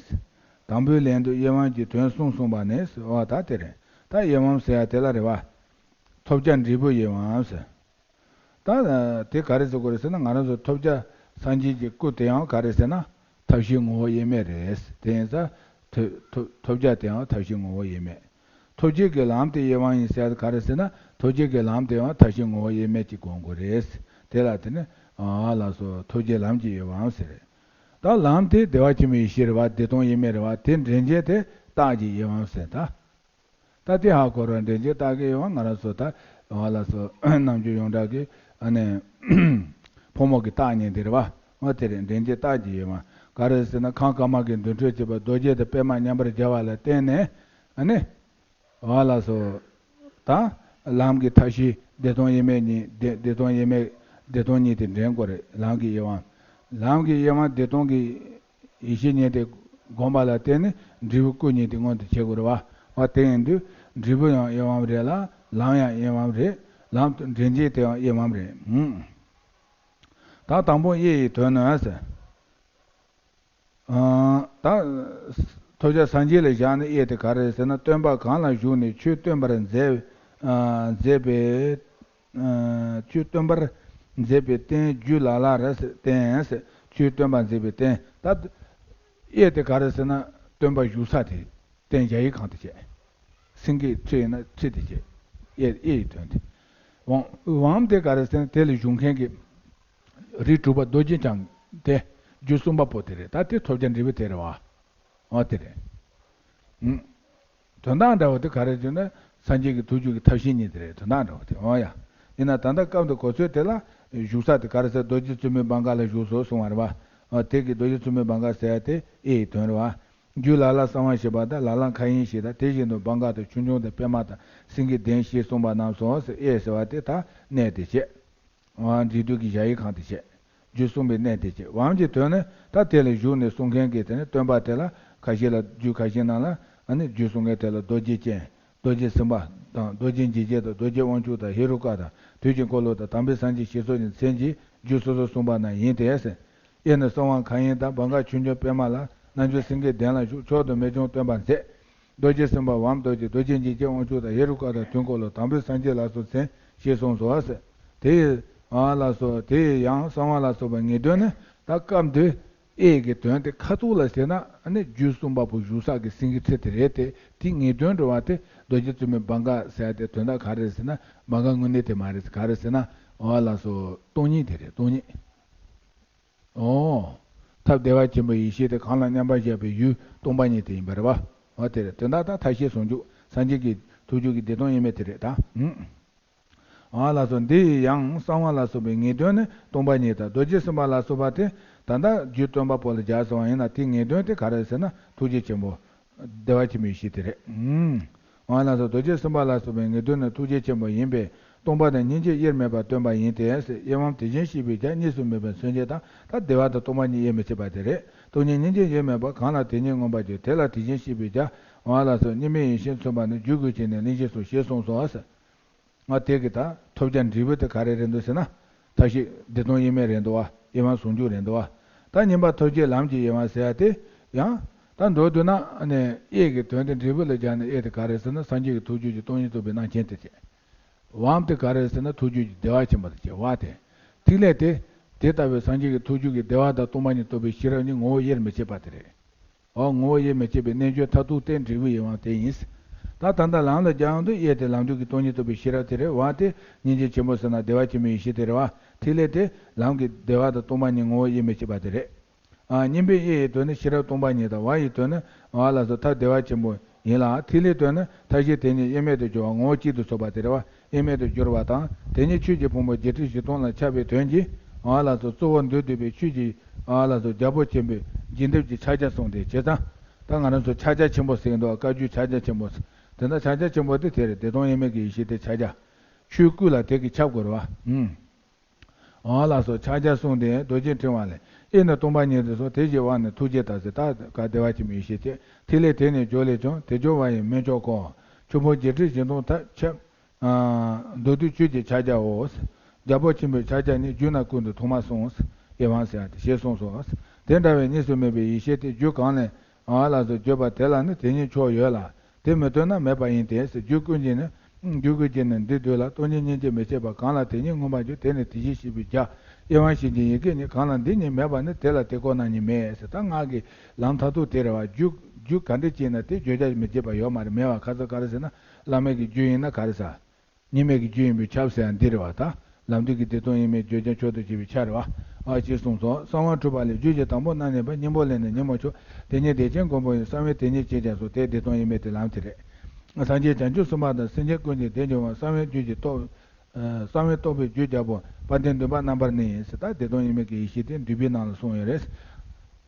དང་པོའི་ལན་དུ་དབྱེ་བའམ་གྱི་དོན་གསུམ་གསུངས་པ་ནས། ཨོ་ད་དེ་རེད། ད་དབྱེ་བའམ་ཟེར་ཡ་དེ་ལ་རེད་བ། ཐོབ་བྱ་འབྲས་བུ་དབྱེ་བའམ་ཟེར། ད་དེ་ག་རེ་ཟེར་དགོས་རེད་ཟེར་ན། ང་རང་ཚོ་ཐོབ་བྱ་སངས་རྒྱས་ཀྱི་སྐུ་དེའང་ག་རེ་ཟེར་ན། ཐབས་ཤེས་ངོ་བོ་དབྱེར་མེད་རེད། དེ་ཡིན་ཙང་ཐོབ་ཐོབ་ཐོབ་བྱ་དེའང་ཐབས་ཤེས་ངོ་བོ་དབྱེར་མེད། ཐོབ་བྱེད་ཀྱི་ལམ་དེ་དབྱེ་བ་ཡིན་ཟེར་ག་རེ་ཟེར་ན། ཐོབ་བྱེད་ཀྱི་ལམ་དེའང་ཐབས་ཤེས་ངོ་བོ་དབྱེར་མེད་ཅིག་དགོངས་དགོས་རེད། དེ་ལ་དེ་ནི་ཨ་ལགས་སོ། ཐོབ་བྱེད་ལམ་གྱི་དབྱེ་བའམ་ཟེར། ད་ལམ་དེ་བདེ་བ་ཆེན་པོའི་ཡེ་ཤེས་རེད་བ། བདེ་སྟོང་དབྱེར་མེད་རེད་བ། དེ་འདྲེན་བྱེད་དེ་རྟགས་ཀྱི་དབྱེ་བའམ་ཟེར་ད། ད་དེ་ཧ་གོ་ར། འདྲེན་བྱེད་རྟགས་ཀྱི་དབྱེ་བ། ང་རང་ཚོ་ད་ཨ་ལགས་སོ། རྣམ་འགྱུར་ཡོངས་གྲགས་ཀྱི་ཨ་ནི་ཕོ་མོ་གི་རྟགས་གཉིས་དེ་རེད་བ། འོ་དེ་རེད། འདྲེན་བྱེད་རྟགས་ཀྱི་དབྱེ་བ། ག་རེ་ཟེར་ན། གང་ག་མ་གིས་འདུ་འཕྲོད་བྱེད་པ་རྡོ་རྗེ་དང་པད་མ་མཉམ་པར་སྦྱར་བ་ལ་བརྟེན་ནས་ཨ་ནི། ཨ་ལགས་སོ། ད་ལམ་གྱི་ཐབས་ཤེས་བདེ་སྟོང་དབྱེར་མེད་གཉིས། བདེ་བདེ་སྟོང་དབྱེར་མེད་བདེ་སྟོང་གཉིས་དེ་འདྲེན་དགོས་རེད། ལམ་གྱི་དབྱེ་བ། ལམ་གྱི་དབྱེ་བ་བདེ་སྟོང་གི་ཡེ་ཤེས་ཉིད་དེ་བསྒོམ་པ་ལ་བརྟེན་ནས་འབྲས་བུ་སྐུ་གཉིས་དེ་མངོན་དུ་བྱེད་དགོས་རེད་བ། འོ་དེ་ཡིན་དུས་འབྲས་བུ་ཡང་དབྱེ་བའམ་རེད་ལ། ལམ་ཡང་དབྱེ་བའམ་རེད། ལམ་དུ་འདྲེན་བྱེད་དེ་ཡང་དབྱེ་བའམ་རེད། ཨང་། ད་དང་པོ་དབྱེ་ཡི་དོན་ནི་ཟེར། ཨང་། ད་ཐོབ་བྱ་སངས་རྒྱས་ལ་བཞག་ནས་དབྱེ་དེ་ག་རེ་ཟེར་ན། སྟོན་པ་གང་ལ་བཞུགས་ནས་ཆོས་སྟོན་པར་མཛད། ཨ་མཛད་པའི། ཨ་ཆོས་སྟོན་པར་མཛད་པའི་རྟེན་རྒྱུད་ལ་ལ་རེ་ཟེར། རྟེན་ཟེར། ཆོས་སྟོན་པར་མཛད་པའི་རྟེན། ད་དབྱེ་དེ་ག་རེ་ཟེར་ན། སྟོན་པ་བཞུགས་ས་དེ། རྟེན་གཞལ་ཡས་ཁང་དེ་བྱས། སེང་གེའི་ཁྲི་ཡིན་ན་ཁྲི་དེ་བྱས། དབྱེ་དབྱེ་ཡི་དོན་དེ། དབྱེ་བའམ་དེ་ག་རེ་ཟེར་ན། དེ་ལ་བཞུགས་མཁན་གྱི་རིགས་དྲུག་པ་རྡོ་རྗེ་འཆང་དེ། རྒྱུད་གསུམ་པ་པོ་དེ་རེད། ད་དེ་ཐོབ་བྱ་འབྲས་བུ་དེ་རེད་བ། འོ་དེ་རེད། ཨང་། དོན་དག་འདྲ་བོ་དེ་ག་རེ་ཟེར་ན། སངས་རྒྱས་ཀྱི་ཐུགས་རྒྱུད་ཀྱི་ཐབས་ཤེས་གཉིས་དེ་རེད། དོན་དག་འདྲ་བོ་དེ། འོ་ཡ། ཡིན་ན་ད་ལྟ་སྐབས་འདི་གོ་ཚོད་དེ་ལ་བཞུགས་ས་དེ་ག་རེ་ཟེར། རྡོ་རྗེ་བཙུན་མོའི་སྦང་ཀ་ལ་བཞུགས་སོ་གསུང་བ་རེད་བ། འོ་དེ་གི་རྡོ་རྗེ་བཙུན་མོའི་སྦང་ཀ་ཟེར་ཡ་དེ་དབྱེ་ཡི་དོན་རེད་བ། རྒྱུད་ལ་ལ་གསང་བ་ཞེས་པ་དང་། ལ་ལ་མཁའ་དབྱིངས་ཞེས་དང་། དེ་བཞིན་དུ་སྦང་ཀ་དང་ཆོས་འབྱུང་དང་པད་མ་དང་སེང་གེ་གདན་ཞེས་གསུངས་པ་རྣམས་སོ་ཟེར། དབྱེ་ཟེར་བ་དེ་ད་གནས་དེ་བྱས། འབྲས་དུས་ཀྱི་གཞལ་ཡས་ཁང་དེ་བྱས། རྒྱུད་གསུམ་པའི་གནས་དེ་བྱས། དབྱེ་བའམ་གྱི་དོན་ནི། ད་དེ་ལ་བཞུགས་ནས་གསུང་མཁན་གྱི་དེ་ནི་སྟོན་པ་དེ་ལ་ ཁ་ཤས་ལ་རྒྱུད་ཁ་ཤས་ནང་ལ་ཨ་ནི་རྒྱུད་གསུང་མཁན་དེ་ལ་རྡོ་རྗེ་ཅན། རྡོ་རྗེ་སེམས་དཔའ་དང་རྡོ་རྗེ་འཇིགས་བྱེད་དང་རྡོ་རྗེ་དབང་ཕྱུག་དང་ཧེ་རུ་ཀ་དང་དུས་ཀྱི་འཁོར་ལོ་དང་དམ་པའི་སངས་རྒྱས་ཞེས་སོགས་ཀྱི་མཚན་གྱི་རྒྱུད་སོ་སོར་གསུངས་པ་རྣམས་ཡིན་ཏེ། གཡས་ནས་གསང་བ་མཁའ་དབྱིངས་དང་བྷ་ག་ཆོས་འབྱུང་པདྨ་ལ། རྣལ་འབྱོར་སེང་གེའི་གདན་ལ་བཞུགས། མཆོག་ཏུ་རྨད་བྱུང་སྟོན་པ་མཛད། རྡོ་རྗེ་སེམས་དཔའ་བམ་རྡོ་རྗེ། རྡོ་རྗེ་འཇིགས་བྱེད་དབང་ཕྱུག་དང་ཧེ་རུ་ཀ་དང་དུས་འཁོར་ལོ་དམ་པའི་སངས་རྒྱས་ལ་སོགས་མཚན་ཞེས་གསུངས་སོ། དེ་ཡི་ཨ་ལ་སོགས་དེ་ཡི་ཡང་གསང་བ་ལ་སོགས་པ་ངེས་དོན་ནི། ད་སྐབས་འདིར་གཡས་ཀྱི་དོན་དེ་ཁ་ཐུག་ལ་ཟེར་ན་ཨ་ནི་རྒྱུད་གསུམ་པ་པོ་བཞུགས་ས་གི་སེང་གེའི་ཚལ་དེ་རེད་དེ། དེ་ངེས་དོན་འགྲོ་བ་དེ་རྡོ་རྗེ་བཙུན་མོའི་བྷ་ག་ཟེར་ཡ་དེ་དོན་དག་ག་རེ་ཟེར་ན། བྷ་ག་དངོས་གནས་དེ་མ་རེད། ག་རེ་ཟེར་ན་ཨ་ལ་སོགས་སྟོང་ཉིད་དེ་རེད། སྟོང་ཉིད། ཨོ། ཐབས་བདེ་བ་ཆེན་པོའི་ཡེ་ཤེས་དེ་གང་ལ་མཉམ་པར་བཞག་པའི་ཡུལ་སྟོང་པ་ཉིད་དེ་ཡིན་པ་རེད་བ། འོ་དེ་རེད། དོན་དག་དང་མཐའ་བཞི་ཟུང་འཇུག་སངས་རྒྱས་ཀྱི་ཐུགས་རྒྱུད་ཀྱི་བདེ་སྟོང་དབྱེར་མེད་དེ་རེད་ད། ཨང་། ཨ་ལ་སོགས་འདི་ཡི་ཡང་གསང་བ་ལ་སོགས་པའི་ངེས་དོན་ནི་སྟོང་པ་ཉིད་དང་རྡོ་རྗེ་སེམས་དཔའ་ལ་སོགས་པ་དེ་ད་ལྟ་རྒྱུད་སྟོན་པ་པོ་ལ་སྦྱར་སོང་བ་ཡིན་ན། དེའི་ངེས་དོན་དེ་ག་རེ་ཟེར་ན་ཐུགས་རྗེ་ཆེན་པོ། བདེ་བ་ཆེན་པོའི་ཡེ་ཤེས་དེ་རེད། ཨང་། ཨ་ལ་སོགས་རྡོ་རྗེ་སེམས་དཔའ་ལ་སོགས་པའི་ངེས་དོན་ནི་ཐུགས་རྗེ་ཆེན་པོ་ཡིན་པས་སྟོང་པ་དང་སྙིང་རྗེ་དབྱེར་མེད་པར་སྟོན་པ་ཡིན་ཏེ། གཡས་བམ་དེ་བཞིན་གཤེགས་པའི་རྒྱ་གཉིས་སུ་མེད་པའི་མཚོན་བྱེད་དང་། ད་བདེ་བ་དང་སྟོང་པ་ཉིད་དབྱེར་མི་ཕྱེད་པ་དེ་རེད། སྟོང་ཉིད་སྙིང་རྗེ་དབྱེར་མེད་པ་གང་ལ་དེ་ཉིད་མངོན་པར་བརྗོད། དེ་ལ་དེ་བཞིན་གཤེགས་པའི་རྒྱ་ཨ་ལ་སོགས་གཉིས་མེད་ཡེ་ཤེས་མཚོན་པ་ནི་རྒྱུད་ཀུན་གྱི་ནི་གླེང་གཞི་སོ་ཞེས་གསུངས་སོ། ང་དེ་གི་ད་ཐོབ་བྱ་འབྲས་བུ་དེ་ག་རེ་རེད་འདུག་ཟེར་ན། མཐའ་བཞི་བདེ་སྟོང་དབྱེར་མེད་རེད་འདུག་བ། དབྱེ་བ་ཟུང་འཇུག་རེད་འདུག་བ། ད་གཉིས་པ་ཐོབ་བྱའི་ལམ་གྱི་དབྱེ་བ་ཟེར་ཡ་དེ་ཡང་། ད་མདོར་བསྡུ་ན་ནི་གཡས་ཀྱི་དོན་དེ་འབྲས་བུ་ལ་སྦྱར་ནས། གཡས་དེ་ག་རེ་ཟེར་ན་སངས་རྒྱས་ཀྱི་ཐུགས་རྒྱུད་ཀྱི་སྟོང་ཉིད་རྟོགས་པའི་རྣམ་མཁྱེན་དེ་བྱས། བམ་དེ་ག་རེ་ཟེར་ན་ཐུགས་རྒྱུད་ཀྱི་བདེ་བ་ཆེན་པོ་དེ་བྱས། བ་དེ་ཐིག་ལེ་དེ་དེ་ལྟ་བུའི་སངས་རྒྱས་ཀྱི་ཐུགས་རྒྱུད་ཀྱི་བདེ་བ་དང་སྟོང་པ་ཉིད་རྟོགས་པའི་ཤེས་རབ་ནི་ངོ་བོ་དབྱེར་མི་ཕྱེད་པ་དེ་རེད། འོ་ངོ་བོ་དབྱེར་མི་ཕྱེད་པའི་རྣལ་འབྱོར་མཐར་ཐུག་སྟེ་འབྲས་བུའི་དབྱེ་བ་དེ་ཡིན། ད་ད་ལྟ་ལམ་ལ་སྦྱར་ཡོང་དུས་གཡས་དེ་ལམ་དུས་ཀྱི་སྟོང་ཉིད་རྟོགས་པའི་ཤེས་རབ་དེ་རེད། བ་དེ་སྙིང་རྗེ་ཆེན་པོ་ཟེར་ན་བདེ་བ་ཆེན་པོའི་ཡེ་ཤེས་དེ་རེད་བ། ཐིག་ལེ་དེ་ལམ་གྱི་བདེ་བ་དང་སྟོང་པ་ཉིད་ངོ་བོ་དབྱེར་མི་ཕྱེད་པ་དེ་རེད། ཨ་གཉིས་པའི་གཡས་ཡི་དོན་ནི་ཤེས་རབ་སྟོང་པ་ཉིད་དང་། བ་ཡི་དོན་ནི་ཨ་ལ་སོགས་ཐབས་བདེ་བ་ཆེན་པོ་ཡིན་ལ། ཐིག་ལེའི་དོན་ནི་མཐའ་བཞི་དེ་ཉིད་དབྱེར་མེད་དུ་གྱུར་པ་ངོ་བོ་གཅིག་ཏུ་ཚོགས་པ་དེ་རེད་བ། དབྱེར་མེད་དུ་གྱུར་པ་དང་། དེ་ཉིད་ཆོས་ཀྱི་ཕུང་པོ་བརྒྱད་ཁྲི་བཞི་སྟོང་ལ་ཁྱབ་པའི་དོན་གྱིས་ཨ་ལ་སོགས་གཙོ་བོ་མདོར་བསྡུས་པའི་ཆོས་ཀྱི་ཨ་ལ་སོགས་རྒྱལ་པོ་ཆེན་པོའི་འཇིགས་འདེབས་ཀྱི་ཕྱག་རྒྱ་གསུངས་ཏེ། བྱས་ཙང་ད་ང་རང་ཚོ་ཕྱག་རྒྱ་ཆེན་པོ་ཟེར་གྱི་འདུག་བཀའ་བརྒྱུད་ཕྱག་རྒྱ་ཆེན་པོ། དེ་ན་ཕྱག་རྒྱ་ཆེན་པོ་དེ་དེ་རེད། བདེ་སྟོང་དབྱེར་མེད་ཀྱི་ཡེ་ཤེས་དེ་ཕྱག་རྒྱ། ཆོས་སྐུ་ལ་དེ་གིས་ཁྱབ་དགོས་རེད་བ། ཨུམ། ཨ་ལ་སོགས་ཕྱག་རྒྱ་གསུངས་ཏེ། རྡོ་རྗེ་ཕྲེང་བ་ལས། གཡས་ནས་སྟོང་པ་ཉིད་དུ་སོང་། དེ་བཞིན་བ་ནས་ཐུགས་རྗེ་ལྟར་ཟེར། ད་ག་བདེ་བ་ཆེན་པོའི་ཡེ་ཤེས་དེ། ཐིག་ལེ་དེ་ནི་སྦྱོར་ལས་བྱུང་། དེ་སྦྱོར་བ་ཡི་སྨན་མཆོག་གོ། ཆོས་ཕུང་བརྒྱད་ཁྲི་བཞི་སྟོང་ཐབས་ཆབ། མདོར་བསྡུས་ཆོས་ཀྱི་ཕྱག་རྒྱའོ། རྒྱལ་པོ་ཆེན་པོའི་ཕྱག་རྒྱ་ནི། རྒྱུད་ན་ཀུན་ཏུ་ཐོག་མར་གསུངས། དབྱེ་བ་ཟེར་ཡ་དེ་ཞེས་གསུངས་སོ། དེ་འདྲ་བའི་གཉིས་སུ་མེད་པའི་ཡེ་ཤེས་དེ་རྒྱུད་གང་ལས་ཨ་ལ་སོགས་བརྗོད་པ་དེ་ལ་ནི་དེ་ཉིད་མཆོག་ཡོད་ལ། དེ་མི་སྟོན་ན་མེད་པ་ཡིན་ཏེ། རྒྱུད་ཀུན་གྱི་ནི། རྒྱུད་ཀུན་གྱི་ནི་འདི་འདོད་ལ། སྟོང་ཉིད་སྙིང་རྗེ་མི་ཕྱེད་པ། གང་ལ་དེ་ཉིད་མངོན་པར་བརྗོད། དེ་ནི་དེ་བཞིན་གཤེགས་པའི་རྒྱ། དབྱེ་བ་བཞི་གི་ཡི་གེ་ཉིད། གང་ལ་འདི་ཉིད་མེད་པ་ནི། དེ་ལ་དེ་ཀ་ན་ཉིད་མེད་ཟེར། ད་ང་གི་ལམ་མཐར་ཐུག་དེ་རེད་བ། རྒྱུད་རྒྱུད་ག་འདྲ་ཅིག་ན་དེ་བརྗོད་བྱ་མི་བརྗེད་པ་ཡོད་མ་རེད། མེད་པ་ཁ་ཚ་ག་རེ་ཟེར་ན། བླ་མེད་ཀྱི་རྒྱུད་ཡིན་ན་ག་རེ་ཟ། གཉིས་མེད་ཀྱི་རྒྱུད་ཡིན་པས་ཁྱབ་ཟེར་ཡང་འདི་རེད་བ། ད་ལམ་དུས་ཀྱི་བདེ་སྟོང་དབྱེར་མེད་བརྗོད་བྱ་མཆོག་ཏུ་གྱུར་པའི་ཆ་རེད་བ། ཨ་ཅེས་གསུངས་སོ། གསང་བ་འཁྲུལ་པ་ལས། རྒྱུད་ཀྱི་དང་པོ་རྣམས་ནི་པ། སྙིང་པོ་ལས་ནི་ཉོན་མོངས་ཆོས། དེ་ཉིད་བདེ་ཆེན་མགོན་པོ་ཡིན། གསང་བའི་དེ་ཉིད་ཅེས་ཀྱང་གསུངས། དེ་བདེ་སྟོང་དབྱེར་མེད་དེ་ལམ་དེ་རེད། སངས་རྒྱས་བྱང་ཆུབ་སེམས་དཔའ་དང་། སེམས་ཅན་ཀུན་གྱི་དེ་འབྱུང་བ། གསང་བའི་རྒྱུད་ཀྱི་རྟོགས། གསང་བའི་རྟོགས་པའི་རྒྱུད་རྒྱལ་པོ། དཔལ་ལྡན་འདུས་པ་རྣམ་པར་གནོན་ཡིན་ཟེར། ད་བདེ་སྟོང་དབྱེར་མེད་ཀྱི་ཡེ་ཤེས་དེ་འདུས་པའི་ནང་ལ་གསུངས་ཡོད་རེད།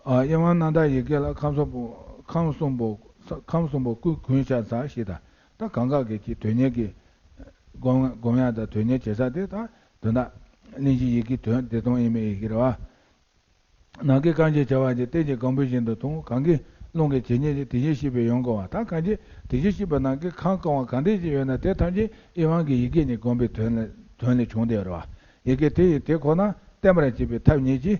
ཨ་དབྱེ་བ་རྣམ་དག་ཡི་གེ་ལ། ཁམས་གསུམ་པོ། ཁམས་གསུམ་པོ། ཁམས་གསུམ་པོ་ཀུན་གུན་ཤ་ཟ་ཞེས་དང་། ད་གང་ག་གི་ཀྱི་དོན་གཉེར་གྱི། སྒོམ་སྒོམ་ཡག་དང་དོན་གཉེར་བྱེད་ས་དེ་ད་དོན་དག་གླེང་གཞི་ཡི་གེ་དོན་བདེ་སྟོང་དབྱེར་མེད་ཡི་གེ་རེད་བ། ནམ་མཁའི་རྐང་རྗེས་བྱ་བ་ཀྱང་། རྟེན་ཅིང་གང་བུ་བཞིན་དུ་མཐོང་། གང་གི་རླུང་གི་ཇི་སྙེད་ཅིག། དེ་བཞིན་གཤེགས་པའི་ཡུམ་གང་བ། ད་གང་ཅི་དེ་བཞིན་གཤེགས་པ་ནམ་མཁའི་ཁམས་གང་བ་གང་འདྲ་ཅིག་ཡོད་ན། དེ་ཐམས་ཅད་དབྱེ་བ་གི་ཡི་གེ་ཉིད་སྒོམ་པའི་དོན་ལས་དོན་ལས་བྱུང་སྟེ་ཡོད་རེད་བ། ཡི་གེ་དེ་ཡིས་དེ་ཁོ་ན་བསྟན་པར་བྱེད་པའི་ཐབས་ཉིད་ཀྱིས།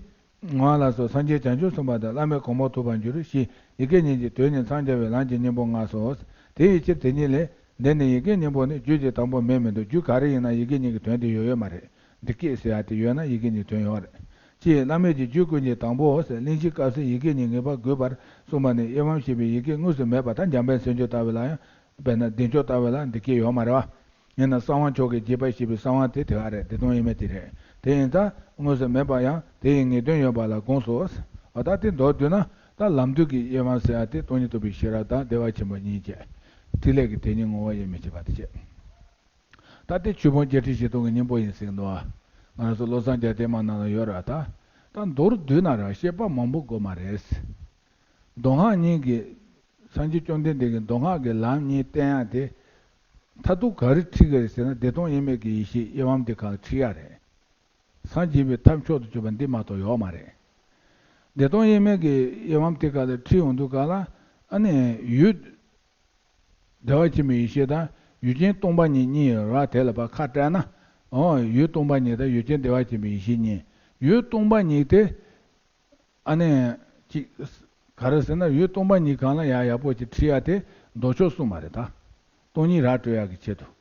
ང་ལ་སོགས་སངས་རྒྱས་བྱང་ཆུབ་སེམས་དཔའ་དང་། བླ་མེད་གོང་འཕེལ་ཐོབ་པར་འགྱུར་ཞེས། ཡི་གེ་ཉིད་ཀྱི་དོན་ཉིད་མཚམས་སྦྱར་བའི་ལམ་གྱི་སྙིང་པོ་ལྔ་སོ། དེ་ཡི་ཕྱིར་དེ་ཉིད་ལས། འདི་ནི་ཡི་གེ་སྙིང་པོ་ནི། རྒྱུད་ཀྱི་དང་པོ་མེད་མི་འདུག་རྒྱུད་ག་རེ་ཡིན་ན་ཡི་གེ་ཉིད་ཀྱི་དོན་དེ་ཡོད་ཡོད་མ་རེད། འདི་སྐད་ཟེར་ཡ་དེ་ཡོད་ན་ཡི་གེ་ཉིད་དོན་ཡོད་རེད། ཅེས་བླ་མེད་ཀྱི་རྒྱུད་ཀུན་གྱི་དང་པོའོ་ཟེར། གླེང་གཞིའི་སྐབས་སུ་ཡི་གེ་ཉིད་ངེས་པར་དགོས་པར་གསུངས་པ་ནི། དབྱེ་བ་བྱས་པའི་ཡི་གེ་དངོས་སུ་མེད་པ། ད་འཇམ་དཔལ་མཚན་བརྗོད་ལྟ་བུ་ལ་ཡང་། དཔེར་ན་བདེ་མཆོག་ལྟ་བུ་ལ་འདི་སྐད་ཡོད་མ་རེད་བ། ཡིན་ན་གསང་བ་མཆོག་གི་རྒྱས་པར་བཤད་པའི་གསང་བ་དེ་དེ་ག་རེད། བདེ་སྟོང་དབྱེར་མེད་དེ་རེད། དེ་ཡིན་ཙང་དངོས་སུ་མེད་པ་ཡང་དེ་ཡི་ངེས་དོན་ཡོད་པ་ལ་དགོངས་སོ། འོ་ད་དེ་མདོར་བསྡུས་ན་ད་ལམ་དུས་ཀྱི་དབྱེ་བ་ཟེར་ཡ་དེ་སྟོང་ཉིད་རྟོགས་པའི་ཤེས་རབ་དང་བདེ་བ་ཆེན་པོ་གཉིས་བཅས། ཐིག་ལེ་གི་དེ་ཉིད་ངོ་བོ་དབྱེར་མི་ཕྱེད་པ་དེ་བཅས། ད་དེ་ཆོས་ཕུང་བརྒྱད་ཁྲི་བཞི་སྟོང་གི་སྙིང་པོ་ཡིན་ཟེར་གྱི་འདུག་བ། ང་རང་ཚོ་བློ་བཟང་རྒྱལ་བསྟན་མ་ནང་ལ་ཡོད་ར། ད་ད་མདོར་བསྡུས་ན་ར་བཤད་པ་མང་པོ་དགོས་མ་རེད། མདོ་སྔགས་གཉིས་ཀྱི། སངས་རྒྱས་བཅོམ་ལྡན་འདས་ཀྱིས་མདོ་སྔགས་ཀྱི་ལམ་གཉིས་བསྟན་ཡ་དེ། མཐར་ཐུག་ག་རེ་ཁྲིད་ཀྱི་རེད་ཟེར་ན། བདེ་སྟོང་དབྱེར་མེད་ཀྱི་ཡེ་ཤེས་དབྱེ་བ་དེ་ག་ལ་ཁྲིད་ཡ་རེད། སངས་རྒྱས་པའི་ཐབས་མཆོག་ཏུ་གྱུར་པ་འདི་མ་གཏོགས་ཡོད་མ་རེད། བདེ་སྟོང་དབྱེར་མེད་ཀྱི་དབྱེ་བ་དེ་ག་ལ་ཁྲིད་ཡོང་དུས་ག་ལ། ཨ་ནི་ཡུལ་བདེ་བ་ཆེན་པོའི་ཡེ་ཤེས་དང་ཡུལ་ཅན་སྟོང་པ་ཉིད་གཉིས་ཡོད་རེད་བ། དེ་ལ་ཕར་ཁ་བཀྲལ་ན། ཨོ་ཡུལ་སྟོང་པ་ཉིད་དང་ཡུལ་ཅན་བདེ་བ་ཆེན་པོའི་ཡེ་ཤེས་གཉིས། ཡུལ་སྟོང་པ་ཉིད་དེ། ཨ་ནི། ཅིག་ག་རེ་ཟེར་ན་ཡུལ་སྟོང་པ་ཉིད་སྒང་ལ་ཡག་ཡག་པོ་ཅིག་ཁྲིད་ཡ་དེ་མདོ་ཕྱོགས་གསུངས་པ་རེད་ད། སྟོང་ཉིད་ར་སྤྲོད་ཡག་གི་ཆེད་དུ།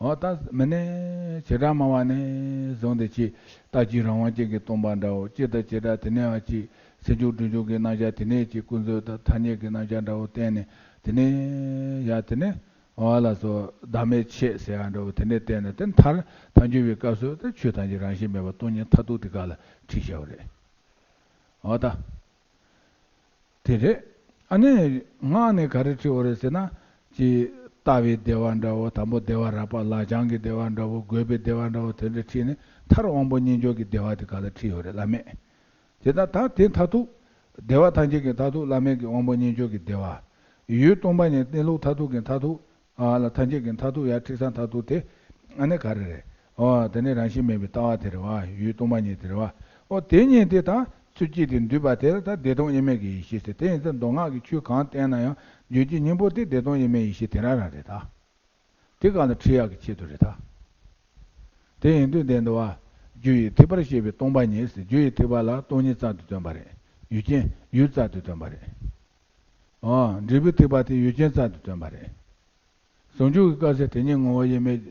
འོ་ད་མི་ནས་བྱེ་བྲག་སྨྲ་བ་ནས་བཟུང་སྟེ་ཅིག་ལྟ་བཅས་རང་དབང་ཅན་གྱི་སྟོང་པ་འདྲ་བོ་ཅིག་དང་བྱེ་བྲག་དེ་ནས་ཨ་ཅིག་སེལ་འཇུག་སྒྲིབ་སྦྱོང་གི་རྣམ་གཞག་དེ་ནས་ཅིག་ཀུན་རྫོབ་དང་ཐ་སྙད་ཀྱི་རྣམ་གཞག་འདྲ་བོ་བསྟན་ནས་དེ་ནས་ཡ་དེ་ནས། འོ་ལགས་སོ། བདག་མེད་ཆོས་ཟེར་ཡ་འདྲ་བོ་དེ་འདྲས་བསྟན་ནས་དེ་མཐར་ཐལ་འགྱུར་བའི་སྐབས་སུ་དེ་ཆོས་ཐམས་ཅད་རང་བཞིན་མེད་པ་སྟོང་ཉིད་མཐར་ཐུག་དེ་ག་ལ་ཁྲིད་བྱ་བ་རེད། འོ་ད། དེ་རེད། ཨ་ནི་སྔགས་ནས་ག་རེ་ཁྲིད་འོ་རེད་ཟེར་ན། ཅིག་ལྟ་བའི་བདེ་བ་འདྲ་བོ་དང་པོ་བདེ་བ་རགས་པ་ལག་བཅངས་ཀྱི་བདེ་བ་འདྲ་བོ་དགོས་པའི་བདེ་བ་འདྲ་བོ་དེ་འདྲ་ཁྲིད་ནས་མཐར་དབང་པོ་མཉེས་འཇོག་གི་བདེ་བ་དེ་ག་ལ་ཁྲིད་འོ་རེད་བླ་མས། དེ་ལྟར་ད་དེ་མཐར་ཐུག་བདེ་བ་ཐམས་ཅད་ཀྱི་མཐར་ཐུག་བླ་མེད་ཀྱི་དབང་པོ་མཉེས་འཇོག་གི་བདེ་བ། ཡུལ་སྟོང་པ་ཉིད་གནས་ལུགས་མཐར་ཐུག་གི་མཐར་ཐུག་ཨ་ལ་ཐམས་ཅད་ཀྱི་མཐར་ཐུག་ཡར་ཁྲིད་ས་མཐར་ཐུག་དེ། ཨ་ནི་ག་རེ་རེད། ཨོ་དེ་ནི་རང་བཞིན་མེད་པའི་ལྟ་བ་དེ་རེད་བ། ཡུལ་སྟོང་པ་ཉིད་དེ་རེད་བ། ཨོ་དེ་ཉིད་དེ་དང་ཚུལ་གཅིག་ཏུ་འདུས་པ་དེ་ལ་ད་བདེ་སྟོང་དབྱེར་མེད་ཀྱི་ཡེ་ཤེས་ཟེར། དེ་ཡིན་ཙང་མདོ་སྔགས་ཀྱི་ཆོས་གང་བསྟན་ན་ཡང་རྗོད་བྱེད་སྙིང་པོ་དེ་བདེ་སྟོང་དབྱེར་མེད་ཡེ་ཤེས་དེ་རང་རང་རེད་ད། དེ་གང་ལ་ཁྲིད་ཡག་གི་ཆེད་དུ་རེད་ད། དེ་ཡིན་དུས་བདེན་འདུག་བ། རྒྱུ་ཡི་ཐེག་པར་བཤད་པའི་སྟོང་པ་ཉིད་ཟེར། རྒྱུ་ཡི་ཐེག་པ་ལ་སྟོང་ཉིད་རྩལ་དུ་སྟོན་པ་རེད། ཡུལ་ཅན་ཡུལ་རྩལ་དུ་སྟོན་པ་རེད། ཨོ་འབྲས་བུའི་ཐེག་པ་དེ་ཡུལ་ཅན་རྩལ་དུ་སྟོན་པ་རེད། ཟུང་འཇུག་གི་སྐབས་སུ་དེ་ཉིད་ངོ་བོ་དབྱེར་མེད་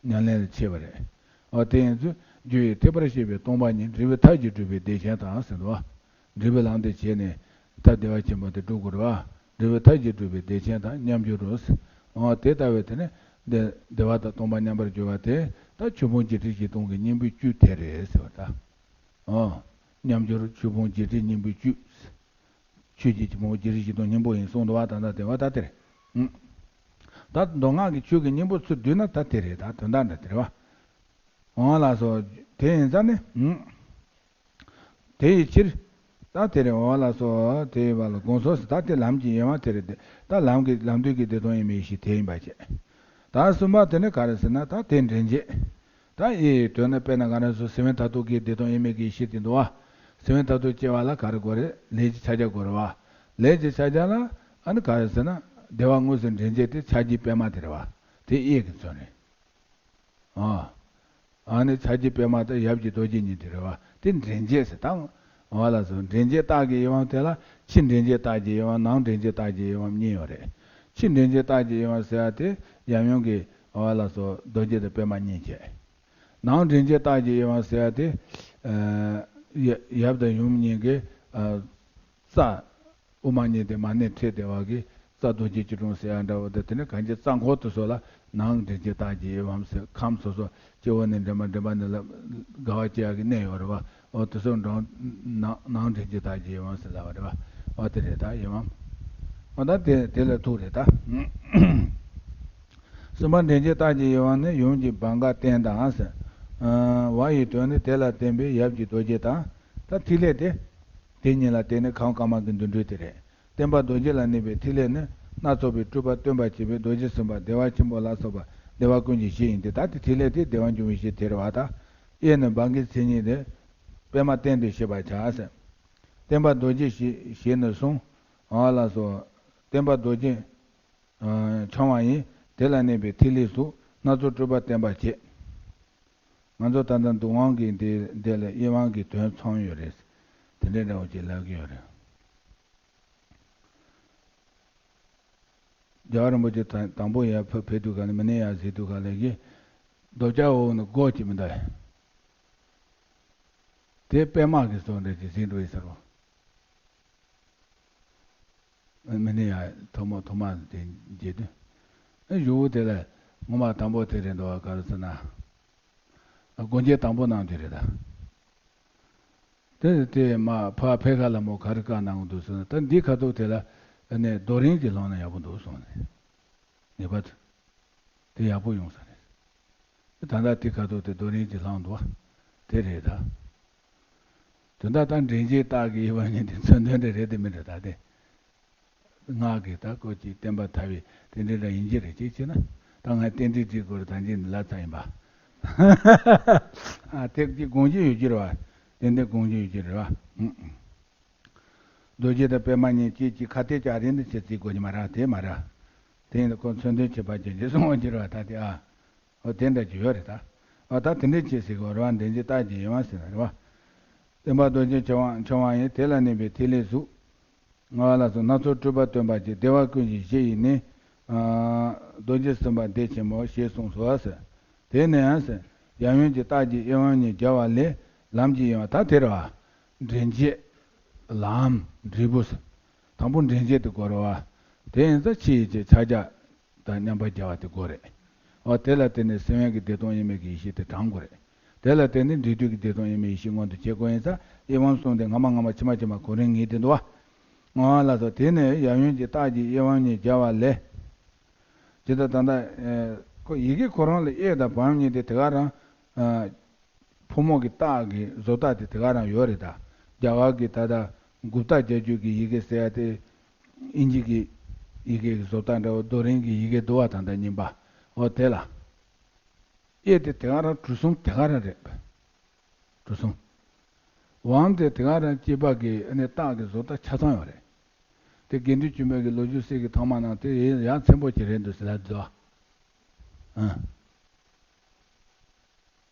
ཉམས་ལེན་ལ་ཆེ་བ་རེད། ཨོ་དེ་ཡིན་ཚུལ་རྒྱུ་ཡི་ཐེག་པར་བཤད་པའི་སྟོང་པ་ཉིད་འབྲས་བུ་མཐའ་བཞི་སྒྲུབ་པའི་བདེ་ཆེན་དང་ཟེར་འདུག་བ། འབྲས་བུ་ལམ་དུ་བྱས་ནས་ཐབས་བདེ་བ་ཆེན་པོ་དེ་སྒྲུབ་དགོས་རེད་བ། འབྲས་བུ་མཐའ་བཞི་སྒྲུབ་པའི་བདེ་ཆེན་དང་མཉམ་སྦྱོར་རོ། འོ་དེ་ལྟ་བས་དེ་ནི་བདེ་བདེ་བ་དང་སྟོང་པ་མཉམ་པར་སྦྱོར་བ་དེ་ད་ཆོས་ཕུང་བརྒྱད་ཁྲི་བཞི་སྟོང་གི་སྙིང་པོའི་བཅུད་དེ་རེད་ཟེར་བ་ད། འོ། མཉམ་སྦྱོར་ཆོས་ཕུང་བརྒྱད་ཁྲི་སྙིང་པོའི་བཅུད། ཆོས་ཀྱི་ཆོས་ཕུང་བརྒྱད་ཁྲི་བཞི་སྟོང་སྙིང་པོ་ཡིན་གསུངས་འདུག་བ། ད་ལྟ་དེ་བ་ད་དེ་རེད། ད་མདོ་སྔགས་ཀྱི་ཆོས་ཀྱི་སྙིང་པོ་ཚུར་བསྡུས་ན་ད་དེ་རེད། ད་དོན་དག་འདྲ་དེ་རེད་བ། འོང་ལགས་སོ། དེ་ཡིན་ཙང་ནི། དེ་ཡི་ཕྱིར། ད་དེ་རེད་འོང་ལགས་སོ། དེ་ཡི་བར་ལ་དགོངས་སོ་ཟེར། ད་དེ་ལམ་གྱི་དབྱེ་བ་དེ་རེད་དེ། ད་ལམ་གྱི་ལམ་དུས་ཀྱི་བདེ་སྟོང་དབྱེར་མེད་ཡེ་ཤེས་དེ་ཡིན་པ་བྱས། ད་གསུམ་པ་དེ་ནི་ག་རེ་ཟེར་ན་ད་དེ་འདྲེན་བྱེད། ད་ཡི་དོན་ནི་དཔེར་ན་ང་རང་ཚོ་སེམས་མཐར་ཐུག་གི་བདེ་སྟོང་དབྱེར་མེད་ཀྱི་ཡེ་ཤེས་དེ་འདུག་བ། སེམས་མཐར་ཐུག་སྐྱེ་བ་ལ་ག་རེ་དགོས་རེད། ལས་ཀྱི་ཕྱག་རྒྱ་དགོས་རེད་བ། ལས་ཀྱི་ཕྱག་རྒྱ་ལ་ཨ་ནི་ག་རེ་ཟེར་ན་བདེ་བ་དངོས་སུ་འདྲེན་བྱེད་དེ་ཕྱག་རྒྱའི་པད་མ་དེ་རེད་བ། དེ་གཡས་ཀྱི་མཚོན་རེད། ཨ། ཨ་ནི་ཕྱག་རྒྱའི་པད་མ་དང་ཡབ་ཀྱི་རྡོ་རྗེ་གཉིས་དེ་རེད་བ། དེ་འདྲེན་བྱེད་ཟེར་དང་། འོ་ལགས་སོ། འདྲེན་བྱེད་རྟགས་ཀྱི་དབྱེ་བ་དེ་ལ་ཕྱི་འདྲེན་བྱེད་རྟགས་ཀྱི་དབྱེ་བ། ནང་འདྲེན་བྱེད་རྟགས་ཀྱི་དབྱེ་བ་གཉིས་ཡོད་རེད། ཕྱི་འདྲེན་བྱེད་རྟགས་ཀྱི་དབྱེ་བ་ཟེར་བ་དེ་ཡབ་ཡུམ་གྱི་འོ་ལགས་སོ་རྡོ་རྗེ་དང་པད་མ་གཉིས་བྱས། ནང་འདྲེན་བྱེད་རྟགས་ཀྱི་དབྱེ་བ་ཟེར་བ་དེ། ཡབ་དང་ཡུམ་གཉིས་ཀྱི་རྩ། དབུ་མ་གཉིས་དེ་མར་སྣེ་ཁྲིད་བསྡད་པ་གི་རྩ་རྡོ་རྗེ་སྐྱིལ་ཀྲུང་ཟེར་ཡ་འདྲ་བོ་དེ། དེ་ནས་གང་ཅི་རྩ་འཁོར་དུ་སོགས་ལ་ནང་འདྲེན་བྱེད་རྟགས་ཀྱི་དབྱེ་བའམ་ཟེར། ཁམས་སོ་སོ་སྤྱི་བོ་ནས་འདྲེན་པ་འདྲེན་པ་ནས་ལ་དགའ་བ་སྐྱེ་ཡ་གི་གནས་ཡོད་རེད་བ། འོ་དེ་ཚོ་འགྲོ་ནང་ནང་འདྲེན་བྱེད་རྟགས་ཀྱི་དབྱེ་བའམ་ཟེར་ལབ་པ་རེད་བ། འོ་དེ་རེད་ད་དབྱེ་བའམ། འོ་ད་དེ་དེ་ལ་ཐུག་རེད་ད། གསུམ་པ་འདྲེན་བྱེད་རྟགས་ཀྱི་དབྱེ་བ་ནི་ཡུམ་གྱི་བང་ག་སྟན་དང་ཟེར། བ་ཡི་དོན་ནི་དེ་ལ་བརྟེན་པའི་ཡབ་ཀྱི་རྡོ་རྗེ་དང་། ད་ཐིག་ལེ་དེ། དེ་ཉིད་ལ་བརྟེན་ནས་ཁམས་དཀར་དམར་གྱི་འདུ་འགྲོས་དེ་རེད། བརྟེན་པ་རྡོ་རྗེ་ལ་གནས་པའི་ཐིག་ལེ་ནི་སྣ་ཚོགས་པའི་སྤྲུལ་པ་སྟོན་པར་བྱེད་པའི་རྡོ་རྗེ་སེམས་དཔའ་བདེ་བ་ཆེན་པོ་ལ་སོགས་པ་བདེ་བ་ཀུན་གྱི་གཞི་ཡིན་ཏེ། ད་དེ་ཐིག་ལེ་དེ་བདེ་བ་འབྱུང་བའི་གཞི་དེ་རེད་བ་ད། གཡས་ནས་བང་གི་མཚན་ཉིད་དེ། པད་མ་སྟན་ཏེ་བཞེས་པར་བྱ་ཟེར། བརྟེན་པ་རྡོ་རྗེ་ཞེས་ཞེས་ནས་གསུངས། འོ་ལགས་སོ། བརྟེན་པ་རྡོ་རྗེ་འཆང་བ་ཡིན། དེ་ལ་གནས་པའི་ཐིག་ལེ་གཟུགས་སྣ་ཚོགས་སྤྲུལ་པ་བསྟན་པར་བྱེད། ང་ཚོ་ད་ལྟ་འདུལ་དབང་གི་འདི་འདི་ལ་དབྱེ་བ་གི་དོན་ཚང་ཡོད་རེད། དེ་འདྲའི་འདྲ་བོ་ཅིག་ལབ་ཀྱི་ཡོད་རེད། རྒྱལ་བ་རིན་པོ་ཆེ་དང་དང་པོ་ཡར་ཕེབས་ཕེབས་དུས་ག་ལ་མི་ནི་ཡར་གཟིགས་དུས་ག་ལ་གི་རྡོ་ལྕགས་འོག་ནས་སྒོ་ཅིག་མི་འདའ། དེ་པད་མ་གི་བཟོ་འདྲ་ཅིག་གཟིགས་འགྲོ་ཡི་ཟེར་རོ། མི་ནི་ཡར་ཐོག་མ་ཐོག་མ་དེ་མཇལ་དུས། ཨ་གཞུག་གུ་དེ་ལ་ངོ་མ་དང་པོ་དེ་རེད་འདུག་བ། ག་རེ་ཟེར་ན། སྒོ་འབྱེད་དང་པོ་གནང་དུས་རེད་ད། དེ་དེ་མ་ཕ་ཕེ་ཁ་ལ་མོ་ག་རེ་བཀའ་གནང་གི་འདུག་ཟེར་ན། ད་འདི་ཁ་ཐུག་དེ་ལ་ནས་རྡོ་རིང་གི་ལྷང་ན་ཡག་པོ་འདུག་གསུངས་ནས། ངེས་པར་དུ་དེ་ཡག་པོ་ཡོང་ས་རེད། ད་ལྟ་དེ་ཁ་ཐུག་དེ་རྡོ་རིང་གི་ལྷང་འདུག་བ། དེ་རེད་ད། དོན་དག་ད་འདྲེན་བྱེད་རྟགས་ཀྱི་དབྱེ་བ་གཉིས་དེ་མཚོན་དོན་དེ་རེད་དེ་མི་རེད་ད་དེ། སྔགས་ཀྱི་ད་སྐོར་གྱི་བསྟན་པ་དར་བའི་རྟེན་འབྲེལ་འདྲ་ཡིན་གྱི་རེད། ཅིག་བྱས་ན་ད་ང་རྟེན་འབྲེལ་འགྲིག་དགོས་རེད། ད་འཇིག་ནི་ལ་ཚ་ཡིན་པ། ཨ་དེ་ཅིག་དགོངས་གཞི་ཡོད་ཀྱི་རེད་བ། ཏན་ཏན་དགོངས་གཞི་ཡོད་ཀྱི་རེད་བ། ཨུ་ཨུ། རྡོ་རྗེ་དང་པད་མ་གཉིས་གཅིག་གཅིག་ཁ་གཏད་བཅག་རེད་འདི་བྱེད་རྩིས་དགོས་ཀྱི་མ་རེད། དེ་མ་རེད། དེ་ཡིན་ན་ཁོ་མཚོན་དོན་ཁྱད་པར་ཅན་གྱི་གསུང་བ་འགྱུར་བ་ད་དེ་ཨ། ཨོ་དེ་འདྲ་ཅིག་ཡོད་རེད་ད། ཨ་ད་དེ་འདྲ་བྱེད་ཟེར་གི་རེད་བ། འདྲེན་བྱེད་རྟགས་ཀྱི་དབྱེ་བ་ཟེར་ན་རེད་བ། བསྟན་པ་རྡོ་རྗེ་འཆང་བ་འཆང་བ་ཡིན། དེ་ལ་གནས་པའི་ཐིག་ལེའི་གཟུགས། ང་ལ་སོགས་སྣ་ཚོགས་སྤྲུལ་པ་སྟོན་པ་ཅིག་བདེ་བ་ཀུན་གྱི་གཞི་ཡིས་ནི། རྡོ་རྗེ་སེམས་དཔའ་བདེ་ཆེན་པོ་ཞེས་གསུངས་སོ་ཟེར། དེ་ནས་ཡང་ཟེར། ཡབ་ཡུམ་གྱི་རྟགས་ཀྱི་དབྱེ་བ་གཉིས་སྦྱར་བ་ལས་ལམ་གྱི་དབྱེ་བ་ད་དེ་རེད་བ། འདྲེན་བྱེད། ལམ། འབྲས་བུ་ཟེར། དང་པོ་འདྲེན་བྱེད་དེ་དགོས་རེད་བ། དེ་ཡིན་ཙང་ཕྱི་ཡི་ཆོས་ཕྱག་རྒྱ་དང་མཉམ་པར་སྦྱར་བ་དེ་དགོས་རེད། འོ་དེ་ལ་བརྟེན་ནས་སེམས་དབེན་གྱི་བདེ་སྟོང་དབྱེར་མེད་ཀྱི་ཡེ་ཤེས་དེ་དྲངས་དགོས་རེད། དེ་ལ་བརྟེན་ནས་འབྲས་དུས་ཀྱི་བདེ་སྟོང་དབྱེར་མེད་ཡེ་ཤེས་མངོན་དུ་བྱེད་དགོས་ཡིན་ཙང་དབྱེ་བ་གསུམ་དེ་སྔ་མ་སྔ་མ་ཕྱི་མ་ཕྱི་མ་གོ་རིམ་ངེས་དེ་འདུག་བ། འོ་ལགས་སོ། དེ་ནས་ཡབ་ཡུམ་གྱི་རྟགས་ཀྱི་དབྱེ་བ་གཉིས་སྦྱར་བ་ལས། ཇི་ལྟར་ད་ལྟ་ཁོ་ཡི་གེ་ཁོ་རང་ལ་ཨེ་དང་བའམ་གཉིས་དེ་དེ་ག་རང་། ཕོ་མོ་གི་རྟགས་ཀྱི་བཟོ་ལྟ་དེ་དེ་ག་རང་ཡོད་རེད་ད། རྒྱ་གར་གྱི་ད་ལྟ་གུཔྟ་རྒྱལ་རྒྱུད་ཀྱི་ཡི་གེ་ཟེར་ཡ་དེ། དབྱིན་ཇི་གི་ཡི་གེ་གི་བཟོ་ལྟ་འདྲ་བོ་རྡོ་རིང་གི་ཡི་གེ་འདུག་བ། ད་ལྟ་རྙིང་པ། འོ་དེ་ལ། ཨེ་དེ་དེ་ག་རང་གྲུ་གསུམ་དེ་ག་རང་རེད། གྲུ་གསུམ། བའམ་དེ་དེ་ག་རང་གཅིག་པ་གི་ཨ་ནི་རྟགས་ཀྱི་བཟོ་ལྟ་ཆ་ཚང་ཡོད་རེད། དེ་དགེ་འདུན་ཆོས་འཕེལ་གྱི་ལོ་རྒྱུས་གསེར་གྱི་ཐང་མ་ནང་དེ་ཡང་ཡང་ཚན་པོ་ཅིག་རེད་འདུག་ཟེར་ལབ་འདུག་ཨ།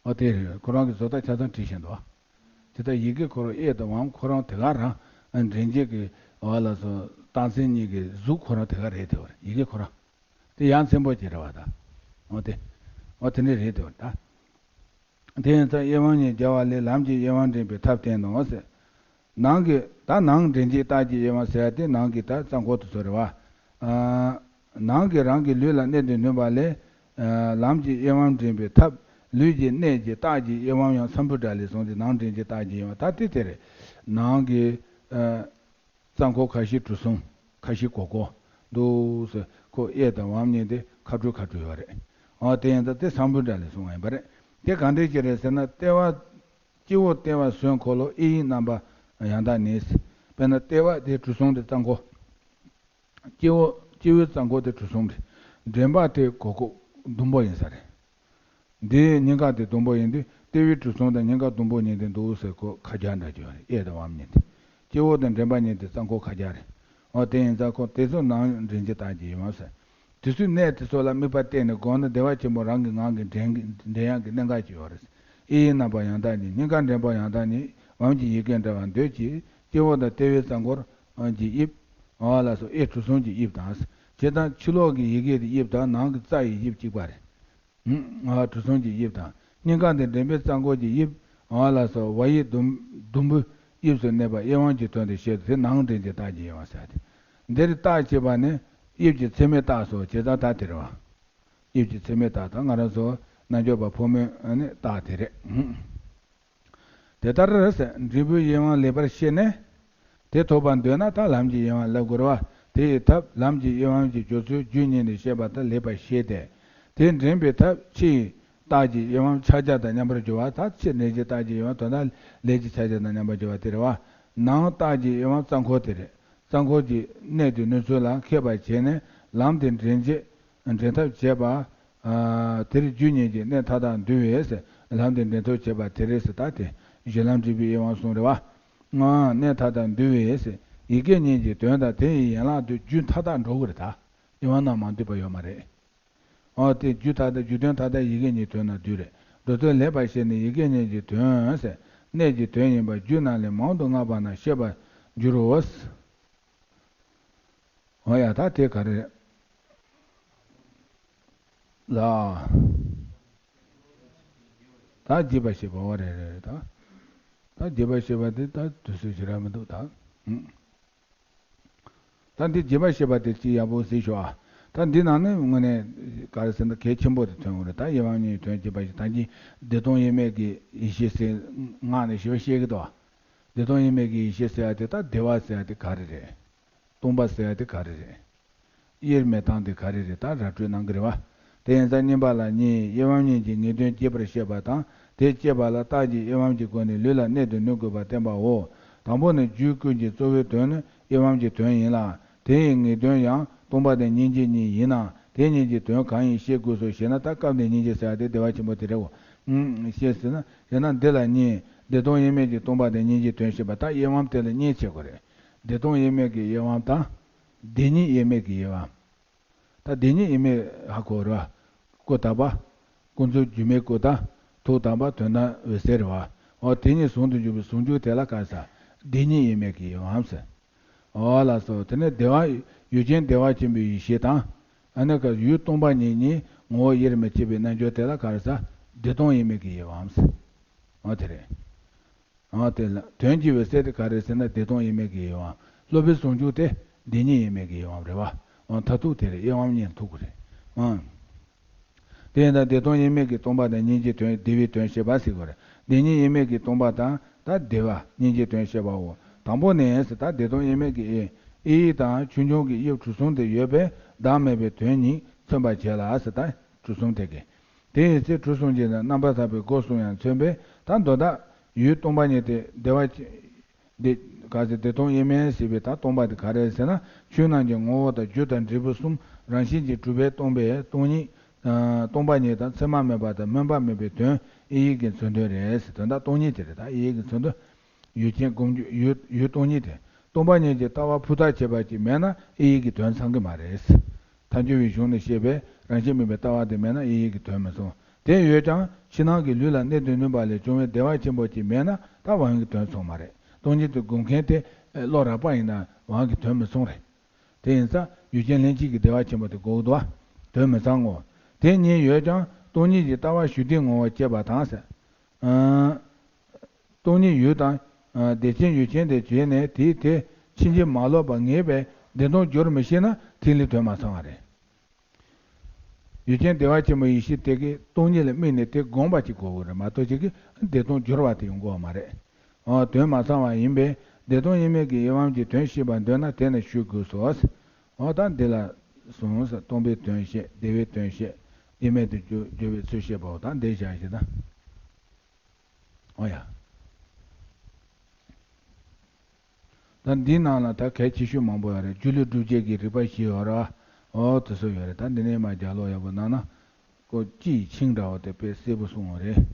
ཨོ་དེ་རེད། ཁོ་རང་གི་བཟོ་ལྟ་ཆ་ཚང་བྲིས་བཞིན་འདུག་ཨ། དེ་ལྟར་ཡི་གེ་ཁོ་རང་ཨེ་དང་བའམ་ཁོ་རང་དེ་ག་རང་འདྲེན་བྱེད་ཀྱི་འོ་ལགས་སོ། རྟགས་མཚན་གཉིས་ཀྱི་གཟུགས་ཁོ་རང་དེ་ག་རེད་དེ་བ་རེད། ཡི་གེ་ཁོ་རང་། དེ་ཡང་ཚན་པོ་ཅིག་རེད་བ་ད། འོ་དེ། འོ་དེ་འདྲ་རེད་དེ་བ་ད། དེ་ཡིན་ཙང་དབྱེ་བ་གཉིས་སྦྱར་བ་ལས་ལམ་གྱི་དབྱེ་བ་འདྲེན་པའི་ཐབས་བསྟན་ནོ་ཟེར། ནང་གི་ད་ནང་འདྲེན་བྱེད་རྟགས་ཀྱི་དབྱེ་བ་ཟེར་ཡ་དེ་ནང་གི་ད་རྩ་འཁོར་དེ་ཚོ་རེད་བ། ནང་གི་རང་གི་ལུས་ལ་གནས་དུ་ནུས་པ་ལས། ལམ་གྱི་དབྱེ་བ་འདྲེན་པའི་ཐབས་ལུས་ཀྱི་གནས་ཀྱི་རྟགས་ཀྱི་དབྱེ་བ་ཡང་སམ་བྷོ་ཊ་ལས་བཟུང་སྟེ་ནང་འདྲེན་བྱེད་རྟགས་ཀྱི་དབྱེ་བ་ད་དེ་དེ་རེད། ནང་གི་རྩ་འཁོར་ཁ་བཞི་གྲུ་གསུམ། ཁ་བཞི་གོ་གོ། འདུག་ཟེར་ཁོ་ཨེ་དང་བའམ་གཉིས་དེ་ཁ་སྤྲོད་ཁ་སྤྲོད་ཡོད་རེད། འོ་དེ་ཡིན་ཙང་དེ་སམ་བྷོ་ཊ་ལས་གསུངས་པ་ཡིན་པ་རེད། དེ་ག་འདྲས་ཅིག་རེད་ཟེར་ན་ལྟེ་བ། སྤྱི་བོ་ལྟེ་བ་གཟུགས་འཁོར་ལོ་ཨེ་ཡི་རྣམ་པ་ཡང་དག་ནི། དཔེར་ན་ལྟེ་བ་དེ་གྲུ་གསུམ་དེ་རྩ་འཁོར། སྤྱི་བོ་སྤྱི་བོའི་རྩ་འཁོར་དེ་གྲུ་གསུམ་རེད། འདྲེན་པ་དེ་གོ་གོ་ཟླུམ་པོ་ཡིན་ས་རེད། འདིའི་སྙིང་ག་དེ་ཟླུམ་པོ་ཡིན་དུས་ལྟེ་བའི་གྲུ་གསུམ་དང་སྙིང་ག་ཟླུམ་པོ་གཉིས་དེ་འདུག་ཟེར་ཁོ་ཁ་རྒྱ་འདྲ་བྱུང་རེད། ཨེ་དང་བའམ་གཉིས་དེ། སྤྱི་བོ་དང་འདྲེན་པ་གཉིས་དེ་རྩ་འཁོར་ཁ་རྒྱ་རེད། འོ་དེ་ཡིན་ཙང་ཁོ་དེ་ཚོ་ནང་འདྲེན་བྱེད་རྟགས་ཀྱི་དབྱེ་བ་ཟེར། དེ་ཚོའི་གནས་དེ་ཚོ་ལ་དམིགས་པ་གཏད་ནས་བསྒོམས་ན་བདེ་བ་ཆེན་པོ་རང་གི་ངང་གིས་འདྲེན་འདྲེན་ཡག་གི་གནད་འགག་ཅིག་ཡོད་རེད། ཨེ་ཡི་རྣམ་པ་ཡང་དག་ཉིད། སྙིང་ག་འདྲེན་པ་ཡང་དག་ཉིད། བའམ་གྱི་ཡི་གེ་འདྲ་བར་འདོད་ཀྱི། སྤྱི་བོ་དང་ལྟེ་བའི་རྩ་འཁོར་གྱི་དབྱིབས། འོ་ལགས་སོ། ཨེ་གྲུ་གསུམ་གྱི་དབྱིབས་དང་། བྱེད་དང་ཕྱི་ལོགས་ཀྱི་ཡི་གེ་དེ་དབྱིབས་དང་ནང་གི་རྩ་ཡི་དབྱིབས་གཅིག་པ་རེད། ཨ་གྲུ་གསུམ་གྱི་དབྱིབས་དང་། སྙིང་ག་དེ་འདྲེན་པའི་རྩ་འཁོར་གྱི་དབྱིབས། འོ་ལགས་སོ། ཝ་ཡིག་ཟླུམ་ཟླུམ་པོའི་དབྱིབས་སུ་གནས་པ་དབྱེ་བ་གྱི་དོན་དུ་བཤད་དེ་ནང་འདྲེན་གྱི་རྟགས་ཀྱི་དབྱེ་བ་ཟེར་ཏེ། འདིར་རྟགས་ཅེས་པ་ནི་དབྱིབས་ཀྱི་མཚན་མའི་རྟགས་སོ། བྱས་ཙང་ད་དེ་རེད་བ། དབྱིབས་ཀྱི་མཚན་མའི་རྟགས་དང་ང་རང་ཚོ་རྣལ་འབྱོར་པ་ཕོ་མོའི་ནི་རྟགས་དེ་རེད། དེ་ལྟར་འབྲས་བུའི་དབྱེ་བ་ལེགས་པར་ཤེས་ནས། དེ་ཐོབ་པར་འདོད་ན་ད་ལམ་གྱི་དབྱེ་བ་ལབ་དགོས་རེད་བ། དེ་ཡི་ཐབས་ལམ་གྱི་དབྱེ་བ་གི་སྦྱོར་ཚུལ་རྒྱུ་གཉིས་ནས་བཤད་པ་ལྟར་ལེགས་པར་ཤེས་ཏེ། དེ་འདྲེན་པའི་ཐབས་ཕྱི་ཡི་རྟགས་ཀྱི་དབྱེ་བ་ཕྱག་རྒྱ་དང་མཉམ་པར་སྦྱོར་བ། ད་ཕྱི་འདྲེན་བྱེད་རྟགས་ཀྱི་དབྱེ་བ་དོན་དག་ལས་ཀྱི་ཕྱག་རྒྱ་དང་མཉམ་པར་སྦྱོར་བ་དེ་རེད་བ། ནང་རྟགས་ཀྱི་དབྱེ་བ་རྩ་འཁོར་དེ་རེད། རྩ་འཁོར་གྱི་གནས་དེ་ནུས་ཚུལ་ལ་མཁས་པར་བྱས་ནས་ལམ་དེ་འདྲེན་བྱེད་འདྲེན་ཐབས་བྱེད་པ། དེར་རྒྱུ་གཉིས་ཀྱི་གནས་མཐའ་དག་འདུལ་བས་ཟེར། ལམ་དེ་འདྲེན་ཐབས་བྱེད་པ་དེ་རེད་ཟེར། ད་དེ་གཞི་ལམ་འབྲས་བུའི་དབྱེ་བ་གསུངས་རེད་བ། གནས་མཐའ་དག་འདུལ་བས་ཟེར། ཡི་གེ་གཉིས་ཀྱི་དོན་དང་དེ་ཡི་ཡན་ལག་ཏུ་རྒྱུ་མཐའ་དག་འགྲོ་གི་རེད་ད། དབྱེ་བ་རྣམས་མ་འདུས་པ་ཡོད་མ་རེད། འོ་དེ་རྒྱུ་མཐའ་དག་རྒྱུ་དོན་མཐའ་དག་ཡི་གེ་གཉིས་དོན་དང་བསྡུས་རེད། འགྲོ་དོན་ལེགས་པར་ཤེས་ནས་ཡི་གེ་གཉིས་ཀྱི་དོན་ཟེར། གནས་ཀྱི་དོན་ཡིན་པ་རྒྱུ་རྣམས་ལས་མང་དུ་བསྔགས་པ་རྣམས་ཤེས་པར་འགྱུར་རོ། འོ་ཡ་ད་དེ་ག་རེ་རེད། ལ། ད་རྒྱས་པར་བཤད་པ་འོ་རེད་རེད་ད། ད་རྒྱས་པར་བཤད་པ་དེ་ད་དུས་ཚོད་ཞེ་དྲག་མི་འདུག་ད། ད་འདི་རྒྱས་པར་བཤད་པ་དེ་ཅིག་ཡག་པོ་གཟིགས་ཤོག་ཨ། ད་འདི་ནང་ནས་དངོས་གནས་ག་རེ་ཟེར་ན་གལ་ཆེན་པོ་དེ་ཐོན་འོང་རེད། ད་དབྱེ་བ་གཉིས་དོན་རྒྱས་པར་བཤད། ད་གིན་བདེ་སྟོང་དབྱེར་མེད་ཀྱི་ཡེ་ཤེས་ཟེར་ངག་ནས་ཞེ་པོ་བཤད་ཀྱི་འདུག་ཨ། བདེ་སྟོང་དབྱེར་མེད་ཀྱི་ཡེ་ཤེས་ཟེར་ཡ་དེ་ད་བདེ་བ་ཟེར་ཡ་དེ་ག་རེ་རེད། སྟོང་པ་ཟེར་ཡ་དེ་ག་རེ་རེད། དབྱེར་མེད་སྟངས་དེ་ག་རེ་རེད། ད་ར་སྤྲོད་གནང་གི་རེད་བ། དེ་ཡིན་ཙང་གཉིས་པ་ལ་གཉིས། དབྱེ་བ་གཉིས་ཀྱི་ངེས་དོན་རྒྱས་པར་བཤད་པ་དང་དེ་སྐྱེད་པ་ལ་རྟགས་ཀྱི་དབྱེ་བ་གི་སྒོ་ནས་ལུས་ལ་གནས་དུ་ནུས་དགོས་པ་བསྟན་པའོ། དང་པོ་ནི་རྒྱུད་ཀུན་གྱི་གཙོ་བོའི་དོན་ནི་དབྱེ་བ་གི་དོན་ཡིན་ལ། དེ་ཡི་ངེས་དོན་ཡང་སྟོང་པ་དང་སྙིང་རྗེ་གཉིས་ཡིན་ན་དེ་གཉིས་ཀྱི་དོན་གང་ཡིན་ཤེས་དགོས་སོ་ཞེ་ན། ད་སྐབས་འདིར་སྙིང་རྗེ་ཟེར་ཡ་དེ་བདེ་བ་ཆེན་པོ་དེ་རེད་འོ། ཞེས་ཟེར་ན་ཞེ་ན་འདི་ལ་གཉིས། བདེ་སྟོང་དབྱེར་མེད་ཀྱི་སྟོང་པ་དང་སྙིང་རྗེའི་དོན་བཤད་པ། ད་དབྱེ་བ་དེ་ལ་གཉིས་ཕྱེ་དགོས་རེད། བདེ་སྟོང་དབྱེར་མེད་ཀྱི་དབྱེ་བ་དང་། བདེན་གཉིས་དབྱེར་མེད་ཀྱི་དབྱེ་བ། ད་བདེན་གཉིས་དབྱེར་མེད་ཧ་གོ་ར། ཀུན་བརྟགས་པ། ཀུན་རྫོབ་སྒྱུ་མའི་ཀུན་བརྟགས། ཐུགས་དམ་པ་དོན་དམ་འོད་གསལ་རེད་བ། འོ་དེ་གཉིས་ཟུང་དུ་འཇུག་པའི་ཟུང་འཇུག་དེ་ལ་ག་རེ་ཟེར། བདེན་གཉིས་དབྱེར་མེད་ཀྱི་དབྱེ་བའམ་ཟེར། འོ་ལགས་སོ། དེ་ནས་བདེ་བ། ཡུལ་ཅན་བདེ་བ་ཆེན་པོའི་ཡེ་ཤེས་དང་། ཨ་ནི་ཀ་ཡུལ་སྟོང་པ་ཉིད་ཉིད་ངོ་བོ་དབྱེར་མི་ཕྱེད་པའི་རྣལ་འབྱོར་དེ་ལ་ག་རེ་ཟེར། བདེ་སྟོང་དབྱེར་མེད་ཀྱི་དབྱེ་བའམ་ཟེར། འོ་དེ་རེད། འོ་དེ་ལ་དོན་གྱི་འོད་གསལ་དེ་ག་རེ་ཟེར་ན་བདེ་སྟོང་དབྱེར་མེད་ཀྱི་དབྱེ་བའམ། སློབ་པའི་ཟུང་འཇུག་དེ་བདེན་གཉིས་དབྱེར་མེད་ཀྱི་དབྱེ་བའམ་རེད་བ། འོ་མཐར་ཐུག་དེ་རེད། དབྱེ་བའམ་གཉིས་ཐུག་གི་རེད། འོ། དེ་ཡིན་ད་བདེ་སྟོང་དབྱེར་མེད་ཀྱི་སྟོང་པ་དང་སྙིང་རྗེའི་དོན། བདེ་བའི་དོན་བཤད་པ་ཟེར་དགོས་རེད། བདེན་གཉིས་དབྱེར་མེད་ཀྱི་སྟོང་པ་དང་ད་བདེ་བ་སྙིང་རྗེའི་དོན་བཤད་པའོ། དང་པོ་ནས་ཟེར་ད་བདེ་སྟོང་དབྱེར་མེད་ཀྱི་དབྱེ། དབྱེ་ཡིག་དང་ཆོས་འབྱུང་གི་དབྱིབས་གྲུ་གསུམ་དེ་ཡོད་པས་བདག་མེད་པའི་དོན་ཉིད་མཚོན་པར་བྱེད་ལ་ཟེར་ད་གྲུ་གསུམ་དེ་གི། དེ་ཡི་ཚེ་གྲུ་གསུམ་གྱི་རྣམ་པར་ཐར་པའི་སྒོ་གསུམ་ཡང་མཚོན་པས་ད་མདོ་དག་ཡུལ་སྟོང་པ་ཉིད་དེ་བདེ་བ་ཆེ། འདི་ག་ཚོད་བདེ་སྟོང་དབྱེར་མེད་ཟེར་བའི་ད་སྟོང་པ་དེ་ག་རེ་ཟེར་ན། ཆོས་རྣམས་ཀྱི་ངོ་བོ་དང་རྒྱུ་དང་འབྲས་བུ་གསུམ་རང་བཞིན་གྱིས་གྲུབ་པའི་སྟོང་པའི་སྟོང་ཉིད། ཨ་སྟོང་པ་ཉིད་དང་མཚན་མ་མེད་པ་དང་སྨོན་པ་མེད་པའི་དོན་དབྱེ་ཡིག་གི་མཚོན་དོན་རེད་ཟེར། དོན་དག་སྟོང་ཉིད་དེ་རེད། ད་དབྱེ་ཡིག་གི་མཚོན་དོན། ཡུལ་ཅན་སྒོམ་རྒྱུ་ཡུལ་ཡུལ་སྟོང་ཉིད་དེ། སྟོང་པ་ཉིད་ཀྱི་ལྟ་བ་ཕུ་ཐག་ཆད་པ་ཅིག་མེད་ན་དབྱེ་ཡིག་གི་དོན་ཚང་གི་མ་རེད། ཐལ་འགྱུར་བའི་གཞུང་ནས་བཤད་པའི་རང་བཞིན་མེད་པའི་ལྟ་བ་དེ་མེད་ན་དབྱེ་ཡིག་གི་དོན་མི་ཚང་། དེ་ཡོད་ཀྱང་ཕྱི་ནང་གི་ལུས་ལ་གནས་དུ་ནུས་པ་ལས་བྱུང་བའི་བདེ་བ་ཆེན་པོ་ཅིག་མེད་ན་ད་དབང་གི་དོན་ཚང་མ་རེད། སྟོང་ཉིད་དུ་སྒོམ་མཁན་དེ་བློ་རགས་པ་ཡིན་ན་དབང་གི་དོན་མི་ཚང་རེད། དེ་ཡིན་ཙང་ཡུལ་ཅན་ལྷན་སྐྱེས་ཀྱི་བདེ་བ་ཆེན་པོ་དེ་དགོས་འདུག་བ། དོན་མི་ཚང་ངོ་། དེ་གཉིས་ཡོད་ཀྱང་སྟོང་ཉིད་ཀྱི་ལྟ་བ་ཞུ་བདེའི་ངོ་བོ་སྐྱེས་པ་དང་ཟེར། ཨ། སྟོང་ཉིད་ཡུལ་དང་། ཨ། བདེ་ཆེན་ཡུལ་ཅན་དེ་བྱས་ནས་དེའི་དེ་ཕྱིན་ཅི་མ་ལོག་པ་ངེས་པས་བདེ་སྟོང་སྦྱོར་མི་ཤེས་ན་ཐིག་ལེ་དོན་མ་ཚང་བ་རེད། ཡུལ་ཅན་བདེ་བ་ཆེན་པོའི་ཡེ་ཤེས་དེ་གིས་སྟོང་ཉིད་ལ་དམིགས་ནས་དེ་བསྒོམ་པ་ཅིག་དགོས་ཀྱི་རེད་མ་གཏོགས་ཅིག་གིས་བདེ་སྟོང་སྦྱོར་བ་དེ་ཡོང་གི་ཡོད་མ་རེད། འོ་དོན་མ་ཚང་བ་ཡིན་པས་བདེ་སྟོང་དབྱེར་མེད་ཀྱི་དབྱེ་བའམ་གྱི་དོན་ཤེས་པར་འདོད་ན་དེ་ནི་ཞུ་དགོས་སོ། འོ་ད་འདི་ལ་གསུངས་སོ། སྟོང་པའི་དོན་བཤད། བདེ་བའི་དོན་བཤད། དབྱེར་མེད་དུ་འཇུག་འཇུག་པའི་ཚུལ་བཤད་པའོ། ད་འདི་བཞག་ཞེ་ད། འོ་ཡ། ད་འདིའི་ནང་ལ་ད་གལ་ཆེ་ཤོས་མང་པོ་ཡོད་རེད། སྒྱུ་ལུས་སྒྲུབ་བྱེད་ཀྱི་རིགས་པ་བཞི་ཡོད་རེད། འོ་དེ་ཚོ་ཡོད་རེད། ད་འདི་ནས་མར་ལྗགས་ཀློག་ཡག་པོ་གནང་ན། ཀོ་ཅི་ཆིང་འདྲ་བོ་དེ་དཔེ་གསལ་པོ་གསུངས་པ་རེད།